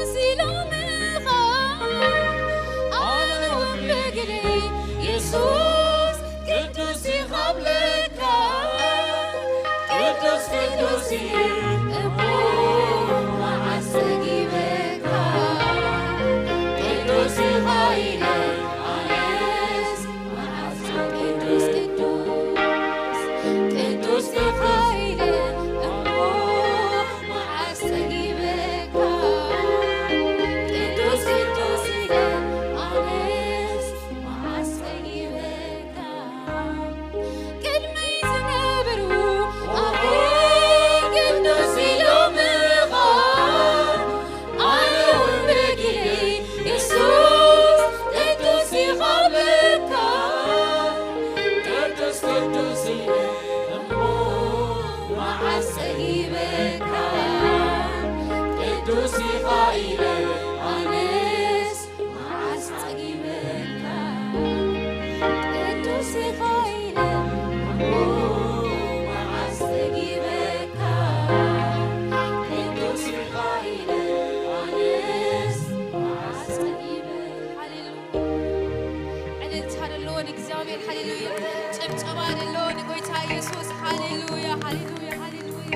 ሲሎምኻ ኣነ እውን ብግደይ የሱስ ቅዱስ ኢኻ ብለካ፣ ቅዱስ ቅዱስ እዩ እሞ መዓስ ጸጊበካ። ቅዱስ ኢኻ ኢለ ኣነስ መዓስ ቅዱስ ቅዱስ ቅዱስ ኢኻ ኢለ እሞ መዓስ ጸጊበካ። ቅዱስ ቅዱስ ኢለ ኣነስ መዓስ ጸጊበካ። ቅድመይ ዝነብሩ ኣቦይ ቅዱስ ኢሎምኻ፣ ኣነ እውን ብግደይ የሱስ ቅዱስ ኢኻ ብለካ። ቅዱስ ቅዱስ ኢለ እሞ መዓስ ጸጊበካ። ቅዱስ ኢኻ ኢለ ኣነስ መዓስ ጸጊበካ። ቅዱስ ኢኻ ኢለ እሞ መዓስ ጸጊበካ። ቅዱስ ኢኻ ኢለ ኣነስ መዓስ ጸጊበካ። ሃሌሉያ። ዕልልታ ደለዎ ንእግዚኣብሔር፣ ሃሌሉያ። ጭብጨባ ደለዎ ንጎይታ ኢየሱስ፣ ሃሌሉያ፣ ሃሌሉያ፣ ሃሌሉያ።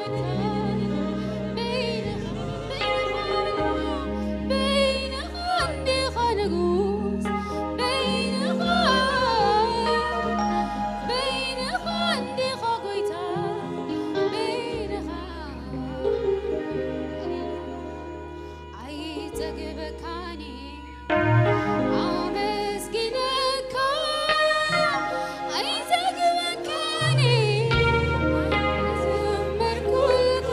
በይንኻ፣ በይንኻ፣ በይንኻ እንዲኻ ንጉስ፣ በይንኻ፣ በይንኻ እንዲኻ ጎይታ፣ በይንኻ ኣይጸግበካን ኣመስግነካ ኣይጸግበካን ዘመርኩልካ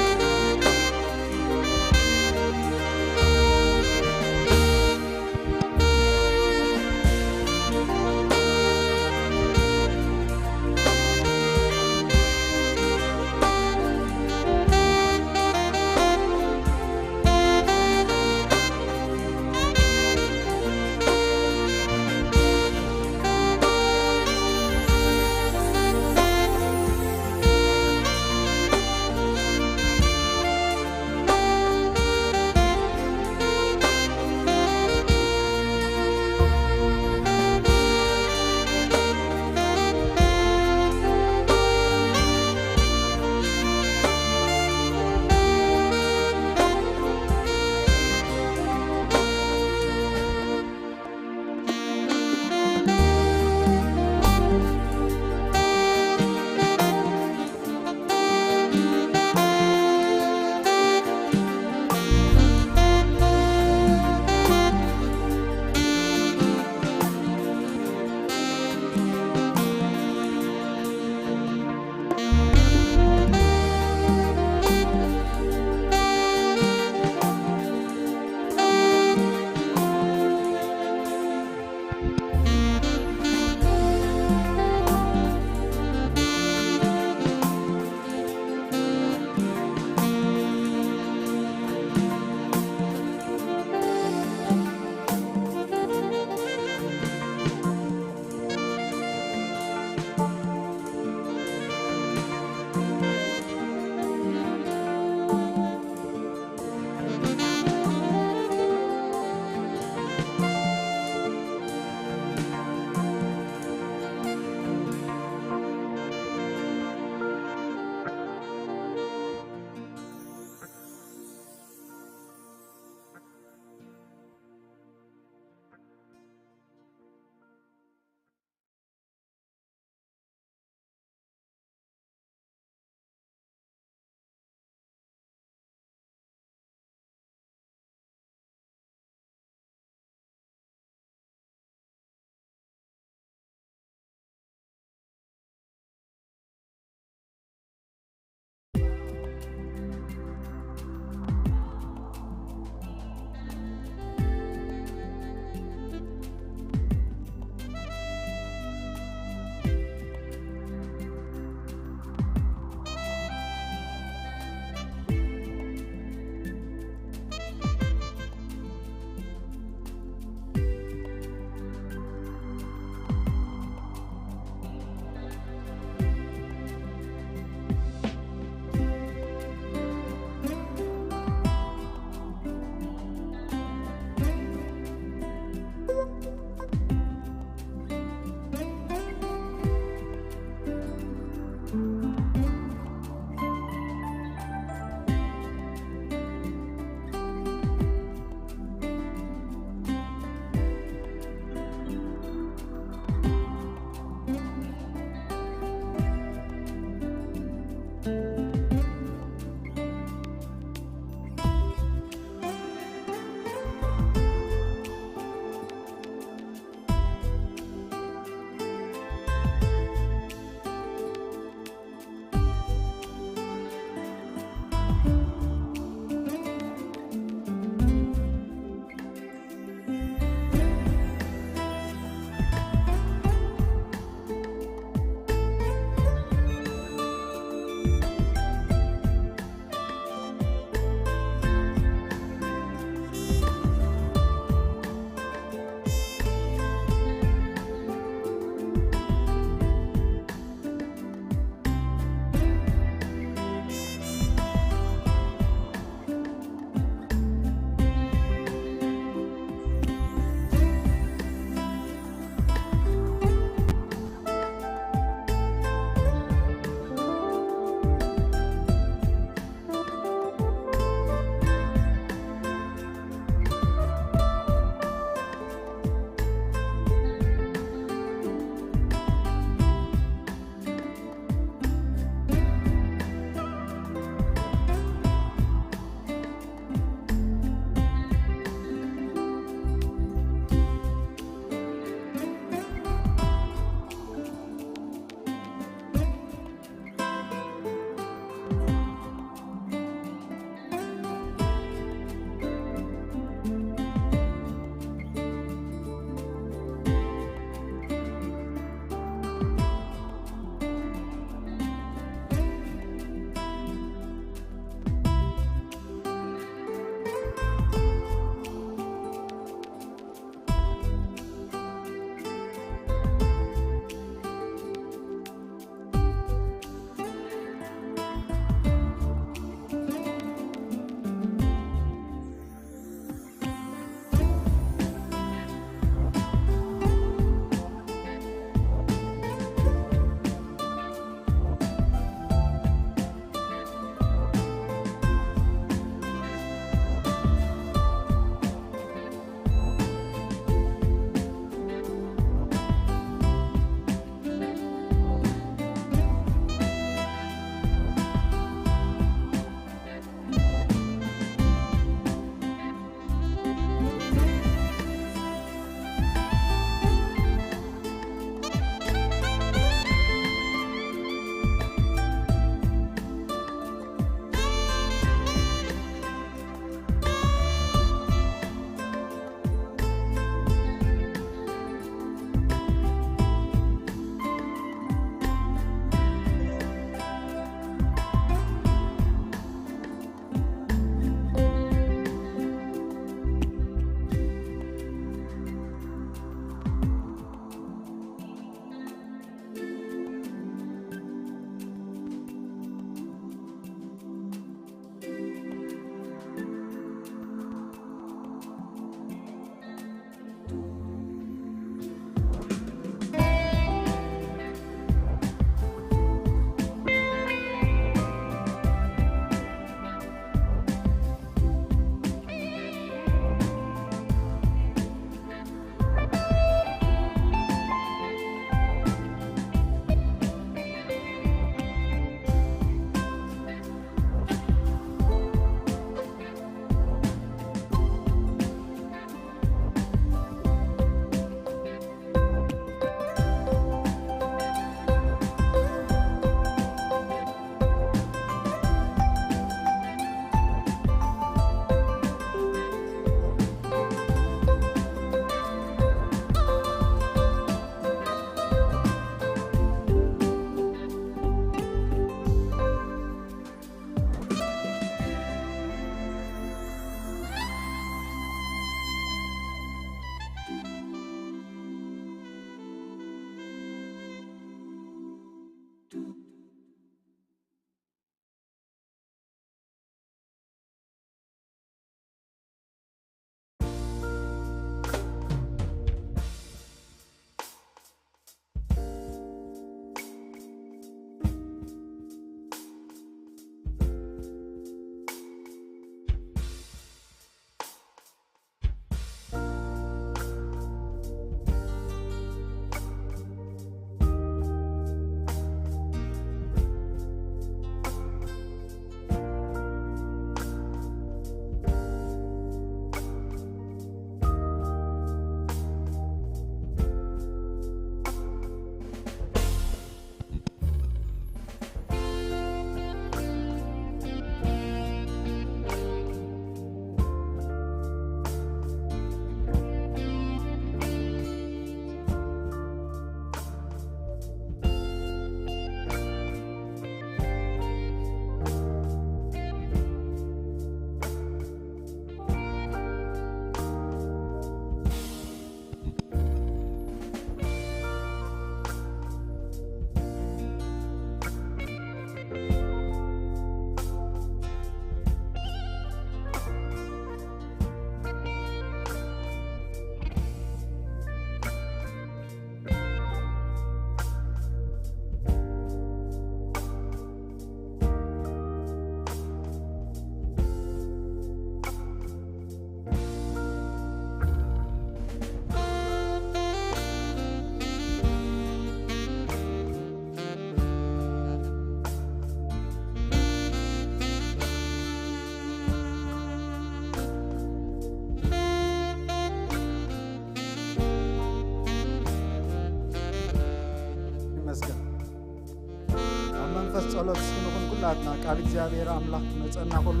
ጸሎት እስኪ ንኹን ኩላትና ቃል እግዚኣብሔር ኣምላኽ ክመጸና ከሎ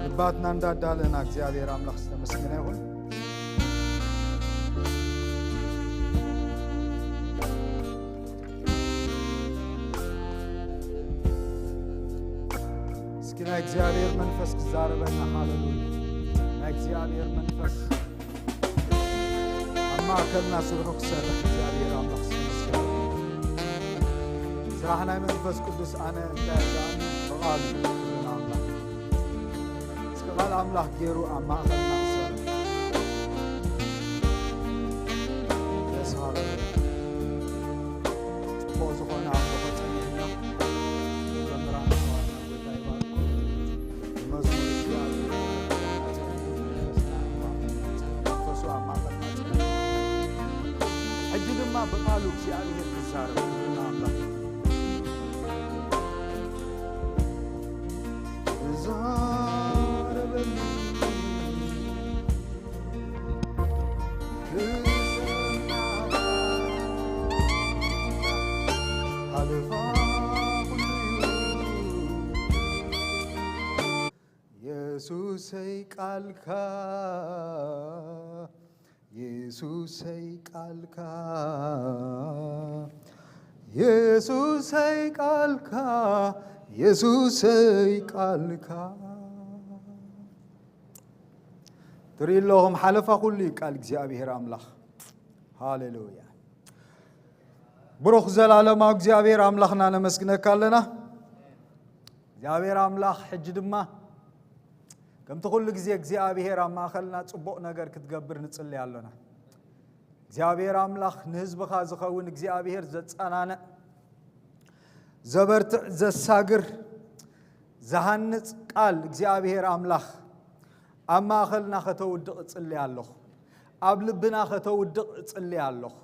ልባትና እንዳዳለና እግዚኣብሔር ኣምላኽ ዝተመስገነ ይኹን። እስኪ ናይ እግዚኣብሔር መንፈስ ክዛረበና። ሃሌሉያ። ናይ እግዚኣብሔር መንፈስ ኣብ ማእከልና ስርሑ ክሰርሕ እግዚኣብሔር ኣምላኽ ዝተመስገነ። ስራሕ ናይ መንፈስ ቅዱስ ኣነ እንታይ ዝኣምን ብቓሉ እዩ ክብርን ኣምላኽ። እስኪ ቓል ኣምላኽ ገይሩ ኣብ ማእከልና ክሰርሕ። ደስ ሃለሉ። ጽቡቕ ዝኾነ ኣምልኾ ጸኒሕና። መዘምራን ኣሕዋትና ጎይታ ይባርኩም። ብመዝሙር እግዚኣብሔር መንፈሱ ኣብ ማእከልና ጸኒሑ። ሕጂ ድማ ብቓሉ እግዚኣብሔር ክዛረብ ኣምላኽ። ዛረበኒ። የሱሰይ ቃልካ፣ የሱሰይ ቃልካ፣ የሱሰይ ቃልካ፣ የሱሰይ ቃልካ። ትርኢ ኣለኹም፣ ሓለፋ ኩሉ እዩ ቃል እግዚኣብሔር ኣምላኽ። ሃሌሉያ። ብሩኽ ዘላለማዊ እግዚኣብሔር ኣምላኽና ነመስግነካ ኣለና። እግዚኣብሔር ኣምላኽ ሕጂ ድማ ከምቲ ኩሉ ግዜ እግዚኣብሔር ኣብ ማእከልና ጽቡቕ ነገር ክትገብር ንጽሊ ኣሎና። እግዚኣብሔር ኣምላኽ ንህዝብኻ ዝኸውን እግዚኣብሔር ዘጸናንዕ፣ ዘበርትዕ፣ ዘሳግር፣ ዝሃንጽ ቃል እግዚኣብሔር ኣምላኽ ኣብ ማእከልና ከተውድቕ እጽሊ ኣለኹ። ኣብ ልብና ከተውድቕ እጽሊ ኣለኹ።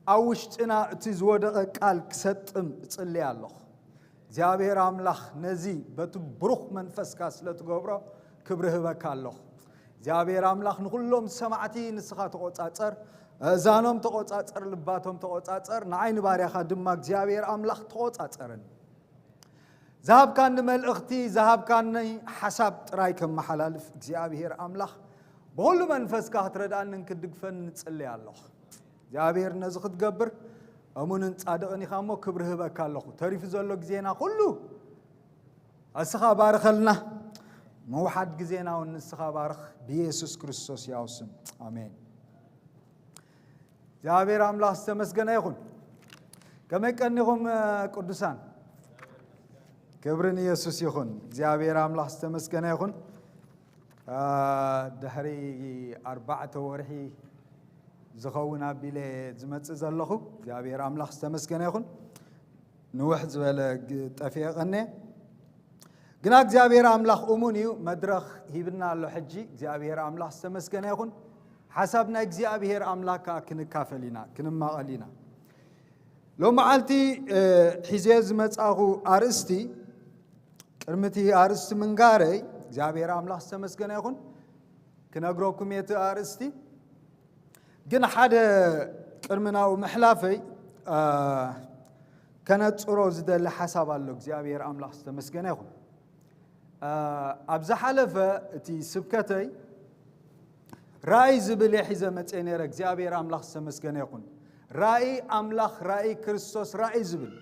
ኣብ ውሽጥና እቲ ዝወደቐ ቃል ክሰጥም እጽሊ ኣለኹ። እግዚኣብሔር ኣምላኽ ነዚ በቲ ብሩኽ መንፈስካ ስለ ትገብሮ ክብሪ ህበካ ኣለኹ። እግዚኣብሔር ኣምላኽ ንኹሎም ሰማዕቲ ንስኻ ተቖጻጸር፣ እዛኖም ተቖጻጸር፣ ልባቶም ተቖጻጸር፣ ንዓይ ንባርያኻ ድማ እግዚኣብሔር ኣምላኽ ተቖጻጸረኒ። ዝሃብካኒ መልእኽቲ፣ ዝሃብካኒ ሓሳብ ጥራይ ከመሓላልፍ እግዚኣብሔር ኣምላኽ ብኹሉ መንፈስካ ክትረድኣንን ክትድግፈን ንጽሊ ኣለኹ። እግዚኣብሔር ነዚ ክትገብር እሙንን ጻድቕን ኢኻ እሞ ክብሪ ህበካ ኣለኹ። ተሪፉ ዘሎ ግዜና ኩሉ እስኻ ባርኸልና። ምውሓድ ግዜና እውን ንስኻ ባርኽ። ብየሱስ ክርስቶስ ያው ስም ኣሜን። እግዚኣብሔር ኣምላኽ ዝተመስገነ ይኹን። ከመይ ቀኒኹም ቅዱሳን? ክብሪ ንየሱስ ይኹን። እግዚኣብሔር ኣምላኽ ዝተመስገነ ይኹን። ድሕሪ ኣርባዕተ ወርሒ ዝኸውን ኣቢለ ዝመጽእ ዘለኹ እግዚኣብሔር ኣምላኽ ዝተመስገነ ይኹን። ንውሕ ዝበለ ጠፊኤ ቀነ ግና እግዚኣብሔር ኣምላኽ እሙን እዩ። መድረኽ ሂብና ኣሎ። ሕጂ እግዚኣብሔር ኣምላኽ ዝተመስገነ ይኹን። ሓሳብ ናይ እግዚኣብሔር ኣምላኽ ከዓ ክንካፈል ኢና፣ ክንማቐል ኢና። ሎም መዓልቲ ሒዘ ዝመጻኹ ኣርእስቲ፣ ቅድሚ እቲ ኣርእስቲ ምንጋረይ እግዚኣብሔር ኣምላኽ ዝተመስገነ ይኹን። ክነግረኩም እየ እቲ ኣርእስቲ። ግን ሓደ ቅድሚ ናብኡ ምሕላፈይ ከነጽሮ ዝደሊ ሓሳብ ኣሎ። እግዚኣብሔር ኣምላኽ ዝተመስገነ ይኹን። ኣብ ዝሓለፈ እቲ ስብከተይ ራእይ ዝብል እየ ሒዘ መጽየ ነይረ። እግዚኣብሔር ኣምላኽ ዝተመስገነ ይኹን። ራእይ ኣምላኽ፣ ራእይ ክርስቶስ፣ ራእይ ዝብል።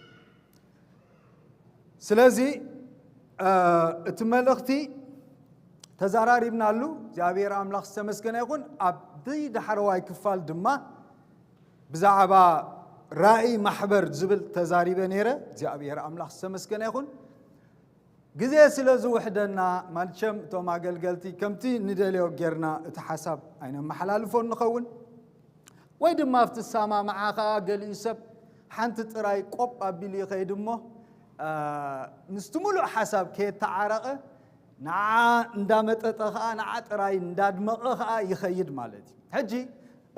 ስለዚ እቲ መልእኽቲ ተዘራሪብናሉ። እግዚኣብሔር ኣምላኽ ዝተመስገነ ይኹን። ኣብቲ ዳሕረዋይ ክፋል ድማ ብዛዕባ ራእይ ማሕበር ዝብል ተዛሪበ ነይረ። እግዚኣብሔር ኣምላኽ ዝተመስገነ ይኹን። ግዜ ስለ ዝውሕደና፣ ማልቸም እቶም ኣገልገልቲ ከምቲ ንደልዮ ጌርና እቲ ሓሳብ ኣይነመሓላልፎን ንኸውን። ወይ ድማ ኣብቲ ሰማምዓ ኸዓ ገሊኡ ሰብ ሓንቲ ጥራይ ቆብ ኣቢሉ ይኸይድ እሞ ምስቲ ሙሉእ ሓሳብ ከየተዓረቐ ንዓ እንዳመጠጠ ኸዓ ንዓ ጥራይ እንዳድመቐ ኸዓ ይኸይድ ማለት እዩ። ሕጂ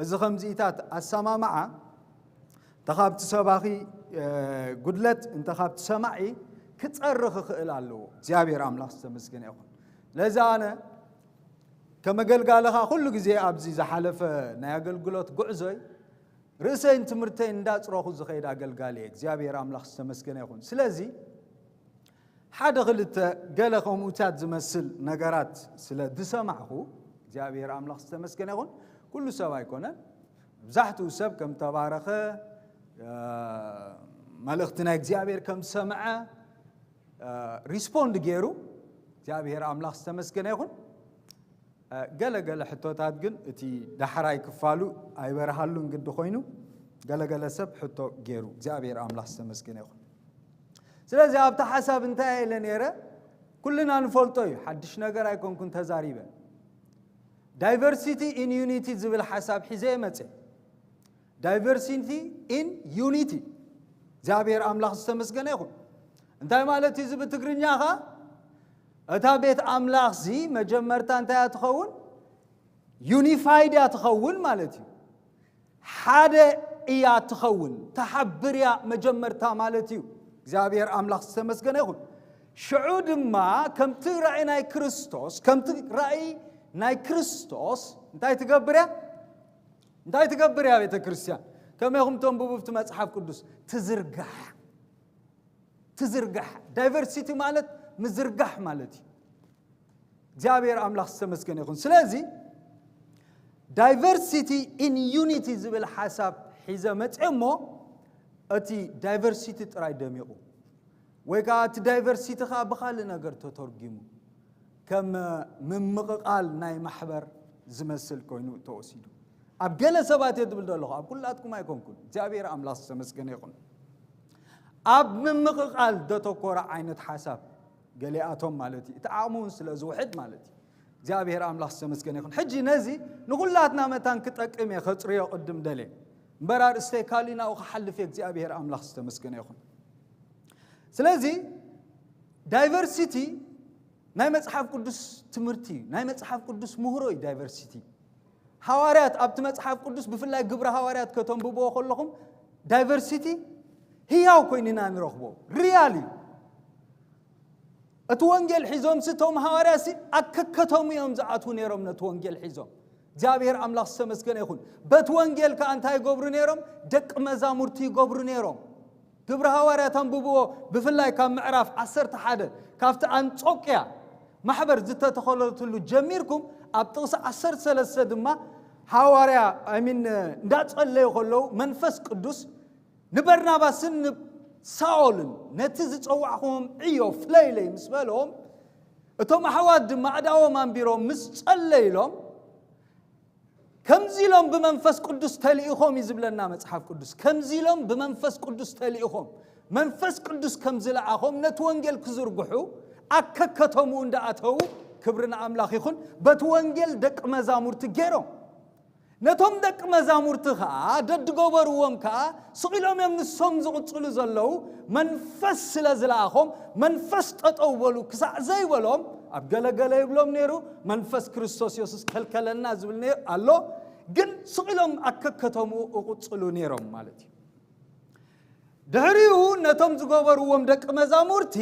እዚ ከምዚኢታት ኣሰማምዓ እንተ ካብቲ ሰባኺ ጉድለት እንተ ካብቲ ሰማዒ ክጸርኽ ይኽእል ኣለዎ። እግዚኣብሔር ኣምላኽ ዝተመስገነ ይኹን። ስለዚ ኣነ ከም ኣገልጋልኻ ኩሉ ግዜ ኣብዚ ዝሓለፈ ናይ ኣገልግሎት ጉዕዞይ ርእሰይን ትምህርተይን እንዳጽረኹ ዝኸይድ ኣገልጋሊ እየ። እግዚኣብሔር ኣምላኽ ዝተመስገነ ይኹን። ስለዚ ሓደ ክልተ ገለ ከምኡታት ዝመስል ነገራት ስለ ዝሰማዕኹ እግዚኣብሔር ኣምላኽ ዝተመስገነ ይኹን። ኩሉ ሰብ ኣይኮነን። መብዛሕትኡ ሰብ ከም ተባረኸ፣ እ፣ መልእኽቲ ናይ እግዚኣብሔር ከም ዝሰምዐ፣ እ፣ ሪስፖንድ ገይሩ እግዚኣብሔር ኣምላኽ ዝተመስገነ ይኹን። እ፣ ገለ ገለ ሕቶታት ግን እቲ ዳሕራይ ክፋሉ ኣይበርሃሉን ግዲ ኮይኑ፣ ገለ ገለ ሰብ ሕቶ ገይሩ። እግዚኣብሔር ኣምላኽ ዝተመስገነ ይኹን። ስለዚ ኣብቲ ሓሳብ እንታይ ኢለ ነይረ? ኩልና ንፈልጦ እዩ፣ ሓድሽ ነገር ኣይኮንኩን ተዛሪበ። ዳይቨርሲቲ ኢን ዩኒቲ ዝብል ሓሳብ ሒዘ እየ መፅእ። ዳይቨርሲቲ ኢን ዩኒቲ። እግዚኣብሔር ኣምላኽ ዝተመስገነ ይኹን። እንታይ ማለት እዩ እዚ ብትግርኛ ኸ? እታ ቤት ኣምላኽ ዚ መጀመርታ እንታይ እያ ትኸውን? ዩኒፋይድ እያ ትኸውን ማለት እዩ። ሓደ እያ ትኸውን፣ ተሓብር እያ መጀመርታ ማለት እዩ። እግዚኣብሔር ኣምላኽ ዝተመስገነ ይኹን። ሽዑ ድማ ከምቲ ራእይ ናይ ክርስቶስ፣ ከምቲ ራእይ ናይ ክርስቶስ እንታይ ትገብር እያ? እንታይ ትገብር እያ ቤተ ክርስቲያን? ከመይኹም ተንብቡ ኣብቲ መጽሓፍ ቅዱስ? ትዝርጋሕ። ትዝርጋሕ። ዳይቨርሲቲ ማለት ምዝርጋሕ ማለት እዩ። እግዚኣብሔር ኣምላኽ ዝተመስገነ ይኹን። ስለዚ ዳይቨርሲቲ ኢን ዩኒቲ ዝብል ሓሳብ ሒዘ መፅእ እሞ እቲ ዳይቨርሲቲ ጥራይ ደሚቑ ወይ ከዓ እቲ ዳይቨርሲቲ ከዓ ብኻልእ ነገር ተተርጊሙ ከም ምምቕቓል ናይ ማሕበር ዝመስል ኮይኑ ተወሲዱ። ኣብ ገለ ሰባት እየ ዝብል ዘለኹ፣ ኣብ ኩላትኩም ኣይኮንኩን። እግዚኣብሔር ኣምላኽ ዝተመስገነ ይኹን። ኣብ ምምቕቓል ዘተኮረ ዓይነት ሓሳብ ገሊኣቶም ማለት እዩ። እቲ ዓቕሚ እውን ስለ ዝውሕድ ማለት እዩ። እግዚኣብሔር ኣምላኽ ዝተመስገነ ይኹን። ሕጂ ነዚ ንኹላትና መታን ክጠቅም እየ ከጽርዮ ቅድም ደልየ። እምበር ኣርእስተይ ካልእ ናብኡ ክሓልፍ እየ። እግዚኣብሔር ኣምላኽ ዝተመስገነ ይኹን። ስለዚ ዳይቨርሲቲ ናይ መጽሓፍ ቅዱስ ትምህርቲ እዩ። ናይ መጽሓፍ ቅዱስ ምህሮ እዩ ዳይቨርሲቲ። ሃዋርያት ኣብቲ መጽሓፍ ቅዱስ ብፍላይ ግብረ ሃዋርያት ከተንብብዎ ከለኹም ዳይቨርሲቲ ህያው ኮይንና ንረኽቦ። ሪያል እዩ። እቲ ወንጌል ሒዞም ሲ እቶም ሃዋርያት ሲ ኣከከተሙ እዮም ዝኣትዉ ነይሮም ነቲ ወንጌል ሒዞም። እግዚኣብሔር ኣምላኽ ዝተመስገነ ይኹን። በቲ ወንጌል ከኣ እንታይ ይገብሩ ነይሮም? ደቂ መዛሙርቲ ይገብሩ ነይሮም። ግብረ ሃዋርያት ኣንብብዎ፣ ብፍላይ ካብ ምዕራፍ ዓሰርተ ሓደ ካብቲ ኣንጾቅያ ማሕበር ዝተተኸለትሉ ጀሚርኩም ኣብ ጥቕሲ ዓሰርተ ሰለስተ ድማ ሃዋርያ ኣሚን እንዳጸለዩ ከለዉ መንፈስ ቅዱስ ንበርናባስን ንሳኦልን ነቲ ዝጸዋዕኹም ዕዮ ፍለይለይ ምስ በሎም፣ እቶም ኣሕዋት ድማ ኣእዳዎም ኣንቢሮም ምስ ጸለይሎም፣ ከምዚ ኢሎም ብመንፈስ ቅዱስ ተልኢኾም እዩ ዝብለና መጽሓፍ ቅዱስ። ከምዚ ኢሎም ብመንፈስ ቅዱስ ተልኢኾም፣ መንፈስ ቅዱስ ከም ዝለኣኾም ነቲ ወንጌል ክዝርግሑ ኣከከተምኡ እንዳኣተዉ፣ ክብሪ ንኣምላኽ ይኹን፣ በቲ ወንጌል ደቂ መዛሙርቲ ገይሮም። ነቶም ደቂ መዛሙርቲ ኸኣ ደድገበርዎም ከኣ ስቕ ኢሎም እዮም ንሶም ዝቕጽሉ ዘለዉ። መንፈስ ስለ ዝለኣኾም፣ መንፈስ ጠጠው በሉ ክሳዕ ዘይበሎም፣ ኣብ ገለገለ ይብሎም ነይሩ፣ መንፈስ ክርስቶስ የሱስ ከልከለና ዝብል ነይሩ ኣሎ። ግን ስቕ ኢሎም ኣከከተምኡ እቕጽሉ ነይሮም ማለት እዩ። ድሕሪኡ ነቶም ዝገበርዎም ደቂ መዛሙርቲ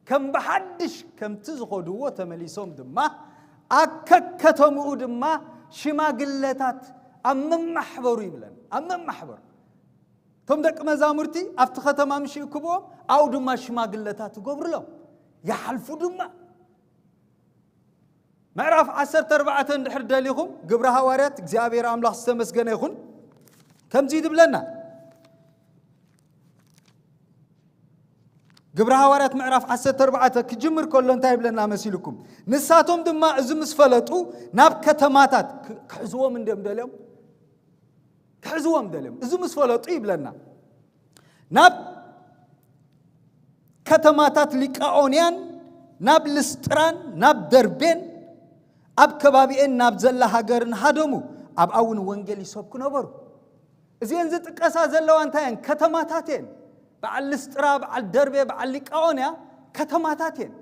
ከም ብሓድሽ ከምቲ ዝኸድዎ ተመሊሶም ድማ ኣከከተምኡ ድማ ሽማግለታት ኣብ መማሕበሩ ይብለን። ኣብ መማሕበሩ እቶም ደቂ መዛሙርቲ ኣብቲ ከተማ ምሽ ይእክብዎም፣ ኣብኡ ድማ ሽማግለታት ይገብሩሎም፣ ይሓልፉ ድማ። ምዕራፍ ዓሰርተ ኣርባዕተ እንድሕር ደሊኹም፣ ግብረ ሃዋርያት፣ እግዚኣብሔር ኣምላኽ ዝተመስገነ ይኹን፣ ከምዚ ትብለና። ግብረ ሃዋርያት ምዕራፍ ዓሰርተ ኣርባዕተ ክጅምር ከሎ እንታይ ይብለና መሲልኩም? ንሳቶም ድማ እዚ ምስ ፈለጡ ናብ ከተማታት ክ-፣ ክሕዝዎም እንድዮም ደልዮም፣ ክሕዝዎም ደልዮም። እዚ ምስ ፈለጡ ይብለና፣ ናብ ከተማታት ሊቃኦንያን ናብ ልስጥራን ናብ ደርቤን ኣብ ከባቢኤን ናብ ዘላ ሃገርን ሃደሙ፣ ኣብኣ እውን ወንጌል ይሰብኩ ነበሩ። እዚኤን ዝጥቀሳ ዘለዋ እንታይ እየን? ከተማታት እየን። በዓል ልስጥራ፣ በዓል ደርቤ፣ በዓል ሊቃኦንያ ከተማታት እየን።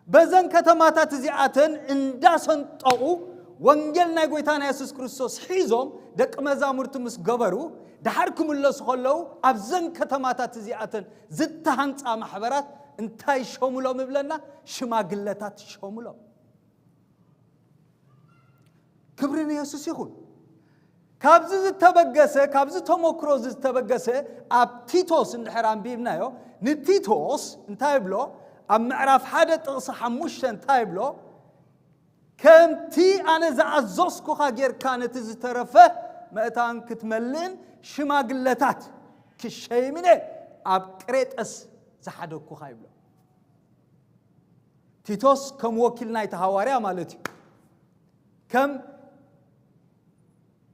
በዘን ከተማታት እዚኣተን እንዳሰንጠቑ ወንጌል ናይ ጎይታና የሱስ ክርስቶስ ሒዞም ደቂ መዛሙርቲ ምስ ገበሩ፣ ደሓር ክምለሱ ከለዉ ኣብዘን ከተማታት እዚኣተን ዝተሃንጻ ማሕበራት እንታይ ሸሙሎም ይብለና? ሽማግለታት ሸሙሎም። ክብሪ ንየሱስ ይኹን። ካብዚ ዝተበገሰ ካብዚ ተመክሮ እዚ ዝተበገሰ ኣብ ቲቶስ እንድሕር ኣንቢብናዮ፣ ንቲቶስ እንታይ ይብሎ? ኣብ ምዕራፍ ሓደ ጥቕሲ ሓሙሽተ እንታይ ይብሎ? ከምቲ ኣነ ዝኣዘዝኩኻ ጌርካ ነቲ ዝተረፈ መእታን ክትመልእን ሽማግለታት ክሸይምን እየ ኣብ ቅሬጠስ ዝሓደግኩኻ ይብሎ። ቲቶስ ከም ወኪል ናይቲ ሃዋርያ ማለት እዩ። ከም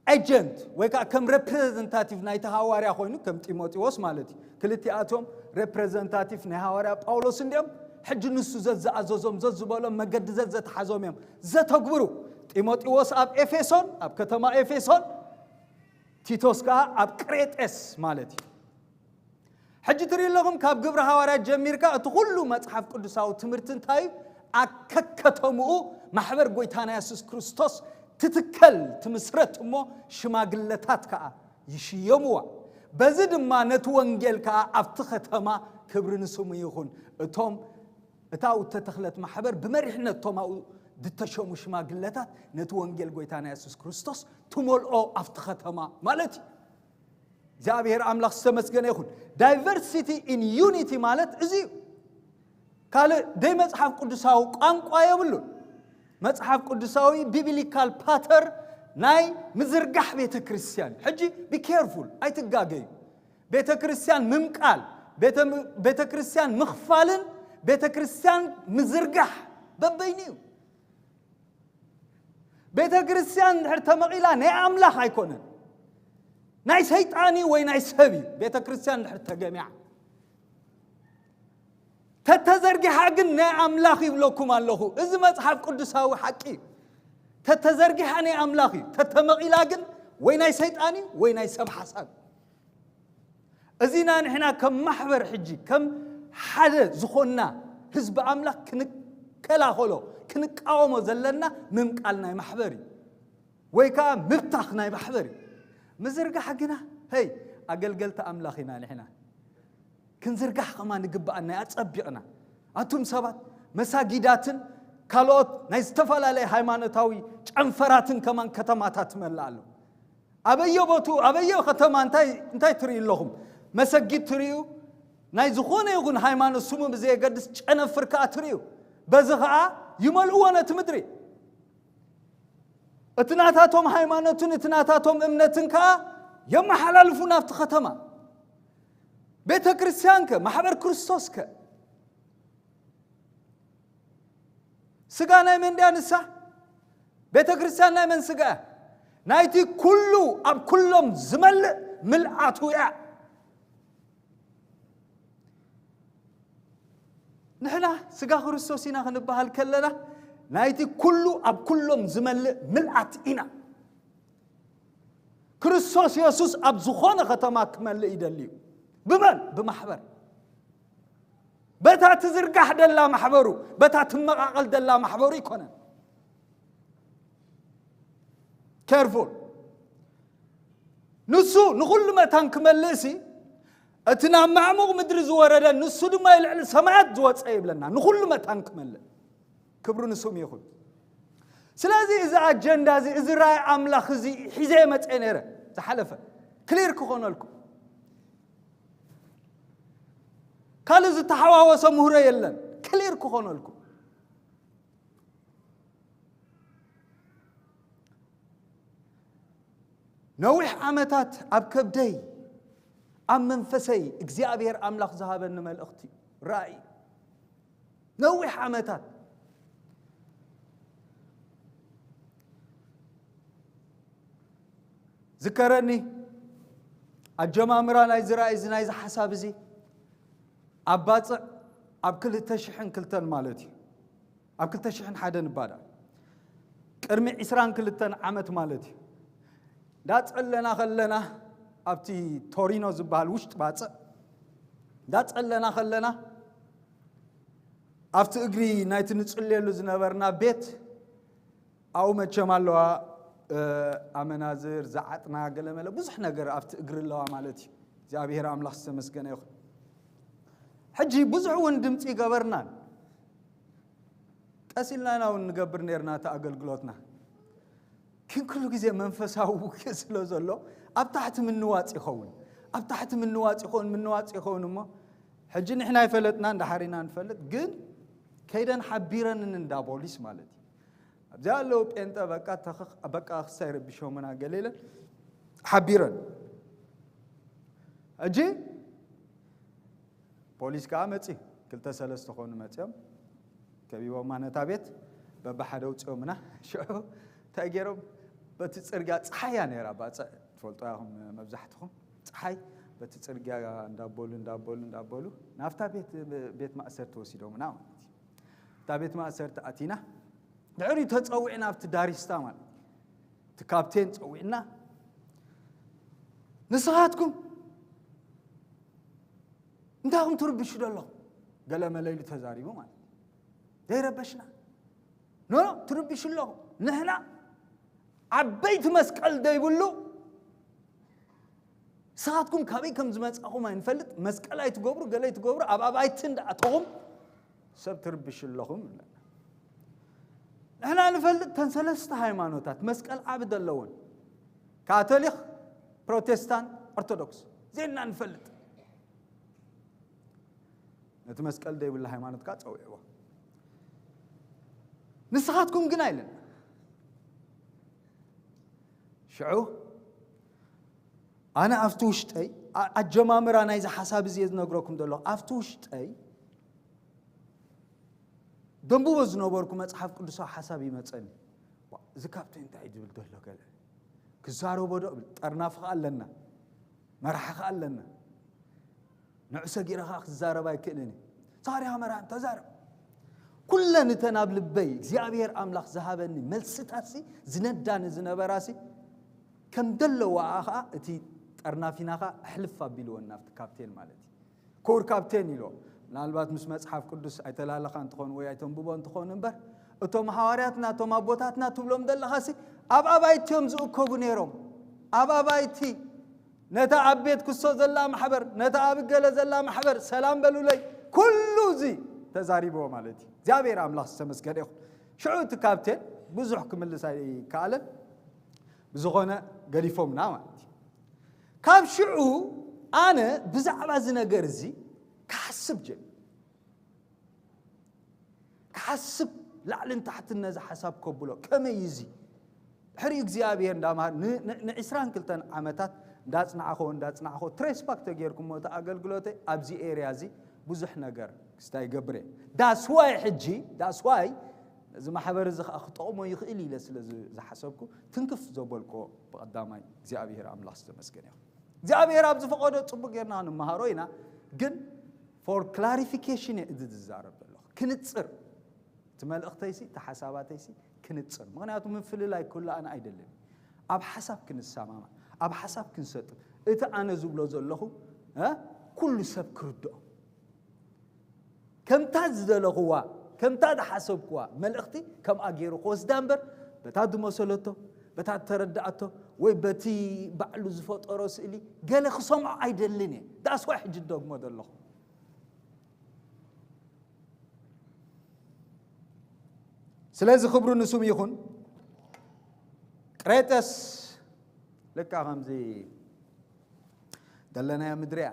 ኤጀንት ወይ ከዓ ከም ሬፕሬዘንታቲቭ ናይቲ ሃዋርያ ኮይኑ ከም ጢሞቴዎስ ማለት እዩ። ክልቲኣቶም ሬፕሬዘንታቲቭ ናይ ሃዋርያ ጳውሎስ እንዲኦም። ሕጂ ንሱ ዘዝኣዘዞም ዘዝበሎም መገዲ ዘዘተሓዞም እዮም ዘተግብሩ። ጢሞቴዎስ ኣብ ኤፌሶን፣ ኣብ ከተማ ኤፌሶን፣ ቲቶስ ከዓ ኣብ ቅሬጤስ ማለት እዩ። ሕጂ ትርኢ ኣለኹም ካብ ግብሪ ሃዋርያት ጀሚርካ እቲ ኩሉ መጽሓፍ ቅዱሳዊ ትምህርቲ እንታይ እዩ? ኣከከተምኡ ማሕበር ጎይታና የሱስ ክርስቶስ ትትከል ትምስረት እሞ ሽማግለታት ከዓ ይሽየሙዋ። በዚ ድማ ነቲ ወንጌል ከዓ ኣብቲ ከተማ ክብሪ ንስሙ ይኹን። እቶም እታ እተተኽለት ማሕበር ብመሪሕነት እቶም ኣብኡ ዝተሸሙ ሽማግለታት ነቲ ወንጌል ጎይታና የሱስ ክርስቶስ ትመልኦ ኣብቲ ከተማ ማለት እዩ። እግዚኣብሔር ኣምላኽ ዝተመስገነ ይኹን። ዳይቨርሲቲ ኢን ዩኒቲ ማለት እዚ እዩ። ካልእ ደይ መጽሓፍ ቅዱሳዊ ቋንቋ የብሉን። መጽሓፍ ቅዱሳዊ ቢብሊካል ፓተር ናይ ምዝርጋሕ ቤተ ክርስቲያን። ሕጂ ቢ ኬርፉል ኣይትጋገዩ። ቤተ ክርስቲያን ምምቃል፣ ቤተ ክርስቲያን ምኽፋልን ቤተ ክርስቲያን ምዝርጋሕ በበይኑ እዩ። ቤተ ክርስቲያን እንድሕር ተመቒላ ናይ ኣምላኽ ኣይኮነን፣ ናይ ሰይጣን እዩ ወይ ናይ ሰብ እዩ። ቤተ ክርስቲያን እንድሕር ተገሚዓ ተተዘርጊሓ ግን ናይ ኣምላኽ ይብለኩም ኣለኹ። እዚ መጽሓፍ ቅዱሳዊ ሓቂ እዩ። ተተዘርጊሓ ናይ ኣምላኽ እዩ። ተተመቒላ ግን ወይ ናይ ሰይጣን እዩ ወይ ናይ ሰብ ሓሳብ እዩ። እዚና ንሕና ከም ማሕበር ሕጂ ከም ሓደ ዝኾንና ህዝቢ ኣምላኽ ክንከላኸሎ ክንቃወሞ ዘለና ምምቃል ናይ ማሕበር እዩ፣ ወይ ከዓ ምብታኽ ናይ ማሕበር እዩ። ምዝርጋሕ ግና ሄይ ኣገልገልቲ ኣምላኽ ኢና ንሕና። ክንዝርጋሕ ከማን ንግብኣና ኣጸቢቕና። ኣቱም ሰባት መሳጊዳትን ካልኦት ናይ ዝተፈላለየ ሃይማኖታዊ ጨንፈራትን ከማን ከተማታት ትመልእ ኣሎ። ኣበየ ቦቱ ኣበየ ከተማ እንታይ እንታይ ትርእዩ ኣለኹም? መሰጊድ ትርእዩ፣ ናይ ዝኾነ ይኹን ሃይማኖት ስሙ ብዘየገድስ ጨነፍር ከኣ ትርእዩ። በዚ ኸኣ ይመልእዎ ነቲ ምድሪ። እቲ ናታቶም ሃይማኖትን እቲ ናታቶም እምነትን ከኣ የመሓላልፉ ናብቲ ከተማ። ቤተ ክርስቲያን ከ ማሕበር ክርስቶስ ከ ስጋ ናይ መን ድያ ንሳ? ቤተ ክርስቲያን ናይ መን ስጋ እያ? ናይቲ ኩሉ ኣብ ኩሎም ዝመልእ ምልኣቱ እያ። ንሕና ስጋ ክርስቶስ ኢና ክንበሃል ከለና ናይቲ ኩሉ ኣብ ኩሎም ዝመልእ ምልኣት ኢና። ክርስቶስ የሱስ ኣብ ዝኾነ ከተማ ክመልእ ይደሊ እዩ። ብመን? ብማሕበር። በታ ትዝርጋሕ ደላ ማሕበሩ፣ በታ ትመቓቐል ደላ ማሕበሩ ኣይኮነን። ኬርፉል። ንሱ ንኹሉ መታን ክመልእሲ እቲ ናብ ማዕሙቕ ምድሪ ዝወረደ ንሱ ድማ ልዕሊ ሰማያት ዝወፀ ይብለና። ንኹሉ መታን ክመልእ ክብሩ ንስሙ ይኹን። ስለዚ እዚ ኣጀንዳ እዚ እዚ ራእይ ኣምላኽ እዚ ሒዘ መፀ ነረ ዝሓለፈ ክሊር ክኾነልኩም ካልእ ዝተሓዋወሰ ምህሮ የለን። ክሊር ክኾነልኩም ነዊሕ ዓመታት ኣብ ከብደይ ኣብ መንፈሰይ እግዚኣብሔር ኣምላኽ ዝሃበኒ መልእኽቲ ራእይ ነዊሕ ዓመታት ዝከረኒ ኣጀማምራ ናይ ዝራእይ እዚ ናይዚ ሓሳብ እዚ ኣብ ባፅዕ ኣብ ክልተ ሽሕን ክልተን ማለት እዩ። ኣብ ክልተ ሽሕን ሓደን እባዳ ቅድሚ ዕስራን ክልተን ዓመት ማለት እዩ። እንዳፀለና ከለና ኣብቲ ቶሪኖ ዝበሃል ውሽጢ ባፅዕ እንዳፀለና ከለና ኣብቲ እግሪ ናይቲ ንፅልየሉ ዝነበርና ቤት ኣብኡ መቸም ኣለዋ ኣመናዝር ዝዓጥና ገለመለ ብዙሕ ነገር ኣብቲ እግሪ ኣለዋ ማለት እዩ። እግዚኣብሔር ኣምላኽ ዝተመስገነ ይኹን። ሕጂ ብዙሕ እውን ድምፂ ገበርናን ቀስ ኢልና ኢና እውን ንገብር ነርና እቲ ኣገልግሎትና። ግን ኩሉ ግዜ መንፈሳዊ ውግእ ስለ ዘሎ ኣብ ታሕቲ ምንዋጽ ይኸውን። ኣብ ታሕቲ ምንዋጽ ይኸውን፣ ምንዋጽ ይኸውን እሞ ሕጂ ንሕና ይፈለጥና፣ እንዳሓር ኢና ንፈልጥ፣ ግን ከይደን ሓቢረንን እንዳ ፖሊስ ማለት እዩ። ኣብዚኣ ኣለዉ ጴንጠ በቃ ተኸኽ-፣ በቃ ክሳይ ረቢሾምና ገለ ኢለን ሓቢረን። ሕጂ ፖሊስ ከዓ መፂ፣ ክልተ ሰለስተ ኾኑ መፂኦም ከቢቦማ ነታ ቤት በብሓደ ውፅኦምና። ሽዑ እንታይ ገይሮም? በቲ ፅርግያ ፀሓያ ነይራ፣ ባፅዕ ትፈልጡ ኢኹም መብዛሕትኹም፣ ፀሓይ በቲ ፅርግያ እንዳበሉ እንዳበሉ እንዳበሉ ናብታ ቤት፣ ቤት ማእሰርቲ ወሲዶምና ማለት እዩ። እታ ቤት ማእሰርቲ ኣቲና ድሕሪኡ ተፀዊዕና ኣብቲ ዳሪስታ ማለት እዩ። እቲ ካፕቴን ፀዊዕና፣ ንስኻትኩም እንታይ ኹም ትርብሹ ዘለኹም? ገለ መለ ኢሉ ተዛሪቡ ማለት እዩ። ዘይረበሽና ኖ ትርብሹ ኣለኹም። ንሕና ዓበይቲ መስቀል ዘይብሉ፣ ንስኻትኩም ካበይ ከም ዝመጻኹም ኣይንፈልጥ፣ መስቀል ኣይትገብሩ፣ ገለ ኣይትገብሩ፣ ኣብ ኣባይቲ እንዳኣተኹም ሰብ ትርብሹ ኣለኹም። ንሕና ንፈልጥ ተን ሰለስተ ሃይማኖታት መስቀል ዓቢ ዘለወን፣ ካቶሊክ፣ ፕሮቴስታንት፣ ኦርቶዶክስ ዜና ንፈልጥ። ነቲ መስቀል ዘይብሉ ሃይማኖት ከዓ ጸዊዕዎ። ንስኻትኩም ግን ኣይለን። ሽዑ ኣነ ኣብቲ ውሽጠይ፣ ኣ-፣ ኣጀማምራ ናይዚ ሓሳብ እዚ እየ ዝነግረኩም ዘለኹ። ኣብቲ ውሽጠይ ደንብቦ ዝነበርኩ መጽሓፍ ቅዱሳዊ ሓሳብ ይመጸኒ። ዋ፣ እዚ ካብቲ እንታይ ዝብል ዘሎ ገለ ክዛረቦ ዶ እብል? ጠርናፊ ከኣ ኣለና፣ መራሒ ከኣ ኣለና። ንዑ ሰጊረ ከኣ ክዛረብ ኣይክእልን እየ። ዛሪኻ መራን ተዛረብ። ኩለን እተን ኣብ ልበይ እግዚኣብሔር ኣምላኽ ዝሃበኒ መልስታትሲ ዝነዳኒ ዝነበራሲ ከም ዘለዋ ከኣ እቲ ጠርናፊና ከኣ ሕልፍ ኣቢልወን ናብቲ ካፕቴን ማለት እዩ። ክቡር ካፕቴን ኢሎ። ምናልባት ምስ መጽሓፍ ቅዱስ ኣይተላለኻ እንትኾን ወይ ኣይተንብቦ እንትኾን እምበር፣ እቶም ሃዋርያትና፣ እቶም ኣቦታትና ትብሎም ዘለኻሲ ኣብ ኣባይቲ እዮም ዝእከቡ ነይሮም። ኣብ ኣባይቲ ነታ ኣብ ቤት ክሶ ዘላ ማሕበር፣ ነታ ኣብ ገለ ዘላ ማሕበር ሰላም በሉለይ። ኩሉ እዚ ተዛሪብዎ ማለት እዩ። እግዚኣብሔር ኣምላኽ ዝተመስገነ ይኹን። ሽዑ እቲ ካፕቴን ብዙሕ ክምልስ ኣይከኣለን። ብዝኾነ ገዲፎምና ማለት እዩ። ካብ ሽዑ ኣነ ብዛዕባ እዚ ነገር እዚ ክሓስብ ጀሚረ። ክሓስብ ላዕልን ታሕትን ነዚ ሓሳብ ከብሎ፣ ከመይ እዚ ድሕሪ እግዚኣብሔር እንዳምሃር ን-፣ ን-፣ ን22 ዓመታት እንዳጽናዕኾ፣ እንዳጽናዕኾ፣ ትሬስ ባክ ተጌርኩሞ እቲ ኣገልግሎተይ ኣብዚ ኤርያ እዚ ብዙሕ ነገር ክስታይ ይገብር እየ። ዳስዋይ ሕጂ፣ ዳስዋይ ነዚ ማሕበር እዚ ኸዓ ክጠቕሞ ይኽእል ኢለ ስለ ዝ-፣ ዝሓሰብኩ ትንክፍ ዘበልኮ ብቐዳማይ እግዚኣብሔር ኣምላኽ ዝተመስገነ ይኹን። እግዚኣብሔር ኣብ ዝፈቐዶ ጽቡቕ ጌርና ክንመሃሮ ኢና፣ ግን ፎር ክላሪፊኬሽን እየ እዚ ዝዛረብ ዘለኹ። ክንጽር፣ እቲ መልእኽተይሲ፣ እቲ ሓሳባተይሲ ክንጽር። ምኽንያቱ ምፍልላይ ክህሉ ኣነ ኣይደልን። ኣብ ሓሳብ ክንሰማማዕ፣ ኣብ ሓሳብ ክንሰጥም። እቲ ኣነ ዝብሎ ዘለኹ፣ እ፣ ኩሉ ሰብ ክርድኦ። ከምታ ዝደለኽዋ፣ ከምታ ዝሓሰብክዋ መልእኽቲ ከምኣ ገይሩ ክወስዳ እምበር፣ በታ ዝመሰለቶ፣ በታ እተረዳእቶ፣ ወይ በቲ ባዕሉ ዝፈጠሮ ስእሊ ገለ ክሰምዖ ኣይደልን እየ። ዳስዋ ሕጂ ደግሞ ዘለኹ። ስለዚ ክብሩ ንስሙ ይኹን። ቅሬጠስ ልካ ከምዚ ደለናዮ ምድሪ እያ።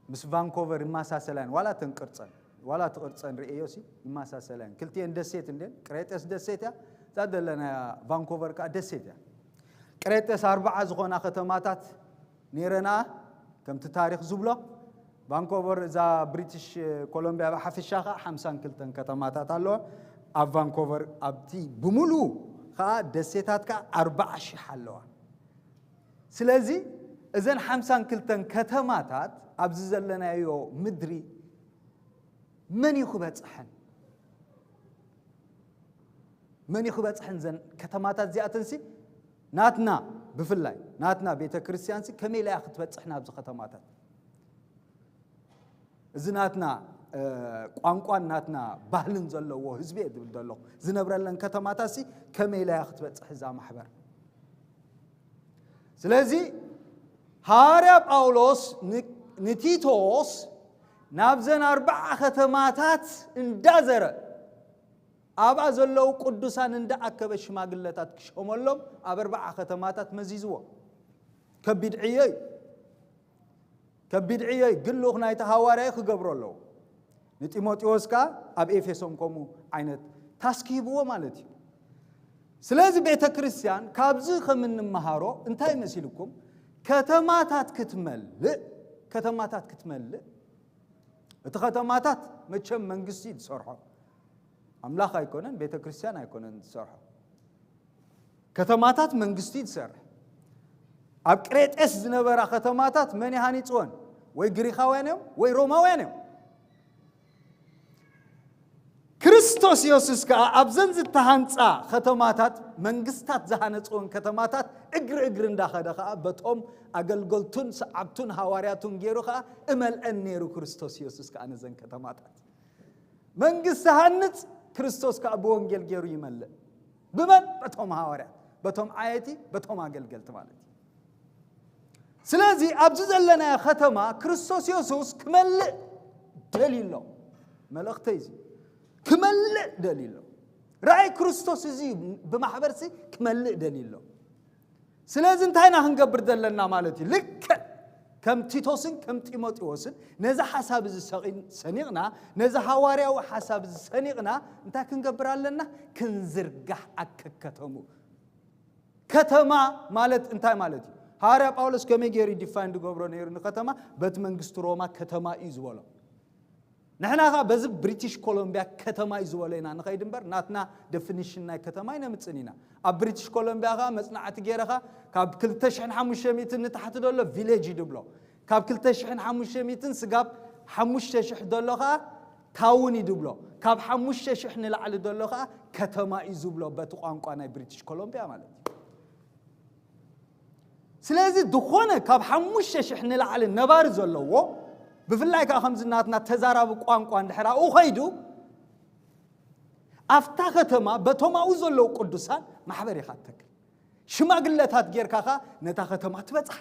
ምስ ቫንኮቨር ይመሳሰላ እየን። ዋላ እተን ቅርጸን፣ ዋላ እቲ ቅርጸን ርእየዮ ሲ ይመሳሰላ እየን። ክልቲኤን ደሴት እንዴን፣ ቅሬጠስ ደሴት እያ፣ እዛ ደለናያ ቫንኮቨር ከኣ ደሴት እያ። ቅሬጠስ ኣርባዓ ዝኾና ከተማታት ነይረና፣ ከምቲ ታሪኽ ዝብሎ። ቫንኮቨር፣ እዛ ብሪቲሽ ኮሎምቢያ ብሓፈሻ ከኣ ሓምሳን ክልተን ከተማታት ኣለዋ። ኣብ ቫንኮቨር ኣብቲ ብምሉኡ ከኣ ደሴታት ከኣ ኣርባዓ ሽሕ ኣለዋ። ስለዚ እዘን ሓምሳን ክልተን ከተማታት ኣብዚ ዘለናዮ ምድሪ መን እዩ ክበጽሐን? መን እዩ ክበጽሐን? ዘን ከተማታት እዚኣተንሲ ናትና፣ ብፍላይ ናትና ቤተ ክርስቲያንሲ ከመይ ኢላ እያ ክትበጽሕ ናብዚ ከተማታት? እዚ ናትና፣ እ፣ ቋንቋን ናትና ባህልን ዘለዎ ህዝቢ እየ ዝብል ዘለኹ። ዝነብረለን ከተማታትሲ ከመይ ኢላ እያ ክትበጽሕ እዛ ማሕበር? ስለዚ ሃዋርያ ጳውሎስ ን-፣ ንቲቶስ ናብዘን ኣርባዓ ከተማታት እንዳዘረ፣ ኣብኣ ዘለዉ ቅዱሳን እንዳኣከበ ሽማግለታት ክሸመሎም ኣብ ኣርባዓ ከተማታት መዚዝዎ። ከቢድ ዕዮ እዩ። ከቢድ ዕዮ እዩ። ግን ልኡኽ ናይቲ ሃዋርያ ክገብሮ ኣለዎ። ንጢሞቴዎስ ከኣ ኣብ ኤፌሶን ከምኡ ዓይነት ታስክ ሂብዎ ማለት እዩ። ስለዚ ቤተ ክርስቲያን ካብዚ ከም እንመሃሮ እንታይ መሲልኩም? ከተማታት ክትመልእ፣ ከተማታት ክትመልእ፣ እቲ ከተማታት መቸም መንግስቲ እዩ ዝሰርሖ። ኣምላኽ ኣይኮነን፣ ቤተ ክርስቲያን ኣይኮነን ዝሰርሖ። ከተማታት መንግስቲ እዩ ዝሰርሕ። ኣብ ቅሬጤስ ዝነበራ ከተማታት መን ይሃኒፅወን? ወይ ግሪኻውያን እዮም ወይ ሮማውያን እዮም። ክርስቶስ የሱስ ከኣ ኣብዘን ዝተሃንጻ ከተማታት፣ መንግስታት ዝሃነጽወን ከተማታት እግሪ እግሪ እንዳኸደ ከኣ በቶም ኣገልገልቱን ሰዓብቱን ሃዋርያቱን ገይሩ ከኣ እመልአን ነይሩ። ክርስቶስ የሱስ ከኣ ነዘን ከተማታት መንግስቲ ሃንጽ፣ ክርስቶስ ከኣ ብወንጌል ገይሩ ይመልእ። ብመን? በቶም ሃዋርያት፣ በቶም ዓየቲ፣ በቶም ኣገልገልቲ ማለት እዩ። ስለዚ ኣብዚ ዘለናዮ ከተማ ክርስቶስ የሱስ ክመልእ ደልዩ ኣሎ። መልእኽተይ እዚ ክመልእ ደልዩ ኣሎ። ራእይ ክርስቶስ እዚ ብማሕበርሲ ክመልእ ደልዩ ኣሎ። ስለዚ እንታይ ኢና ክንገብር ዘለና ማለት እዩ? ልክዕ ከም ቲቶስን ከም ጢሞቴዎስን ነዚ ሓሳብ እዚ ሰቒን-፣ ሰኒቕና፣ ነዚ ሃዋርያዊ ሓሳብ እዚ ሰኒቕና እንታይ ክንገብር ኣለና? ክንዝርጋሕ ኣከከተሙ። ከተማ ማለት እንታይ ማለት እዩ? ሃዋርያ ጳውሎስ ከመይ ገይሩ ዲፋይን ዝገብሮ ነይሩ ንከተማ? በቲ መንግስቲ ሮማ ከተማ እዩ ዝበሎ። ንሕና ኸዓ በዚ ብሪቲሽ ኮሎምቢያ ከተማ እዩ ዝበሎ ኢና ንኸይድ እምበር፣ ናትና ደፊኒሽን ናይ ከተማ ኣይነምጽእን ኢና። ኣብ ብሪቲሽ ኮሎምቢያ ኸዓ መጽናዕቲ ገይረ ኸዓ ካብ ክልተ ሽሕን ሓሙሽተ ሚእትን ንታሕቲ ዘሎ ቪሌጅ እዩ ድብሎ። ካብ ክልተ ሽሕን ሓሙሽተ ሚእትን ስጋብ ሓሙሽተ ሽሕ ዘሎ ኸዓ ታውን እዩ ድብሎ። ካብ ሓሙሽተ ሽሕ ንላዕሊ ዘሎ ኸዓ ከተማ እዩ ዝብሎ በቲ ቋንቋ ናይ ብሪቲሽ ኮሎምቢያ ማለት እዩ። ስለዚ ዝኾነ ካብ ሓሙሽተ ሽሕ ንላዕሊ ነባሪ ዘለዎ፣ ብፍላይ ከኣ ከምዚ ናትና ተዛራቢ ቋንቋ እንድሕር ኣብኡ ኸይዱ፣ ኣብታ ከተማ በቶም ኣብኡ ዘለዉ ቅዱሳን ማሕበር ኢኻ ትተክል። ሽማግለታት ጌርካ ኸኣ ነታ ከተማ ትበጽሓ።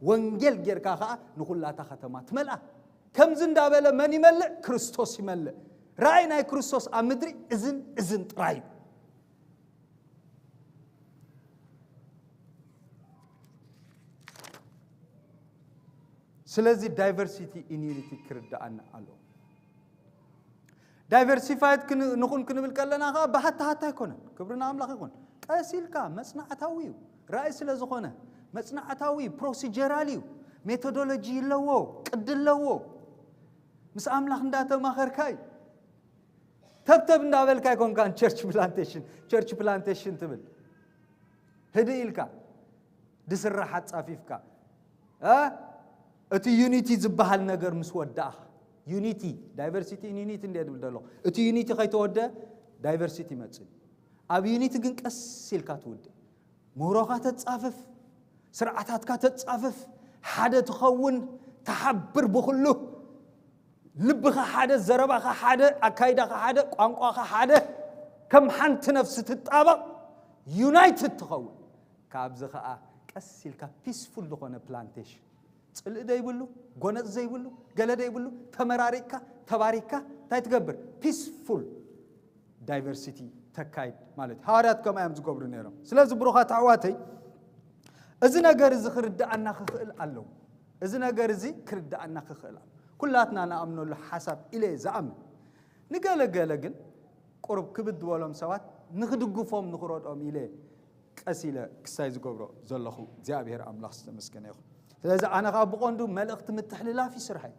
ወንጌል ጌርካ ኸኣ ንኹላታ ከተማ ትመልኣ። ከምዚ እንዳበለ መን ይመልእ? ክርስቶስ ይመልእ። ራእይ ናይ ክርስቶስ ኣብ ምድሪ እዝን እዝን ጥራይ እዩ። ስለዚ ዳይቨርሲቲ ኢን ዩኒቲ ክርድኣና ኣለዎ። ዳይቨርሲፋይድ ክን-፣ ንኹን ክንብል ከለና ኸዓ ብሃታ ሃታ ኣይኮነን። ክብሪ ንኣምላኽ ይኹን። ቀስ ኢልካ መጽናዕታዊ እዩ። ራእይ ስለ ዝኾነ መጽናዕታዊ ፕሮሲጀራል እዩ። ሜቶዶሎጂ ኣለዎ፣ ቅዲ ኣለዎ። ምስ ኣምላኽ እንዳተማኸርካ እዩ። ተብተብ እንዳበልካ ኣይኮንካን ቸርች ፕላንቴሽን፣ ቸርች ፕላንቴሽን ትብል። ህድእ ኢልካ ድስራሕ ኣጻፊፍካ፣ እ፣ እቲ ዩኒቲ ዝበሃል ነገር ምስ ወዳእኻ፣ ዩኒቲ፣ ዳይቨርሲቲ ኢን ዩኒቲ እንደ ድብል ዘሎ፣ እቲ ዩኒቲ ከይተወደ ዳይቨርሲቲ ይመጽእ። ኣብ ዩኒቲ ግን ቀስ ኢልካ ትውድእ። ምህሮኻ ተጻፍፍ፣ ስርዓታትካ ተጻፍፍ፣ ሓደ ትኸውን፣ ተሓብር ብኹሉ፣ ልብኻ ሓደ፣ ዘረባኻ ሓደ፣ ኣካይዳኻ ሓደ፣ ቋንቋኻ ሓደ፣ ከም ሓንቲ ነፍሲ ትጣበቕ፣ ዩናይትድ ትኸውን። ካብዚ ኸኣ ቀስ ኢልካ ፒስፉል ዝኾነ ፕላንቴሽን፣ ጽልኢ ዘይብሉ፣ ጎነጽ ዘይብሉ፣ ገለ ዘይብሉ፣ ተመራሪቅካ፣ ተባሪክካ እንታይ ትገብር? ፒስፉል ዳይቨርሲቲ ተካይድ ማለት እዩ። ሃዋርያት ከምኣ እዮም ዝገብሩ ነይሮም። ስለዚ ብሩኻት ኣሕዋተይ፣ እዚ ነገር እዚ ክርድኣና ክኽእል ኣለዎ። እዚ ነገር እዚ ክርድኣና ክኽእል ኣለዎ። ኩላትና ንኣምነሉ ሓሳብ ኢለ እየ ዝኣምን። ንገለ ገለ ግን ቁሩብ ክብድ ዝበሎም ሰባት ንኽድግፎም ንኽረድኦም ኢለ ቀስ ኢለ ክሳይ ዝገብሮ ዘለኹ እግዚኣብሔር ኣምላኽ ዝተመስገነ ይኹን። ስለዚ ኣነ ኸዓ ብቐንዱ መልእኽቲ ምትሕልላፍ እዩ ስርሐይ።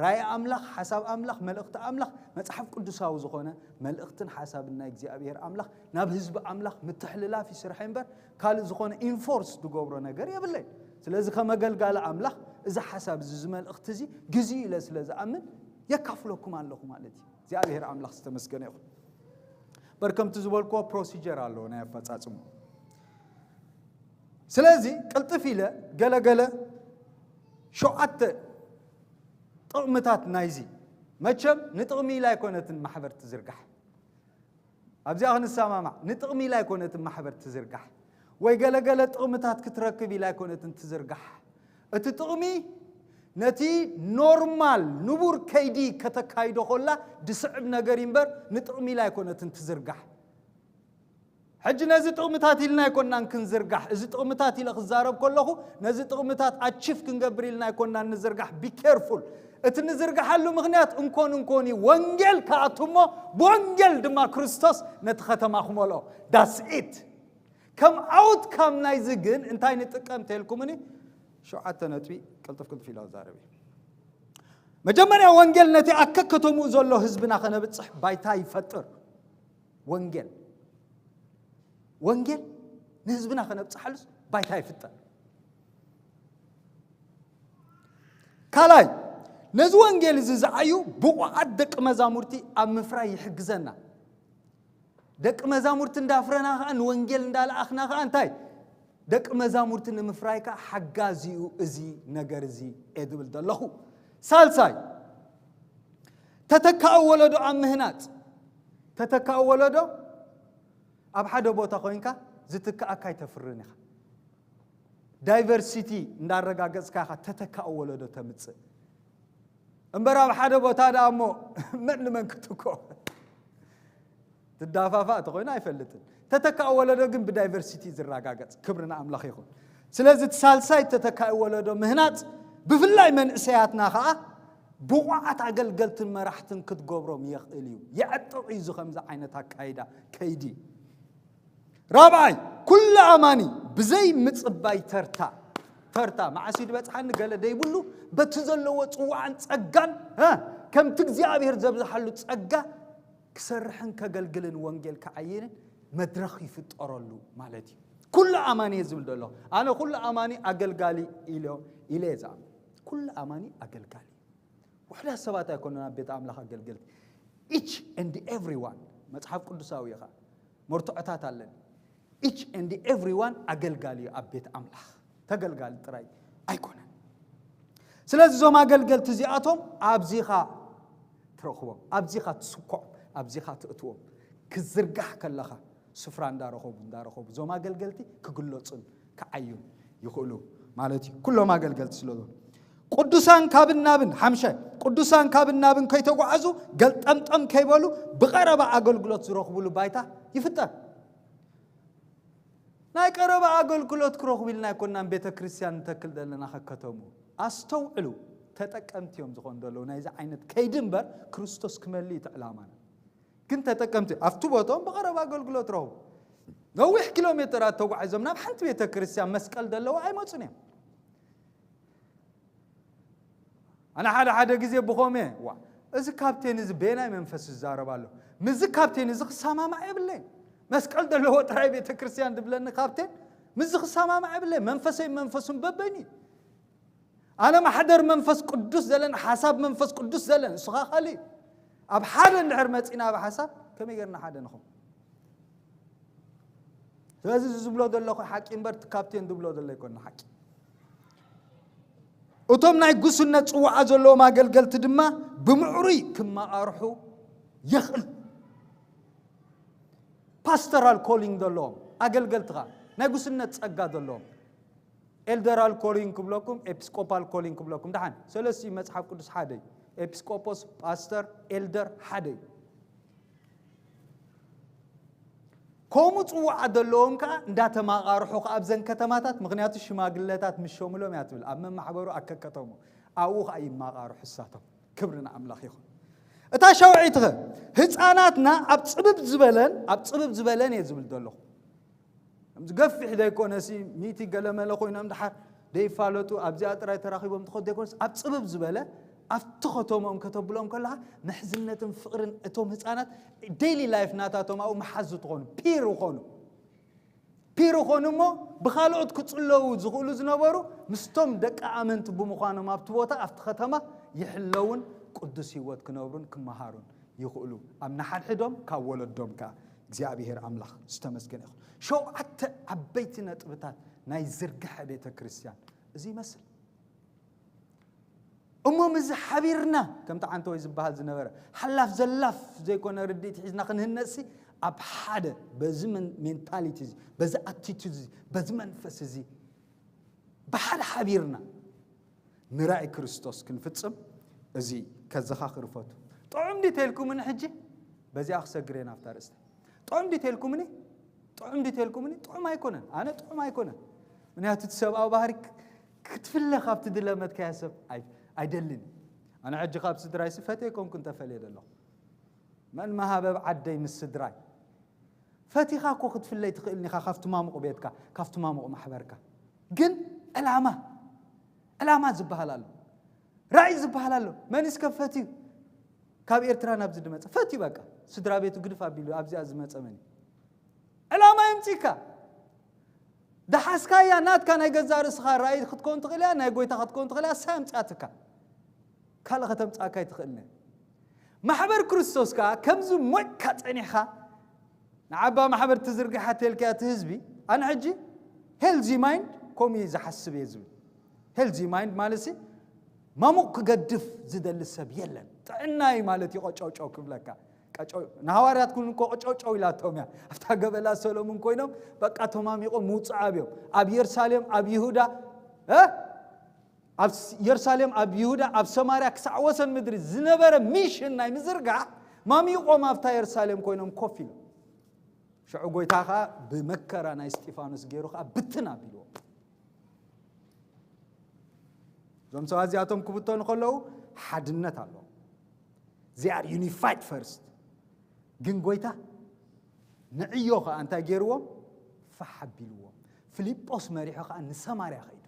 ራእይ ኣምላኽ፣ ሓሳብ ኣምላኽ፣ መልእኽቲ ኣምላኽ፣ መጽሓፍ ቅዱሳዊ ዝኾነ መልእኽትን ሓሳብን ናይ እግዚኣብሔር ኣምላኽ ናብ ህዝቢ ኣምላኽ ምትሕልላፍ እዩ ስርሐይ እምበር ካልእ ዝኾነ ኢንፎርስ ዝገብሮ ነገር የብለይ። ስለዚ ከም ኣገልጋሊ ኣምላኽ እዚ ሓሳብ እዚ፣ እዚ መልእኽቲ እዚ ግዜኡ ኢለ ስለ ዝኣምን የካፍለኩም ኣለኹ ማለት እዩ። እግዚኣብሔር ኣምላኽ ዝተመስገነ ይኹን። በር ከምቲ ዝበልክዎ ፕሮሲጀር ኣለዎ ናይ ኣፈጻጽሙ። ስለዚ ቅልጥፍ ኢለ ገለገለ ሸውዓተ ጥቕምታት ናይዚ፣ መቸም ንጥቕሚ ኢላ ኣይኮነትን ማሕበር ትዝርጋሕ። ኣብዚኣ ክንሰማማዕ፣ ንጥቕሚ ኢላ ኣይኮነትን ማሕበር ትዝርጋሕ። ወይ ገለገለ ጥቕምታት ክትረክብ ኢላ ኣይኮነትን ትዝርጋሕ። እቲ ጥቕሚ ነቲ ኖርማል ንቡር ከይዲ ከተካይዶ ኮላ ድስዕብ ነገር እምበር ንጥቕሚ ኢላ ኣይኮነትን ትዝርጋሕ። ሕጂ ነዚ ጥቕምታት ኢልና ኣይኮናን ክንዝርጋሕ። እዚ ጥቕምታት ኢለ ክዛረብ ከለኹ ነዚ ጥቕምታት ኣቺፍ ክንገብር ኢልና ኣይኮናን ንዝርጋሕ። ቢ ኬርፉል። እቲ ንዝርግሓሉ ምኽንያት እንኮን እንኮን እዩ። ወንጌል ክኣቱ እሞ ብወንጌል ድማ ክርስቶስ ነቲ ከተማ ክመልኦ። ዳስ ኢት። ከም ኣውትካም ናይዚ ግን እንታይ ንጥቀም ተልኩምኒ? ሸውዓተ ነጥቢ ቅልጥፍ ቅልጥፍ ኢለ ዛረብ። መጀመርያ ወንጌል ነቲ ኣከከተምኡ ዘሎ ህዝብና ከነብፅሕ ባይታ ይፈጥር። ወንጌል ወንጌል ንህዝብና ከነብፅሓሉስ ባይታ ይፍጠር። ካልኣይ፣ ነዚ ወንጌል እዚ ዝዓዩ ብቑዓት ደቂ መዛሙርቲ ኣብ ምፍራይ ይሕግዘና። ደቂ መዛሙርቲ እንዳፍረና ከዓ ንወንጌል እንዳለኣኽና ከዓ እንታይ ደቂ መዛሙርቲ ንምፍራይ ከዓ ሓጋዚኡ እዚ ነገር እዚ እየ ዝብል ዘለኹ። ሳልሳይ፣ ተተካኢ ወለዶ ኣብ ምህናፅ። ተተካኢ ወለዶ ኣብ ሓደ ቦታ ኮይንካ ዝትክኣካ ኣይተፍርን ኢኻ። ዳይቨርሲቲ እንዳረጋገፅካ ኢኻ ተተካኢ ወለዶ ተምፅእ። እምበር ኣብ ሓደ ቦታ ደኣ እሞ መን ንመን ክትኮ ትዳፋፋ ተኾይኑ ኣይፈልጥን። ተተካኢ ወለዶ ግን ብዳይቨርሲቲ ዝረጋገጽ። ክብሪ ንኣምላኽ ይኹን። ስለዚ እቲ ሳልሳይ ተተካኢ ወለዶ ምህናጽ ብፍላይ መንእሰያትና ኸኣ ብቑዓት ኣገልገልትን መራሕትን ክትገብሮም የኽእል እዩ። የዕጥቕ እዩ እዚ ከምዚ ዓይነት ኣካይዳ ከይዲ። ራብዓይ፣ ኩሉ ኣማኒ ብዘይ ምጽባይ ተርታ፣ ተርታ መዓስ እዩ ዝበጽሓኒ ገለ ደይብሉ፣ በቲ ዘለዎ ጽዋዕን ጸጋን፣ እ፣ ከምቲ እግዚኣብሔር ዘብዝሓሉ ጸጋ ክሰርሕን ከገልግልን ወንጌል ክዓይንን መድረኽ ይፍጠረሉ ማለት እዩ። ኩሉ ኣማኒ እየ ዝብል ዘሎ። ኣነ ኩሉ ኣማኒ ኣገልጋሊ ኢሎ-፣ ኢለ እየ ዝኣምን። ኩሉ ኣማኒ ኣገልጋሊ። ውሑዳት ሰባት ኣይኮኑን ኣብ ቤት ኣምላኽ ኣገልገልቲ። Each and everyone፣ መጽሓፍ ቅዱሳዊ እዩ ኸኣ። መርትዖታት ኣለኒ። Each and everyone ኣገልጋሊ እዩ ኣብ ቤት ኣምላኽ። ተገልጋሊ ጥራይ ኣይኮነን። ስለዚ እዞም ኣገልገልቲ እዚኣቶም ኣብዚኻ ትረኽቦም፣ ኣብዚኻ ትስኮዖም፣ ኣብዚኻ ትእትዎም። ክዝርጋሕ ከለኻ ስፍራ እንዳረኸቡ፣ እንዳረኸቡ እዞም ኣገልገልቲ ክግለጹን ክዓዩን ይኽእሉ ማለት እዩ። ኩሎም ኣገልገልቲ ስለ ዝኾኑ። ቅዱሳን ካብን ናብን፣ ሓምሻይ፣ ቅዱሳን ካብን ናብን ከይተጓዓዙ ገልጠምጠም ከይበሉ ብቐረባ ኣገልግሎት ዝረኽቡሉ ባይታ ይፍጠር። ናይ ቀረባ ኣገልግሎት ክረኽቡ ኢልና ኣይኮናን ቤተ ክርስቲያን ንተክል ዘለና ከከተሙ። ኣስተውዕሉ፣ ተጠቀምቲ እዮም ዝኾኑ ዘለዉ ናይዚ ዓይነት ከይዲ እምበር ክርስቶስ ክመልእ እዩ እቲ ዕላማና። ግን ተጠቀምቲ ኣብቲ ቦትኦም ብቐረባ ኣገልግሎት ረኽቡ። ነዊሕ ኪሎ ሜተራት ተጓዒዞም ናብ ሓንቲ ቤተ ክርስቲያን መስቀል ዘለዋ ኣይመጹን እዮም። ኣነ ሓደ ሓደ ግዜ ብኸምኡ እየ፣ "ዋ፣ እዚ ካፕቴን እዚ በየናይ መንፈስ ይዛረብ ኣሎ? ምስዚ ካፕቴን እዚ ክሰማማዕ የብለይን። መስቀል ዘለዎ ጥራይ ቤተ ክርስቲያን ዝብለኒ ካፕቴን ምስዚ ክሰማማዕ የብለይን። መንፈሰይ መንፈሱን በበይኑ እዩ። ኣነ ማሕደር መንፈስ ቅዱስ ዘለን፣ ሓሳብ መንፈስ ቅዱስ ዘለን፣ ንስኻ ካልእ እዩ። ኣብ ሓደ እንድሕር መጺና ኣብ ሓሳብ ከመይ ጌርና ሓደ ንኹን?" ስለዚ እዚ ዝብሎ ዘለኹ ሓቂ እምበር፣ እቲ ካፕቴን ዝብሎ ዘሎ ኣይኮነ ሓቂ። እቶም ናይ ጉስነት ጽዋዓ ዘለዎም ኣገልገልቲ ድማ ብምዕሩይ ክመቓርሑ የኽእል። ፓስተራል ኮሊንግ ዘለዎም ኣገልገልቲ ኸኣ ናይ ጉስነት ጸጋ ዘለዎም፣ ኤልደራል ኮሊንግ ክብለኩም፣ ኤፒስቆፓል ኮሊንግ ክብለኩም። ደሓን ሰለስቲኡ መጽሓፍ ቅዱስ ሓደ እዩ። ኤፒስቆጶስ፣ ፓስተር፣ ኤልደር ሓደ እዩ። ከምኡ ጽዋዓ ዘለዎም ከኣ እንዳተማቓርሑ ከኣ ኣብዘን ከተማታት፣ ምኽንያቱ ሽማግለታት ምስ ሸምሎም እያ ትብል፣ ኣብ መማሕበሩ ኣከከተሙ፣ ኣብኡ ከኣ ይማቓርሑ እሳቶም። ክብሪ ንኣምላኽ ይኹን። እታ ሻውዒትኸ፣ ህፃናትና ኣብ ጽብብ ዝበለን፣ ኣብ ጽብብ ዝበለን እየ ዝብል ዘለኹ። ከምዚ ገፊሕ ዘይኮነሲ፣ ሚእቲ ገለመለ ኮይኖም ድሓር ዘይፋለጡ፣ ኣብዚኣ ጥራይ ተራኺቦም ትኸዱ ዘይኮነስ፣ ኣብ ጽብብ ዝበለ፣ ኣብቲ ከተምኦም ከተብሎም ከለኻ፣ ምሕዝነትን ፍቕርን እቶም ህፃናት ዴይሊ ላይፍ ናታቶም ኣብኡ መሓዙ ትኾኑ፣ ፒር ይኾኑ። ፒር ይኾኑ እሞ፣ ብኻልኦት ክጽለዉ ዝኽእሉ ዝነበሩ፣ ምስቶም ደቂ ኣመንቲ ብምዃኖም ኣብቲ ቦታ፣ ኣብቲ ከተማ ይሕለውን ቅዱስ ህይወት ክነብሩን ክመሃሩን ይኽእሉ። ኣብ ንሓድሕዶም፣ ካብ ወለዶም ከኣ። እግዚኣብሔር ኣምላኽ ዝተመስገነ ይኹን። ሸውዓተ ዓበይቲ ነጥብታት ናይ ዝርግሐ ቤተ ክርስቲያን እዚ ይመስል። እሞ ምስዚ ሓቢርና፣ ከምቲ ዓንተወይ ዝበሃል ዝነበረ፣ ሓላፍ ዘላፍ ዘይኮነ ርድኢት ሒዝና ክንህነጽሲ፣ ኣብ ሓደ፣ በዚ ሜን-፣ ሜንታሊቲ እዚ፣ በዚ ኣቲቱድ እዚ፣ በዚ መንፈስ እዚ፣ ብሓደ ሓቢርና፣ ንራእይ ክርስቶስ ክንፍጽም እዚ ከዘኻኽር እፈቱ። ጥዑም ድዩ ተልኩምኒ ሕጂ? በዚኣ ክሰግር እየ ናብታ ርእስቲ። ጥዑም ድዩ ተልኩምኒ? ጥዑም ድዩ ተልኩምኒ? ጥዑም ኣይኮነን። ኣነ ጥዑም ኣይኮነን። ምክንያቱ እቲ ሰብኣዊ ባህሪ ክ-፣ ክትፍለ ካብቲ ድለመትካዮ ሰብ ኣይ-፣ ኣይደልን። ኣነ ሕጂ ካብ ስድራይሲ ፈትየ ኮንኩ እንተፈልየ ዘለኹ። መን መሃበብ ዓደይ ምስ ስድራይ። ፈቲኻ እኮ ክትፍለይ ትኽእልን ኢኻ ካብቲ ማሙቕ ቤትካ፣ ካብቲ ማሙቕ ማሕበርካ። ግን ዕላማ፣ ዕላማ ዝበሃል ኣሎ። ራእይ ዝበሃል ኣሎ። መን እስከ ፈትዩ? ካብ ኤርትራ ናብዚ ድመጸ። ፈትዩ በቃ። ስድራ ቤቱ ግድፍ ኣቢሉ ኣብዚኣ ዝመጸ መን እዩ? ዕላማ የምጺካ። ደሓስካያ ናትካ ናይ ገዛእ ርእስኻ ራእይ ክትከውን ትኽእል እያ፣ ናይ ጎይታ ክትከውን ትኽእል እያ፣ እሳ የምጽኣትካ። ካልእ ከተምጽኣካ ኣይትኽእልን እያ። ማሕበር ክርስቶስ ከኣ ከምዚ ሞይካ ጸኒሕካ ንዓባ ማሕበር ትዝርግሓ ተልክያ እቲ ህዝቢ፣ ኣነ ሕጂ ሄልዚ ማይንድ ከምኡ እዩ ዝሓስብ እየ ዝብል። ሄልዚ ማይንድ ማለት ሲ ማሙቕ ክገድፍ ዝደሊ ሰብ የለን። ጥዕና እዩ ማለት እዩ ቀጨውጨው ክብለካ። ቀጨው-፣ ንሃዋርያት ኩን እኮ ቀጨውጨው ኢላቶም እያ። ኣብታ ገበላ ሰሎሙን ኮይኖም በቃ ተማሚቖም ምውጻእ ኣብዮም። ኣብ የሩሳሌም፣ ኣብ ይሁዳ፣ እ? ኣብ ስ-፣ የሩሳሌም፣ ኣብ ይሁዳ፣ ኣብ ሰማርያ ክሳዕ ወሰን ምድሪ ዝነበረ ሚሽን ናይ ምዝርጋሕ ማሚቖም ኣብታ የሩሳሌም ኮይኖም ኮፍ ኢሎም። ሽዑ ጎይታ ኸኣ ብመከራ ናይ እስጢፋኖስ ገይሩ ኸኣ ብትን ኣቢልዎ። እዞም ሰባት እዚኣቶም ክብተኑ ከለዉ ሓድነት ኣለዎም። They are unified first። ግን ጎይታ ንዕዮ ኸኣ እንታይ ገይርዎም? ፋሕ ኣቢልዎም። ፊልጶስ መሪሖ ኸኣ ንሰማርያ ኸይዱ።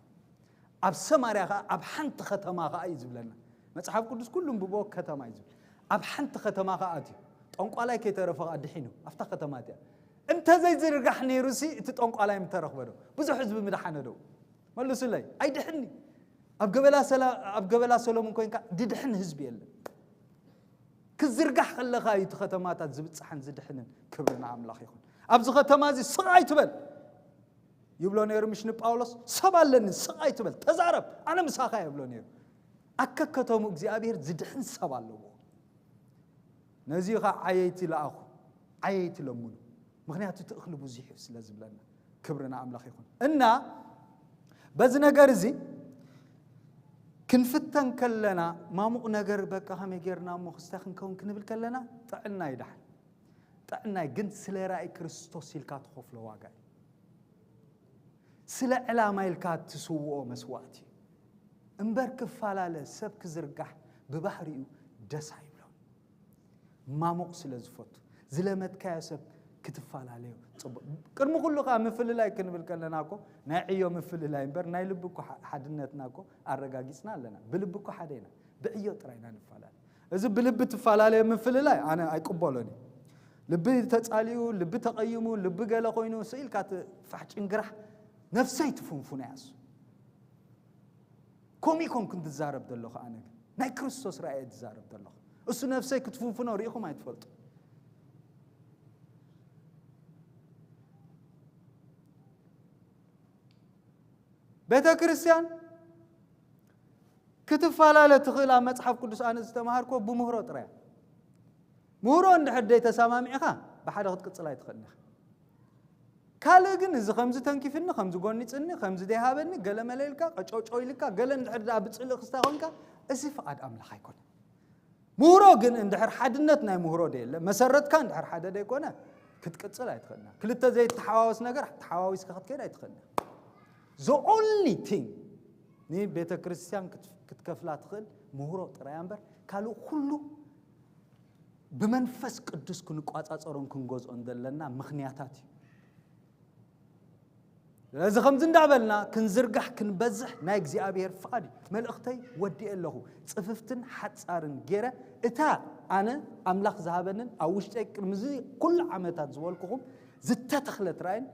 ኣብ ሰማርያ ኸኣ ኣብ ሓንቲ ከተማ ኸኣ እዩ ዝብለና። መጽሓፍ ቅዱስ ኩሉ እንብቦ ከተማ እዩ ዝብል። ኣብ ሓንቲ ከተማ ኸኣ ኣትዩ። ጠንቋላይ ከይተረፈ ኸኣ ድሒኑ። ኣብታ ከተማ እቲኣ። እንተዘይዝርጋሕ ነይሩሲ እቲ ጠንቋላይ ምተረኽበ ዶ? ብዙሕ ህዝቢ ምድሓነ ዶ? መልሱለይ። ኣይድሕኒ። ኣብ ገበላ ሰላ-፣ ኣብ ገበላ ሰሎሞን ኮይንካ ድድሕን ህዝቢ የለን። ክዝርጋሕ ከለኻ እዩ እቲ ከተማታት ዝብጽሓን ዝድሕንን። ክብሪ ንኣምላኽ ይኹን። ኣብዚ ከተማ እዚ ስቕ ኣይትበል ይብሎ ነይሩ ምሽ ንጳውሎስ። ሰብ ኣለኒ፣ ስቕ ኣይትበል፣ ተዛረብ፣ ኣነ ምሳኻ እየ ይብሎ ነይሩ። ኣከከተሙ እግዚኣብሔር ዝድሕን ሰብ ኣለዎ። ነዚ ኸዓ ዓየይቲ ለኣኹ፣ ዓየይቲ ለምኑ። ምኽንያቱ እቲ እኽሊ ብዙሕ እዩ ስለ ዝብለና። ክብሪ ንኣምላኽ ይኹን። እና በዚ ነገር እዚ ክንፍተን ከለና፣ ማሙቕ ነገር በቃ ከመይ ጌርና እሞ ክስታይ ክንከውን ክንብል ከለና፣ ጥዕና ይድሓን። ጥዕናይ ግን ስለ ራእይ ክርስቶስ ኢልካ ትኸፍሎ ዋጋ እዩ። ስለ ዕላማ ኢልካ ትስውኦ መስዋእቲ እዩ። እምበር ክፈላለ ሰብ ክዝርጋሕ ብባህሪኡ ደስ ኣይብሎን። ማሙቕ ስለ ዝፈቱ፣ ዝለመድካዮ ሰብ ክትፈላለዮ ጽቡቕ። ቅድሚ ኩሉ ከኣ ምፍልላይ ክንብል ከለና እኮ ናይ ዕዮ ምፍልላይ እምበር ናይ ልቢ እኮ ሓ-፣ ሓድነትና እኮ ኣረጋጊጽና ኣለና። ብልቢ እኮ ሓደ ኢና። ብዕዮ ጥራይ ኢና ንፈላለ። እዚ ብልቢ ትፈላለየ ምፍልላይ ኣነ ኣይቅበሎን እየ። ልቢ ተጻሊኡ፣ ልቢ ተቐይሙ፣ ልቢ ገለ ኮይኑ ስኢልካ ትፋሕ ጭንግራሕ ነፍሰይ ትፍንፉና እያ እሱ። ከምኡ ኢኮንኩን ትዛረብ ዘለኹ ኣነ ግን። ናይ ክርስቶስ ራእየ ትዛረብ ዘለኹ። እሱ ነፍሰይ ክትፍንፍኖ ርኢኹም ኣይትፈልጡ። ቤተ ክርስቲያን ክትፈላለ ትኽእል ኣብ መጽሓፍ ቅዱስ ኣነ ዝተማሃርኮ ብምህሮ ጥራይ። ምህሮ እንድሕር ደይ ተሰማሚዕኻ ብሓደ ክትቅጽል ኣይትኽእልን ኢኻ። ካልእ ግን እዚ ከምዚ ተንኪፍኒ፣ ከምዚ ጎኒጽኒ፣ ከምዚ ደይሃበኒ፣ ገለ መለ ኢልካ፣ ቀጨውጨው ኢልካ፣ ገለ እንድሕር ደኣ ብጽልኢ ክስታይ ኮንካ፣ እዚ ፍቓድ ኣምላኽ ኣይኮነን። ምህሮ ግን እንድሕር ሓድነት ናይ ምህሮ ደየለ፣ መሰረትካ እንድሕር ሓደ ደይኮነ፣ ክትቅጽል ኣይትኽእልና። ክልተ ዘይተሓዋወስ ነገር ተሓዋዊስካ ክትከይድ ኣይትኽእልና። The only thing ንቤተ ክርስቲያን ክት-፣ ክትከፍላ ትኽእል ምህሮ ጥራይ እምበር፣ ካልእ ኩሉ ብመንፈስ ቅዱስ ክንቋጻጸሮን ክንገዝኦን ዘለና ምኽንያታት እዩ። ስለዚ ከምዚ እንዳበልና ክንዝርጋሕ ክንበዝሕ ናይ እግዚኣብሔር ፍቓድ እዩ። መልእኽተይ ወዲኤ ኣለኹ። ጽፍፍትን ሓጻርን ገይረ እታ ኣነ ኣምላኽ ዝሃበንን ኣብ ውሽጠይ ቅድሚ እዚ ኩሉ ዓመታት ዝበልኩኹም ዝተተኽለት ራእይን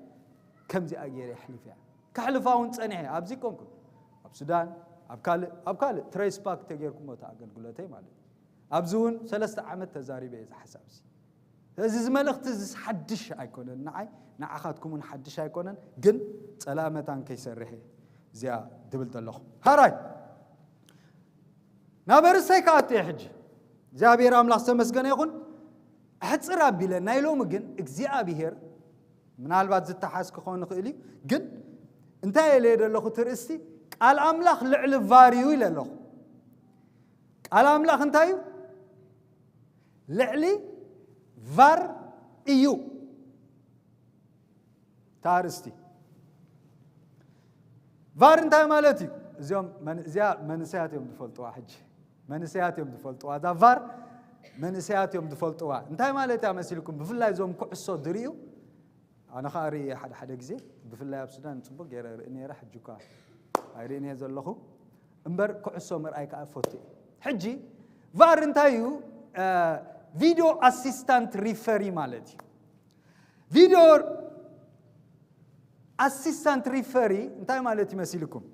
ከምዚኣ ገይረ የሕሊፈያ። ከሕልፋ እውን ጸኒሐ ኣብዚ ኮንኩ ኣብ ሱዳን ኣብ ካልእ ኣብ ካልእ ትሬስ ፓክ ተጌርኩሞ እቲ ኣገልግሎተይ ማለት እዩ። ኣብዚ እውን ሰለስተ ዓመት ተዛሪበ እየ እዚ ሓሳብ እዚ። ስለዚ እዚ መልእኽቲ እዚ ሓድሽ ኣይኮነን ንዓይ፣ ንዓኻትኩም እውን ሓድሽ ኣይኮነን፣ ግን ጸላእ መታን ከይሰርሕ እየ እዚኣ ድብል ዘለኹ። ሃራይ ናብ ኣርእስተይ ክኣቱ እየ ሕጂ። እግዚኣብሔር ኣምላኽ ዝተመስገነ ይኹን። ኣሕጽር ኣቢለ ናይ ሎሚ ግን እግዚኣብሔር ምናልባት ዝተሓዝ ክኸውን ይኽእል እዩ፣ ግን እንታይ ኢለዮ ዘለኹ እቲ ርእስቲ ቃል ኣምላኽ ልዕሊ ቫር እዩ ኢለ ኣለኹ። ቃል ኣምላኽ እንታይ እዩ? ልዕሊ ቫር እዩ። ታርስቲ ቫር እንታይ ማለት እዩ? እዚኦም መን- እዚኣ መንእሰያት እዮም ዝፈልጥዋ። ሕጂ መንእሰያት እዮም ዝፈልጥዋ። እዛ ቫር መንእሰያት እዮም ዝፈልጥዋ። እንታይ ማለት እያ መሲልኩም? ብፍላይ እዞም ኩዕሶ ዝርእዩ፣ ኣነ ኸዓ ርኢ ሓደ ሓደ ግዜ፣ ብፍላይ ኣብ ሱዳን ጽቡቅ ገይረ ርኢ ነይረ። ሕጂ እኳ ኣይርእን እየ ዘለኹ እምበር፣ ኩዕሶ ምርኣይ ከዓ እፈቱ እየ። ሕጂ ቫር እንታይ እዩ? ቪዲዮ ኣሲስታንት ሪፈሪ ማለት እዩ። ቪዲዮ ኣሲስታንት ሪፈሪ እንታይ ማለት ይመሲልኩም?